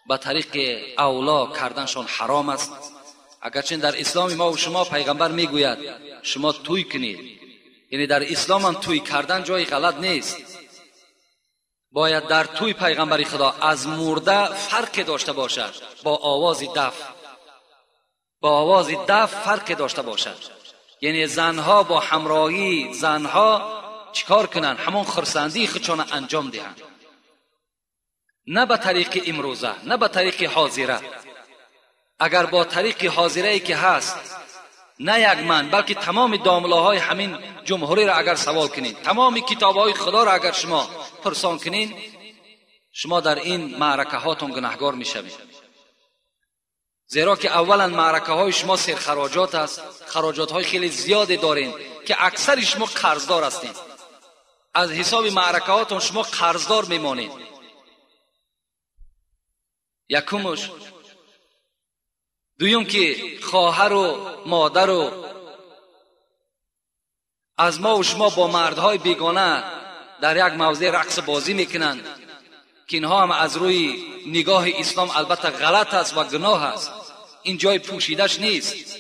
[SPEAKER 1] به طریق اولا کردنشان حرام است. اگرچه در اسلام ما و شما پیغمبر میگوید شما توی کنید، یعنی در اسلام هم توی کردن جای غلط نیست. باید در توی پیغمبر خدا از مرده فرق داشته باشد، با آواز دف، با آواز دف فرق داشته باشد. یعنی زنها با همراهی زنها چیکار کنن؟ همون خرسندی خودشان انجام دهند، نه به طریق امروزه، نه به طریق حاضره. اگر با طریق حاضره ای که هست، نه یک من بلکه تمام داملاهای همین جمهوری را اگر سوال کنین، تمام کتابهای خدا را اگر شما پرسان کنین، شما در این معرکه هاتون گناهگار میشوید. زیرا که اولا معرکه های شما سرخراجات است، خراجات های خیلی زیادی دارین که اکثر شما قرضدار هستین. از حساب معرکه هاتون شما قرضدار میمانید. یکمش. دویم که خواهر و مادر و از ما و شما با مردهای بیگانه در یک موضع رقص بازی میکنند که اینها هم از روی نگاه اسلام البته غلط است و گناه است، این جای پوشیدش نیست.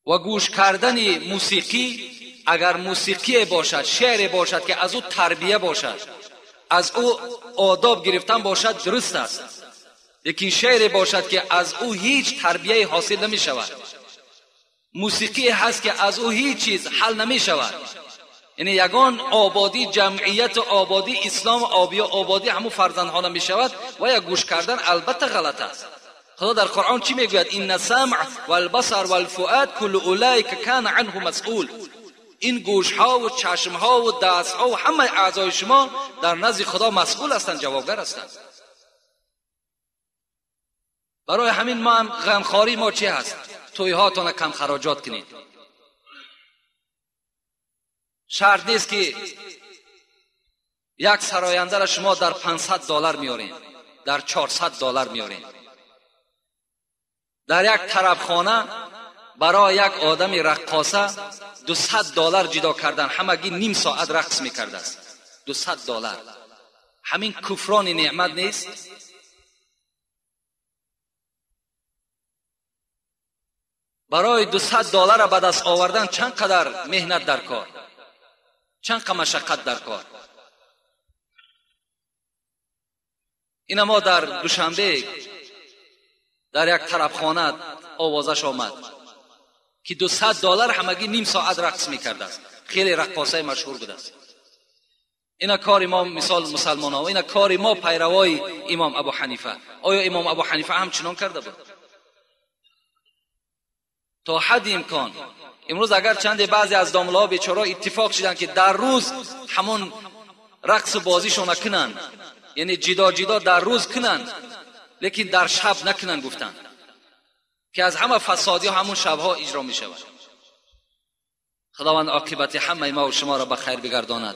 [SPEAKER 1] و گوش کردن موسیقی، اگر موسیقی باشد، شعر باشد که از او تربیه باشد، از او آداب گرفتن باشد، درست است. لیکن شعر باشد که از او هیچ تربیه حاصل نمی شود، موسیقی هست که از او هیچ چیز حل نمی شود، یعنی یگان آبادی جمعیت و آبادی اسلام و آبادی همون فرزندها نمی شود. و یا گوش کردن البته غلط است. خدا در قرآن چی میگوید؟ ان السمع والبصر والفؤاد کل اولئک کان عنه مسئول. این گوش ها و چشم ها و دست ها و همه اعضای شما در نزد خدا مسئول هستند، جوابگر هستند. برای همین ما هم غمخواری ما چی هست؟ توی هاتون کم خراجات کنید. شرط نیست که یک سراینده را شما در $500 میارین، در $400 میارین. در یک طربخانه برای یک آدم رقاصه $200 جدا کردن، همگی نیم ساعت رقص میکرده است. $200. همین کفران نعمت نیست؟ برای $200 به دست آوردن چند قدر مهنت در کار، چند قدر مشقت در کار. این ما در دوشنبه در یک طربخانه آوازش آمد که $200 همگی نیم ساعت رقص میکرده است. خیلی رقاصه مشهور بوده است. اینا کار ما مثال مسلمان ها، اینا کار ما پیروای امام ابو حنیفه. آیا امام ابو حنیفه هم چنان کرده بود؟ تا حد امکان. امروز اگر چند بعضی از داملاها بیچاره اتفاق شدن که در روز همون رقص و بازیشون کنن، یعنی جدا جدا در روز کنن، لیکن در شب نکنن، گفتن که از همه فسادی همون شبها اجرا می شود. خداوند عاقبت همه ما و شما را به خیر بگرداند،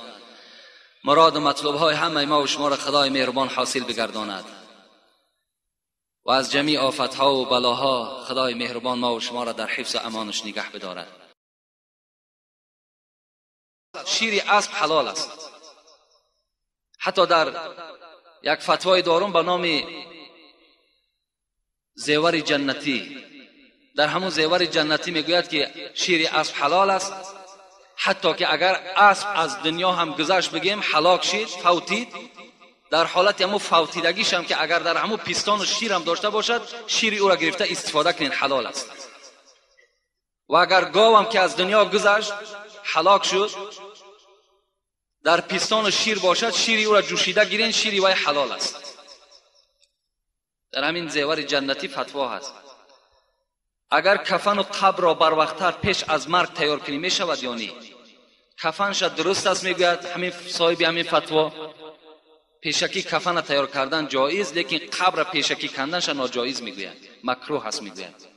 [SPEAKER 1] مراد و مطلوب های همه ما و شما را خدای مهربان حاصل بگرداند و از جمیع آفتها و بلاها خدای مهربان ما و شما را در حفظ و امانش نگه بدارد. شیر اسب حلال است. حتی در یک فتوای دارم به نام زیور جنتی، در همون زیور جنتی میگوید که شیر اسب حلال است، حتی که اگر اسب از دنیا هم گذشت بگیم هلاک شد، فوتید، در حالت همون فوتیدگیش هم که اگر در همون پیستان و شیر هم داشته باشد، شیر او را گرفته استفاده کنین، حلال است. و اگر گاو هم که از دنیا گذشت هلاک شد، در پیستان و شیر باشد، شیر او را جوشیده گیرین، شیر وی حلال است. در همین زیور جنتی فتوا هست. اگر کفن و قبر را بر وقتتر پیش از مرگ تیار کنی می شود یا نه؟ کفنش درست است میگوید همین صاحب همین فتوا، پیشکی کفن تیار کردن جایز، لیکن قبر پیشکی کندنش ناجایز میگوید، مکروه هست میگوید.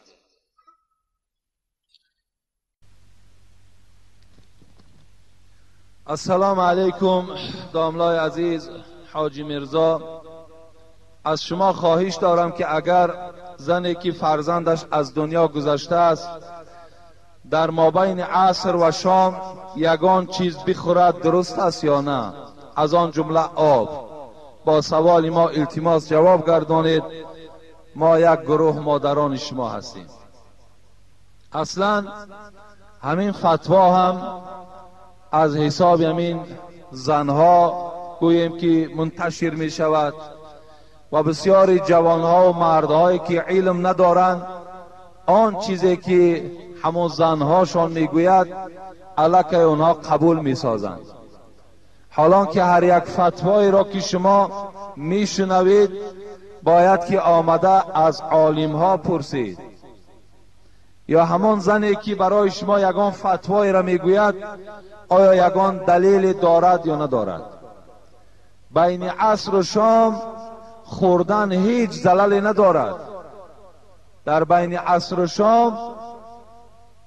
[SPEAKER 3] السلام علیکم داملای عزیز، حاجی میرزا.
[SPEAKER 1] از شما خواهش دارم که اگر زنی که فرزندش از دنیا گذشته است در مابین عصر و شام یگان چیز بخورد درست است یا نه؟ از آن جمله آب. با سوال ما التماس جواب گردانید. ما یک گروه مادران شما هستیم. اصلا همین فتوا هم از حساب همین زنها گوییم که منتشر می شود و بسیاری جوانها و مردهایی که علم ندارند آن چیزی که همون زنهاشان میگوید علیه اونها قبول میسازند. حالان که هر یک فتوایی را که شما میشنوید باید که آمده از عالمها پرسید، یا همان زنی که برای شما یگان فتوایی را میگوید آیا یگان دلیل دارد یا ندارد. بین عصر و شام خوردن هیچ زللی ندارد. در بین عصر و شام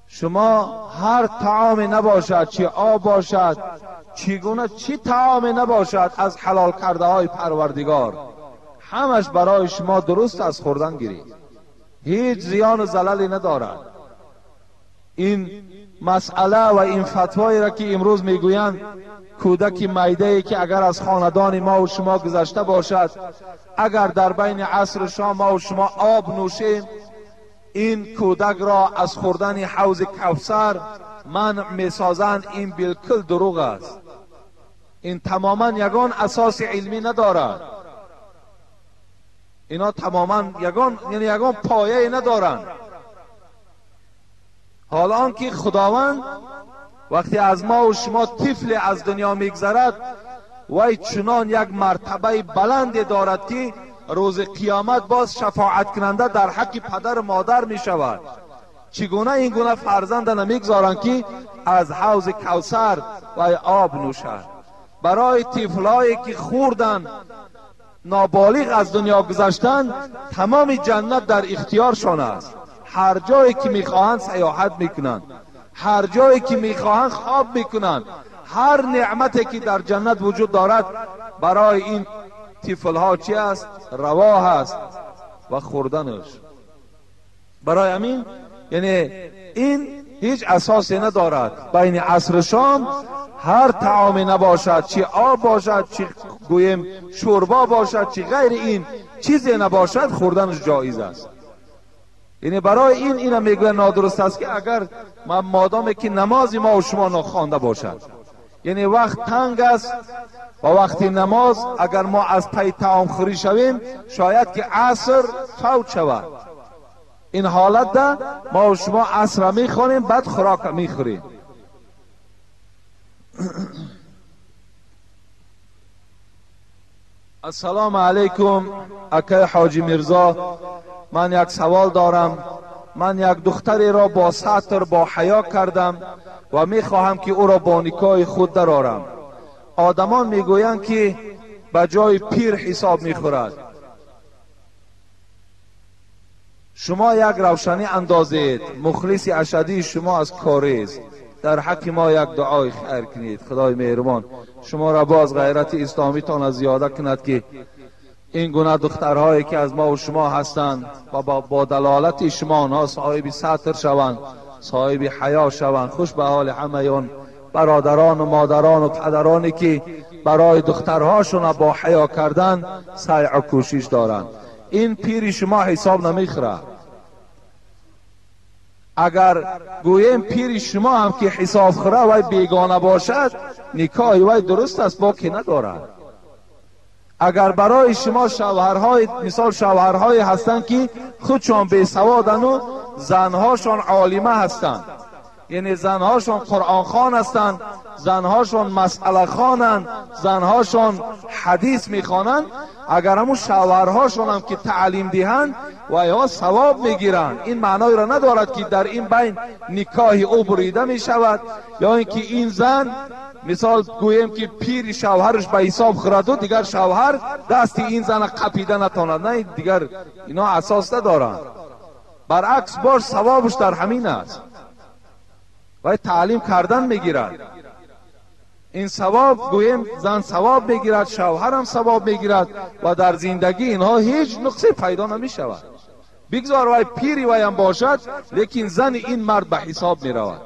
[SPEAKER 1] شما هر طعامی نباشد، چی آب باشد، چگونه چی طعامی نباشد از حلال کرده های پروردگار، همش برای شما درست از خوردن گیرید، هیچ زیان و زللی ندارد. این مسئله و این فتوایی را که امروز میگویند کودک میده که اگر از خاندان ما و شما گذشته باشد، اگر در بین عصر و شام ما و شما آب نوشیم، این کودک را از خوردن حوض کوثر منع میسازند، این بالکل دروغ است. این تماما یگان اساس علمی ندارد. اینا تماما یگان، یعنی یگان پایه ندارند. حال آنکه خداوند وقتی از ما و شما طفل از دنیا میگذرد، وی چنان یک مرتبه بلند دارد که روز قیامت باز شفاعت کننده در حق پدر و مادر می شود. چگونه این گونه فرزند نمیگذارند که از حوض کوثر و آب نوشد؟ برای طفلایی که خوردن نابالغ از دنیا گذشتن، تمام جنت در اختیارشان است. هر جایی که میخواهند سیاحت میکنند، هر جایی که میخواهند خواب میکنند، هر نعمتی که در جنت وجود دارد برای این طفلها چی است؟ روا است و خوردنش. برای همین یعنی این هیچ اساسی ندارد. بین عصر شام هر طعامی نباشد، چی آب باشد، چی گویم شوربا باشد، چی غیر این چیزی نباشد، خوردنش جایز است. یعنی برای این اینم میگوید نادرست است که اگر مادامی که نماز ما و شما نخوانده باشد، یعنی وقت تنگ است و وقتی نماز اگر ما از پی طعام خوری شویم شاید که عصر فوت شود. این حالت ده ما و شما عصر میخوانیم، بعد خوراک میخوریم. السلام علیکم اکای حاجی میرزا، من یک سوال دارم. من یک دختری را با ستر با حیا کردم و میخواهم که او را با نکاح خود درآرم. آدمان میگویند که به جای پیر حساب میخورد. شما یک روشنی اندازید، مخلص اشدی شما از کاریز. در حق ما یک دعای خیر کنید. خدای مهربان شما را باز غیرت اسلامی تان زیاده کند که این گونه دخترهایی که از ما و شما هستند و با دلالت شما آنها صاحب ستر شوند، صاحب حیا شوند. خوش به حال همه آن برادران و مادران و پدرانی که برای دخترهاشون با حیا کردن سعی و کوشش دارند. این پیر شما حساب نمیخوره. اگر گوییم پیر شما هم که حساب خوره و بیگانه باشد، نکاح وی درست است، باکی ندارد. اگر برای شما شوهرهای مثال شوهرهای هستند که خودشان بی سوادن و زنهاشان عالمه هستند، یعنی زنهاشان قرآن خوان هستند، زنهاشان مسئله خوانند، زنهاشان حدیث میخوانند، اگر همون شوهرهاشان هم که تعلیم دهند و یا ثواب میگیرند، این معنای را ندارد که در این بین نکاح او بریده میشود یا اینکه این زن مثال گوییم که پیر شوهرش به حساب خورد و دیگر شوهر دست این زن قپیده نتواند. نه، دیگر اینا اساس ندارند. برعکس باش ثوابش در همین است و تعلیم کردن میگیرد. این ثواب گوییم زن ثواب میگیرد، شوهرم ثواب میگیرد و در زندگی اینها هیچ نقصی پیدا نمیشود. بگذار وای پیری وایم باشد، لیکن زن این مرد به حساب میرود.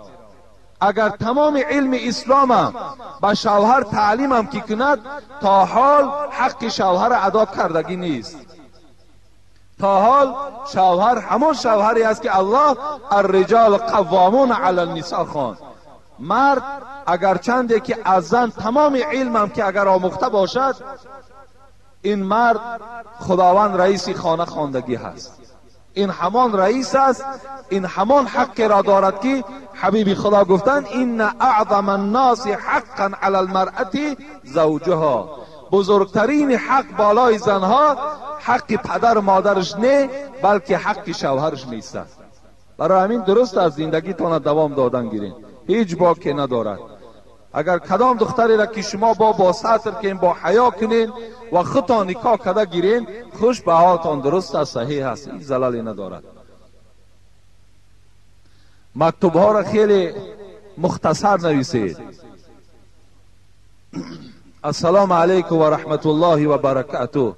[SPEAKER 1] اگر تمام علم اسلام به شوهر تعلیم که کند، تا حال حق شوهر ادا کردگی نیست. تا حال شوهر همان شوهری است که الله الرجال قوامون علی النساء خواند. مرد اگر چنده که از زن تمام علمم که اگر آموخته باشد، این مرد خداوند رئیس خانه خواندگی هست. این همان رئیس است، این همان حق را دارد که حبیب خدا گفتند این اعظم الناس حقا علی المرأة زوجها. بزرگترین حق بالای زنها حق پدر و مادرش نه، بلکه حق شوهرش نیست. برای همین درست از زندگیتان دوام دادن گیرین، هیچ باکی ندارد. اگر کدام دختری را که شما با ستر کنین، با حیا کنین و خودتان نکاح کرده گیرین، خوش به حالتان درست است، صحیح است، هیچ زلالی ندارد. مکتوب ها را خیلی مختصر نویسید. السلام علیکم و رحمت الله و برکاته.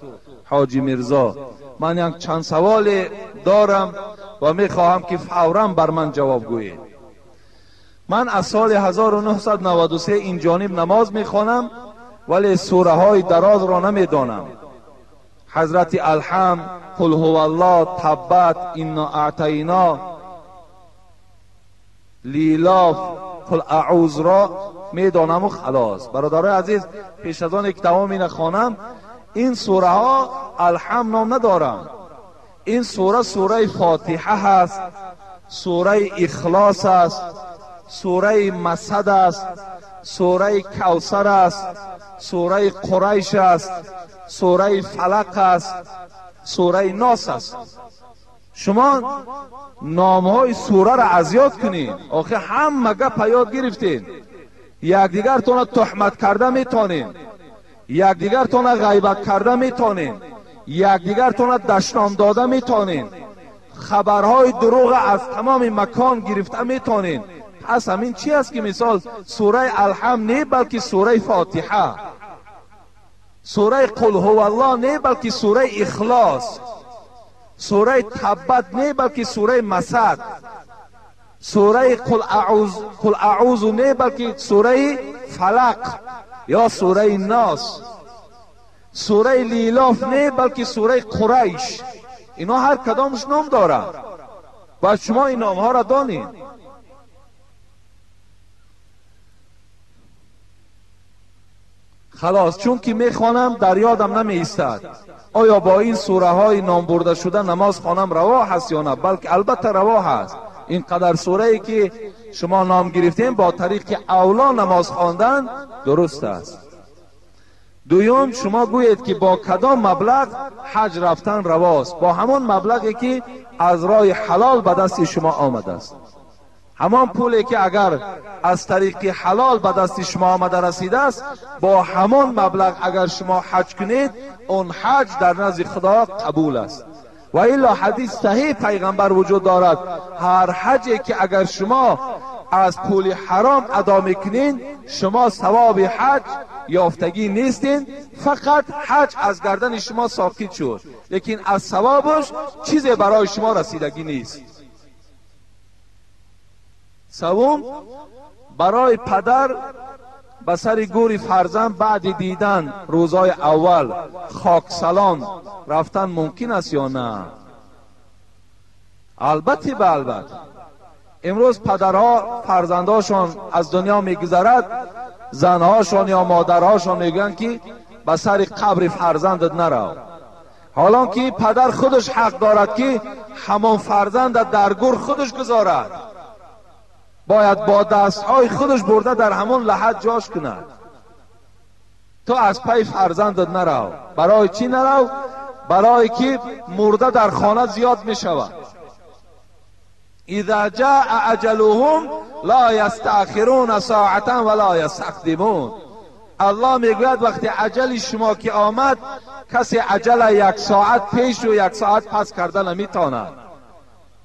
[SPEAKER 1] حاجی میرزا، من یک چند سوال دارم و میخواهم که فورا بر من جواب گویید. من از سال 1993 این جانب نماز میخوانم، ولی سوره های دراز را نمیدانم. حضرت الحمد، قل هو الله، تبت، انا اعطینا، لیلاف، قل اعوذ را میدانم و خلاص. برادرای عزیز، پیش از آن که تمام این خوانم، این سوره ها الحمد نام ندارم. این سوره سوره فاتحه هست، سوره اخلاص است، سوره مسد است، سوره کوثر است، سوره قریش است، سوره فلق است، سوره ناس است. شما نامهای سوره را از یاد کنید. آخه همه گپ یاد گرفتین، یکدیگرتان تهمت کرده میتونین، یکدیگرتان غیبت کرده میتونین، یکدیگرتان دشنام داده میتونین، خبرهای دروغ از تمام مکان گرفته میتونین. پس همین چی است که مثال سوره الحمد نه، بلکه سوره فاتحه، سوره قل هو الله نه، بلکه سوره اخلاص، سوره تبت نه، بلکه سوره مسد، سوره قل اعوذ نه، بلکه سوره فلق یا سوره ناس، سوره لیلاف نه، بلکه سوره قریش. اینا هر کدامش نام داره، باید شما این نام ها را دانید. خلاص، چون که میخوانم در یادم نمی ایستد آیا با این سوره های نام برده شده نماز خوانم روا هست یا نه؟ بلکه البته روا هست. این قدر سوره ای که شما نام گرفتین با طریق اولا نماز خواندن درست است. دوم، شما گویید که با کدام مبلغ حج رفتن رواست؟ با همان مبلغی که از راه حلال به دست شما آمده است. همان پولی که اگر از طریق حلال به دست شما آمده رسیده است، با همان مبلغ اگر شما حج کنید، اون حج در نزد خدا قبول است. و الا حدیث صحیح پیغمبر وجود دارد، هر حجی که اگر شما از پول حرام ادا میکنین، شما ثواب حج یافتگی نیستین، فقط حج از گردن شما ساقط شد، لیکن از ثوابش چیزی برای شما رسیدگی نیست. سوم، برای پدر به سر گور فرزند بعد دیدن روزای اول خاک سلام رفتن ممکن است یا نه؟ البته به البته. امروز پدرها فرزنداشان از دنیا میگذرد، زنهاشان یا مادرهاشان میگن که به سر قبر فرزندت نرو، حالان که پدر خودش حق دارد که همان فرزند در گور خودش گذارد، باید با دستهای خودش برده در همان لحد جاش کند. تو از پی فرزندت نرو. برای چی نرو؟ برای که مرده در خانه زیاد می شود. اذا جاء اجلهم لا یستأخرون ساعتا ولا یستقدمون. الله میگوید وقتی اجل شما که آمد، کسی اجل یک ساعت پیش و یک ساعت پس کرده نمیتواند.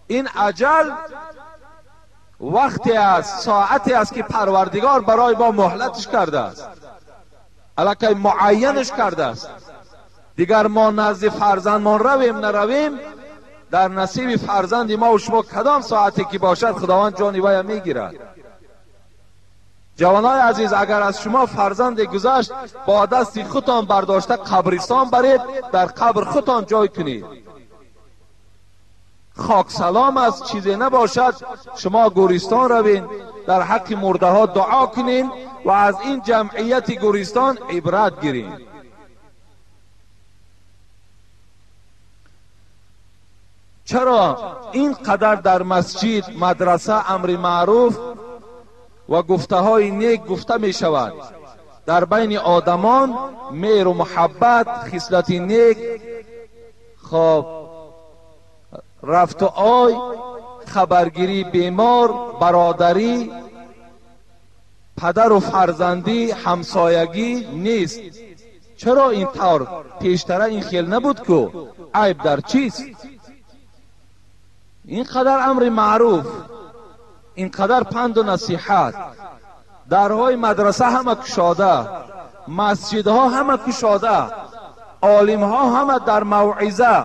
[SPEAKER 1] این اجل وقتی است، ساعتی است که پروردگار برای ما مهلتش کرده است، الکی معینش کرده است. دیگر ما نزد فرزندمان رویم نرویم، در نصیب فرزند ما و شما کدام ساعتی که باشد خداوند جان وی میگیرد. جوانای عزیز، اگر از شما فرزند گذشت، با دست خودتان برداشته قبرستان برید، در قبر خودتان جای کنید. خاک سلام است، چیزی نباشد، شما گورستان روین، در حق مرده ها دعا کنین و از این جمعیت گورستان عبرت گیرین. چرا این قدر در مسجد، مدرسه امر معروف و گفته های نیک گفته می شود؟ در بین آدمان مهر و محبت، خصلت نیک، خب رفت و آی، خبرگیری بیمار، برادری، پدر و فرزندی، همسایگی نیست. چرا این طور؟ پیشتره این خیل نبود که عیب در چیست؟ اینقدر امر معروف، اینقدر پند و نصیحت، درهای مدرسه همه کشاده، مسجدها همه کشاده، عالمها همه در موعظه،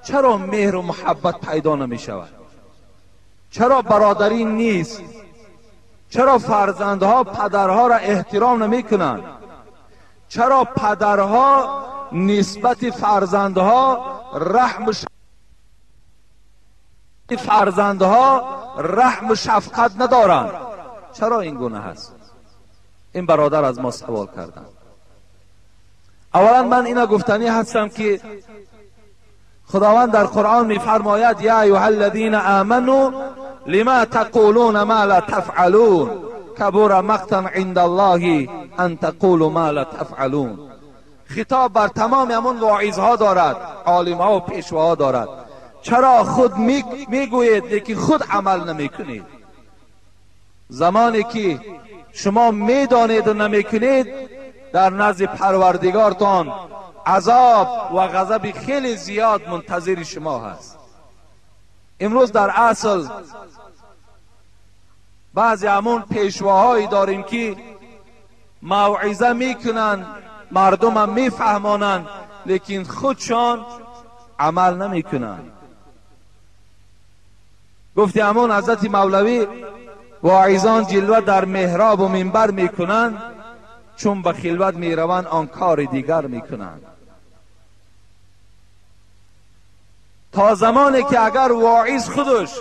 [SPEAKER 1] چرا مهر و محبت پیدا نمی شود؟ چرا برادری نیست؟ چرا فرزندها پدرها را احترام نمی کنند؟ چرا پدرها نسبت فرزندها رحم و شفقت ندارند؟ چرا این گونه هست؟ این برادر از ما سوال کردند. اولا من اینا گفتنی هستم که خداوند در قرآن میفرماید یا ایها الذین آمنوا لما تقولون ما لا تفعلون کبر مقتا عند الله ان تقولوا ما لا تفعلون. خطاب بر تمام همون واعظها دارد، عالمها و پیشواها دارد. چرا خود میگویید لیکن خود عمل نمیکنید؟ زمانی که شما میدانید و نمیکنید، در نزد پروردگارتان عذاب و غضب خیلی زیاد منتظر شما هست. امروز در اصل بعضی همون پیشواهایی داریم که موعظه میکنن، مردم هم میفهمانند، لیکن خودشان عمل نمیکنن. گفتی همون حضرت مولوی واعظان جلوه در محراب و منبر میکنند، چون به خلوت میروند آن کار دیگر میکنند. تا زمانی که اگر واعظ خودش،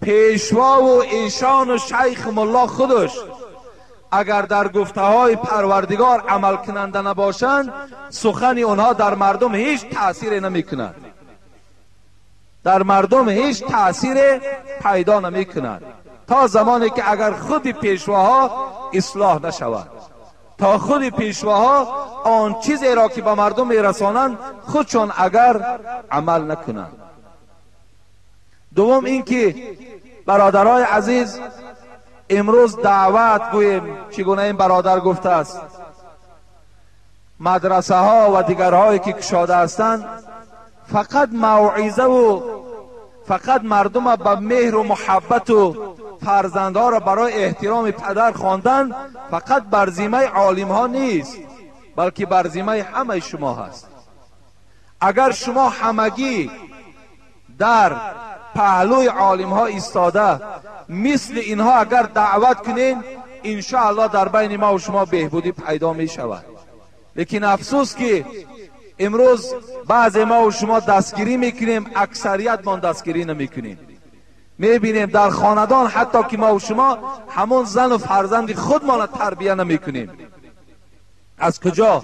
[SPEAKER 1] پیشوا و ایشان و شیخ ملا خودش اگر در گفته های پروردگار عمل کننده نباشند، سخن اونها در مردم هیچ تأثیر نمی کند، در مردم هیچ تأثیر پیدا نمی کند. تا زمانی که اگر خود پیشواها اصلاح نشود، تا خود پیشواها آن چیزی را که به مردم میرسانند خودشان اگر عمل نکنند. دوم اینکه برادرای عزیز، امروز دعوت گوییم چگونه این برادر گفته است، مدرسه ها و دیگرهایی که کشاده هستند فقط موعظه و فقط مردم به مهر و محبت و فرزندها را برای احترام پدر خواندن فقط بر ذمه عالم ها نیست، بلکه بر ذمه همه شما هست. اگر شما همگی در پهلوی عالم ها ایستاده مثل اینها اگر دعوت کنین، انشاءالله در بین ما و شما بهبودی پیدا می شود. لیکن افسوس که امروز بعض ما و شما دستگیری میکنیم، اکثریت ما دستگیری نمیکنیم. میبینیم در خاندان حتی که ما و شما همون زن و فرزند خودمان تربیه نمیکنیم. از کجا؟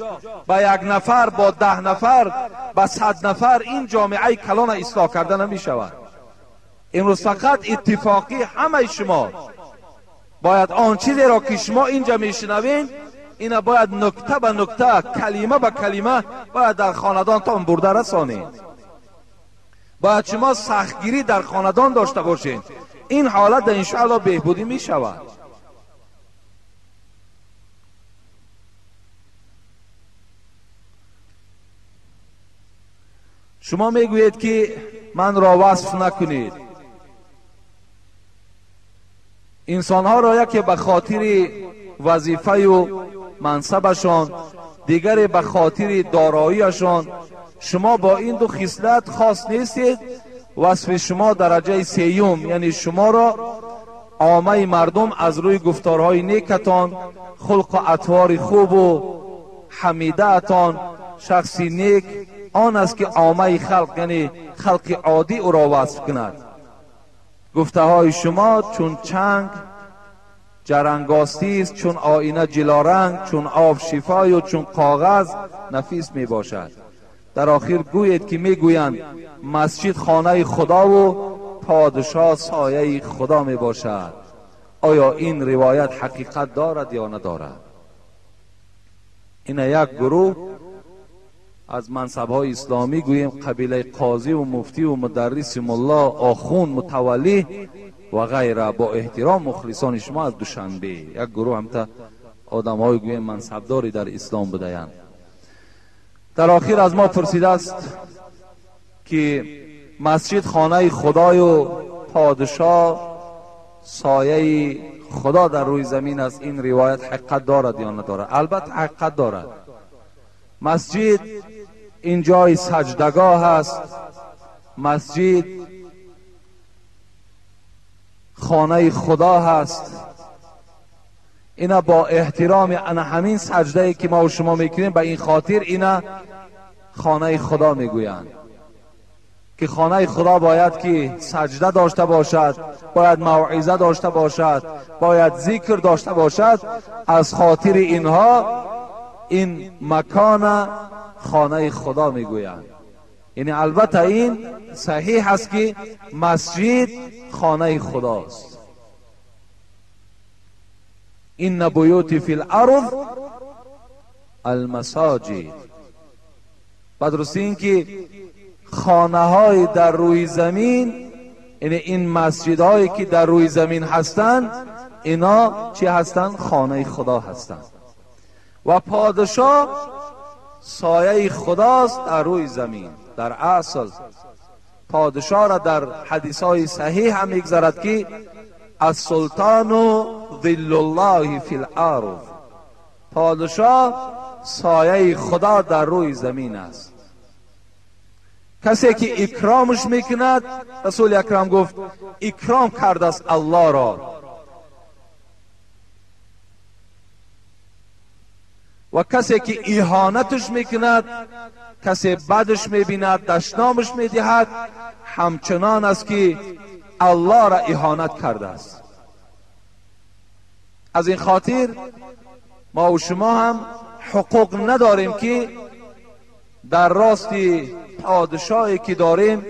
[SPEAKER 1] با یک نفر، با 10 نفر، با 100 نفر این جامعه کلان اصلاح کرده نمیشود. امروز فقط اتفاقی همه شما باید آن چیزی را که شما اینجا میشنوین، اینا باید نکته به نکته، کلمه به کلمه باید در خاندانتان برده رسانید. باید شما سختگیری در خاندان داشته باشین. این حالت انشاءالله بهبودی می شود. شما میگویید که من را وصف نکنید. انسانها را یکی به خاطر وظیفه و منصبشان، دیگری به خاطر داراییشان. شما با این دو خصلت خاص نیستید. وصف شما درجه سیوم، یعنی شما را عامه مردم از روی گفتارهای نیکتان، خلق و اطوار خوب و حمیده‌تان، شخصی نیک آن است که عامه خلق، یعنی خلق عادی، او را وصف کند. گفته های شما چون چنگ جرنگاستی است، چون آینه جلارنگ، چون آب شفای و چون کاغذ نفیس می باشد. در آخر گویید که می گویند مسجد خانه خدا و پادشاه سایه خدا می باشد. آیا این روایت حقیقت دارد یا ندارد؟ این یک گروه از منصب‌های اسلامی، گوییم قبیله قاضی و مفتی و مدرس، ملا، آخوند، متولی و غیره، با احترام مخلصان شما از دوشنبه، یک گروه هم تا آدم‌های گوییم منصبداری در اسلام بودند. در آخر از ما پرسیده است که مسجد خانه خدای و پادشاه سایه خدا در روی زمین است، این روایت حقیقت دارد یا ندارد؟ البته حقیقت دارد. مسجد این جای سجدگاه است، مسجد خانه خدا هست. اینا با احترام انا همین سجده که ما و شما میکنیم، به این خاطر اینا خانه خدا میگویند که خانه خدا باید که سجده داشته باشد، باید موعظه داشته باشد، باید ذکر داشته باشد. از خاطر اینها این مکان خانه خدا میگویند. یعنی البته این صحیح است که مسجد خانه خداست. این بیوت فی الارض المساجد. بدرستی این که خانه های در روی زمین، یعنی این مسجد هایی که در روی زمین هستند، اینا چی هستند؟ خانه خدا هستند. و پادشاه سایه خداست در روی زمین. در اصل پادشاه را در حدیث های صحیح هم میگذرد که السلطان ظل الله فی الارض، پادشاه سایه خدا در روی زمین است. کسی که اکرامش میکند، رسول اکرم گفت اکرام کرده است الله را، و کسی که اهانتش میکند، کسی بدش میبیند، دشنامش میدهد، همچنان است که الله را اهانت کرده است. از این خاطر ما و شما هم حقوق نداریم که در راست پادشاهی که داریم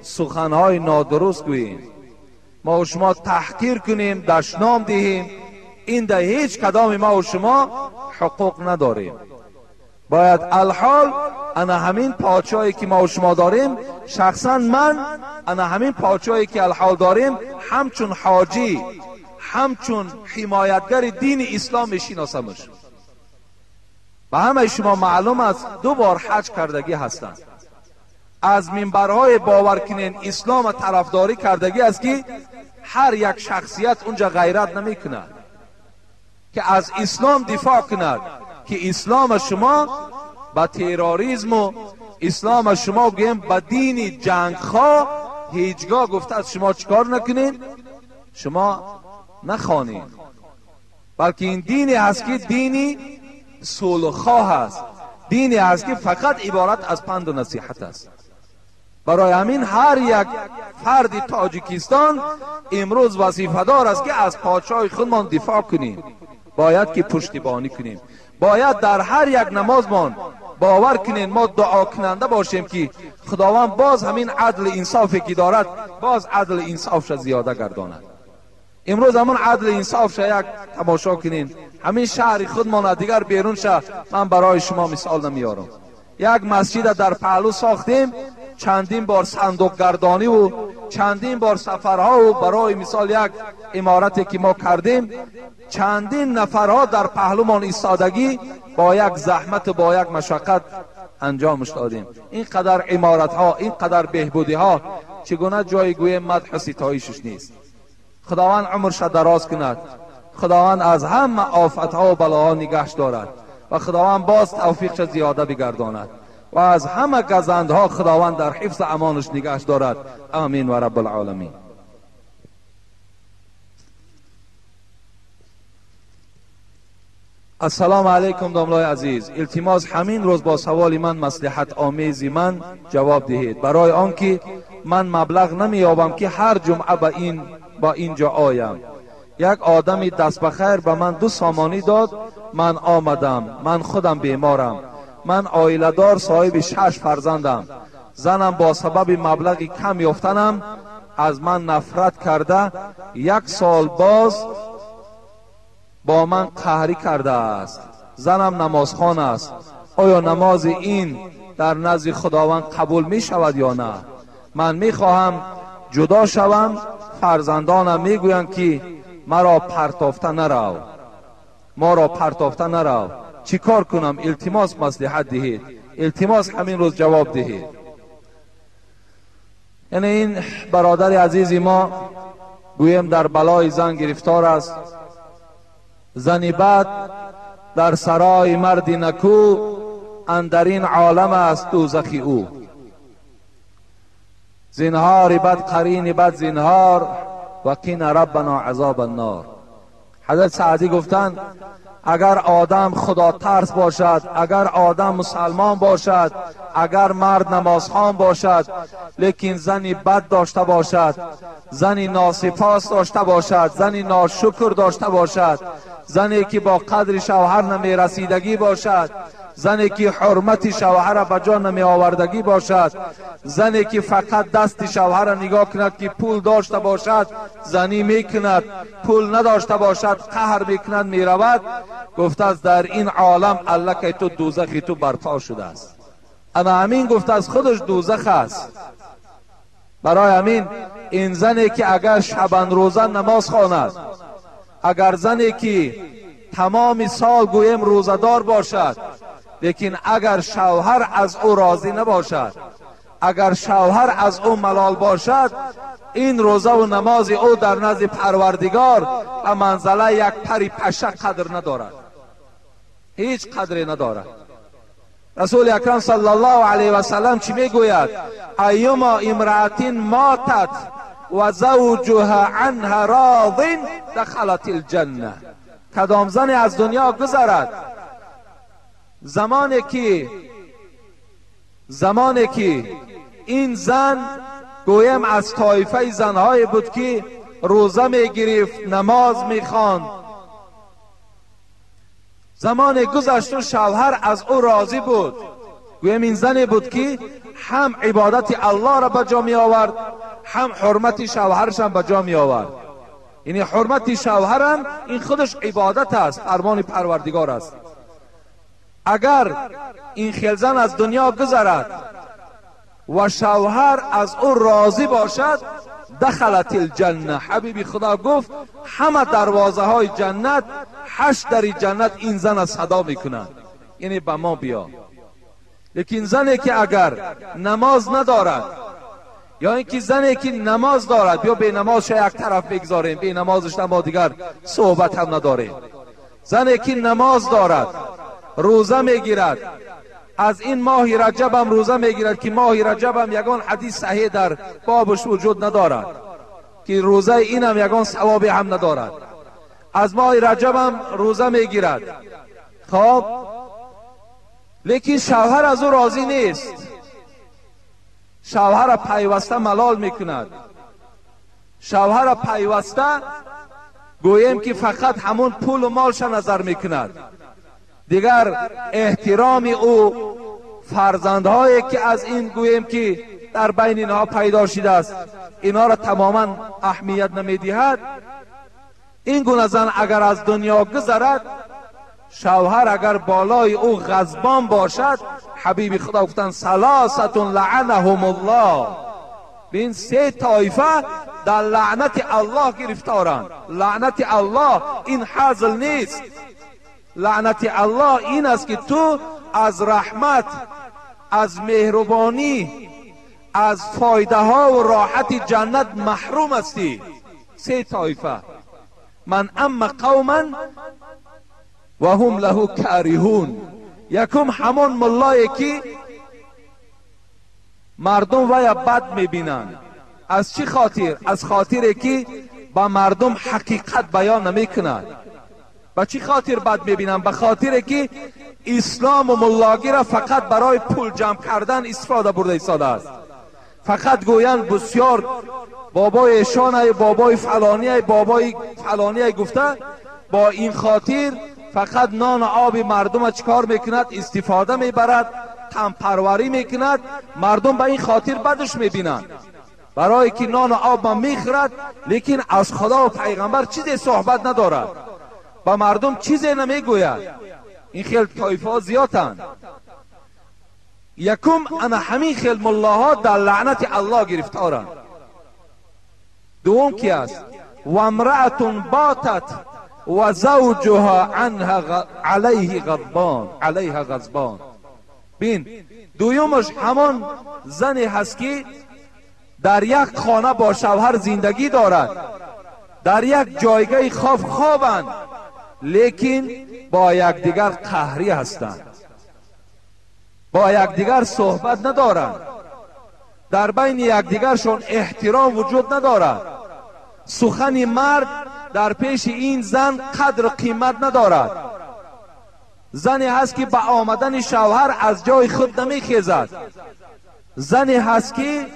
[SPEAKER 1] سخنهای نادرست گوییم، ما و شما تحقیر کنیم، دشنام دهیم. این در هیچ کدام ما و شما حقوق نداریم. باید الحال انا همین پادشاهی که ما و شما داریم، شخصا من انا همین پادشاهی که الحال داریم، همچون حاجی، همچون حمایتگر دین اسلام میشناسمش. به همه شما معلوم است 2 بار حج کردگی هستند. از منبرهای باور کنین اسلام طرفداری کردگی است که هر یک شخصیت اونجا غیرت نمی کند که از اسلام دفاع کند، که اسلام شما با تروریسم و اسلام شما گویم با دین جنگخواه هیچگاه گفته از شما چکار نکنین، شما نخوانین، بلکه این دینی هست که دینی صلح‌خواه است، دینی هست که فقط عبارت از پند و نصیحت است. برای همین هر یک فرد تاجیکستان امروز وظیفه دار است که از پادشاه خودمان دفاع کنیم، باید که پشتیبانی کنیم، باید در هر یک نمازمان باور کنیم، ما دعا کننده باشیم که خداوند باز همین عدل انصافی که دارد، باز عدل انصافش زیاده گرداند. امروز همون عدل انصاف یک تماشا کنین، همین شهر خودمان دیگر بیرون شه، من برای شما مثال نمیارم. یک مسجد در پهلو ساختیم، چندین بار صندوق گردانی و چندین بار سفرها و برای مثال یک عمارتی که ما کردیم، چندین نفرها در پهلومان ایستادگی با یک زحمت و با یک مشقت انجامش دادیم. اینقدر عمارت ها، اینقدر بهبودی ها، چگونه جای گوی مدح و ستایشش نیست. خداوند عمرش دراز کند، خداوند از همه آفتها و بلاها نگهش دارد و خداوند باز توفیقش زیاده بگرداند و از همه گزندها خداوند در حفظ امانش نگهش دارد. آمین و رب العالمین. السلام علیکم داملای عزیز، التماس همین روز با سوال من مصلحت آمیزی من جواب دهید، برای آنکه من مبلغ نمییابم که هر جمعه با اینجا آیم. یک آدمی دست بخیر به من 2 سامانی داد، من آمدم. من خودم بیمارم، من عائله دار صاحب 6 فرزندم. زنم با سبب مبلغ کم یافتنم از من نفرت کرده، 1 سال باز با من قهری کرده است. زنم نمازخوان است، آیا نماز این در نزد خداوند قبول می شود یا نه؟ من می خواهم جدا شوم، فرزندانم می گویند که مرا پرتافته نرو، ما را پرتافته نرو. چی کار کنم؟ التماس مصلحت دهید، التماس همین روز جواب دهید. یعنی این برادر عزیزی ما گویم در بلای زن گرفتار است. زنی بد در سرای مرد نکو، اندرین عالم است دوزخی او. زنهار بد قرین بد زنهار، و قینا ربنا عذاب النار. حضرت سعدی گفتند اگر آدم خدا ترس باشد، اگر آدم مسلمان باشد، اگر مرد نمازخوان باشد، لیکن زنی بد داشته باشد، زنی ناسپاس داشته باشد، زنی ناشکر داشته باشد، زنی که با قدر شوهر نمیرسیدگی باشد، زنی که حرمت شوهر به جا نمی آوردگی باشد، زنی که فقط دست شوهر نگاه کند که پول داشته باشد زنی میکند، پول نداشته باشد قهر میکند میرود، گفته است در این عالم الله تو دوزخی تو برپا شده است. اما همین گفته از خودش دوزخ است. برای همین این زنی که اگر شبان روزه نماز خواند، اگر زنی که تمام سال گویم روزه‌دار باشد، لیکن اگر شوهر از او راضی نباشد، اگر شوهر از او ملال باشد، این روزه و نماز او در نزد پروردگار به منزله یک پری پشه قدر ندارد، هیچ قدری ندارد. رسول اکرم صلی الله علیه و سلم چی میگوید؟ ایما امرأة ماتت و زوجها عنها راض دخلت الجنه. کدام زن از دنیا گذرد زمانی که این زن گویم از طایفه زنهای بود که روزه میگرفت، نماز میخواند، زمان گذشت و شوهر از او راضی بود، گویم این زنی بود که هم عبادت الله را به جا می آورد، هم حرمت شوهرش هم به جا می آورد. یعنی حرمت شوهرم این خودش عبادت است، فرمان پروردگار است. اگر این خیل زن از دنیا گذرد و شوهر از او راضی باشد، دخلت الجنه. حبیبی خدا گفت همه دروازه های جنت، 8 در جنت این زن از صدا میکنند، یعنی به ما بیا. لیکن زنی که اگر نماز ندارد، یا اینکه زنی که نماز دارد، بیا به نمازش یک طرف بگذاریم، به نمازش ما دیگر صحبت هم نداریم. زنی که نماز دارد، روزه میگیرد، از این ماه رجب هم روزه میگیرد که ماه رجب هم یگان حدیث صحیح در بابش وجود ندارد که روزه این هم یگان ثوابی هم ندارد، از ماه رجب هم روزه میگیرد. خب لیکن شوهر از او راضی نیست، شوهر پیوسته ملال میکند، شوهر پیوسته گوییم که فقط همون پول و مالش نظر میکند، دیگر احترام او، فرزندهایی که از این گوییم که در بین اینها پیدا شده است، اینها را تماما اهمیت نمیدهد. این گونه زن اگر از دنیا گذرد، شوهر اگر بالای او غضبان باشد، حبیب خدا گفتن ثلاثة لعنهم الله، به این 3 طایفه در لعنت الله گرفتارند. لعنت الله این حزل نیست، لعنت الله این است که تو از رحمت، از مهربانی، از فایده ها و راحت جنت محروم هستی. سه طایفه. من ام قوما و هم له کارهون. یکم همان ملایی که مردم ویا بد میبینند. از چی خاطر؟ از خاطر که با مردم حقیقت بیان نمیکند. با چی خاطر بد میبینند؟ به خاطر که اسلام و ملاگی را فقط برای پول جمع کردن استفاده برده ایستاده است. فقط گویند بسیار بابای ایشان، بابای فلانی، بابای فلانی گفته، با این خاطر فقط نان و آب مردم چیکار میکند؟ استفاده میبرد، تنپروری میکند. مردم به این خاطر بدش میبینند، برای که نان و آب ما میخورد لیکن از خدا و پیغمبر چیزی صحبت ندارد، با مردم چیزی نمیگوید. این خیل طایفه ها زیادند. یکم انا همین خیل ملاها در لعنت الله گرفتارند. دوم کی است؟ و امرأة باتت و زوجها عنها علیه غضبان، علیها غضبان. بین دویمش همان زنی هست که در یک خانه با شوهر زندگی دارد، در یک جایگاه خواب خوابند، لیکن با یکدیگر قهری هستند، با یکدیگر صحبت ندارند، در بین یکدیگرشان احترام وجود ندارد. سخن مرد در پیش این زن قدر و قیمت ندارد. زنی هست که با آمدن شوهر از جای خود نمیخیزد. زنی هست که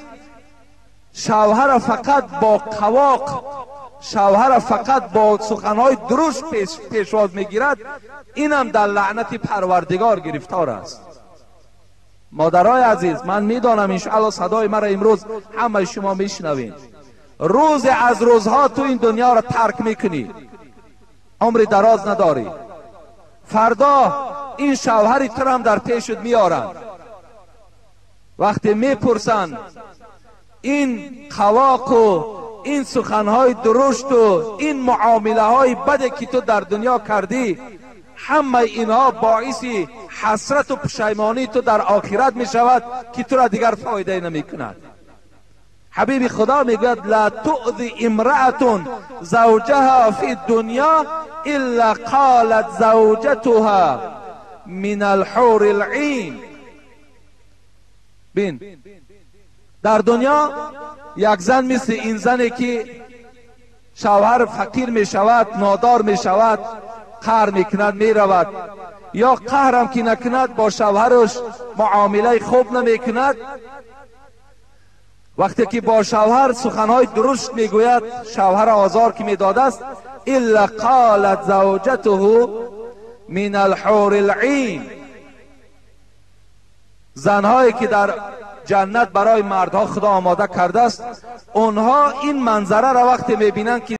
[SPEAKER 1] شوهر فقط با قواق، شوهر فقط با سخنهای درشت پیشواز میگیرد. اینم در لعنت پروردگار گرفتار است. مادرای عزیز، من میدانم انشاءالله صدای مرا امروز همه شما میشنوین. روز از روزها تو این دنیا را ترک میکنی، عمر دراز نداری. فردا این شوهری تو هم در پیشت میارن. وقتی میپرسن این قواق و این سخنهای درشت و این معامله های بده که تو در دنیا کردی، همه اینها باعث حسرت و پشیمانی تو در آخرت می شود که تو را دیگر فایده نمی کند. حبیب خدا میگوید لا تؤذی امرأة زوجها فی الدنیا الا قالت زوجتها من الحور العین. بین در دنیا یک زن مثل این زنی که شوهر فقیر می شود، نادار می شود، قهر می کند می رود، یا قهرم که نکند با شوهرش معامله خوب نمی کند، وقتی که با شوهر سخنهای درشت میگوید، شوهر آزار که میداده است، الا قالت زوجته من الحور العین. زنهایی که در جنت برای مردها خدا آماده کرده است، اونها این منظره را وقتی میبینند که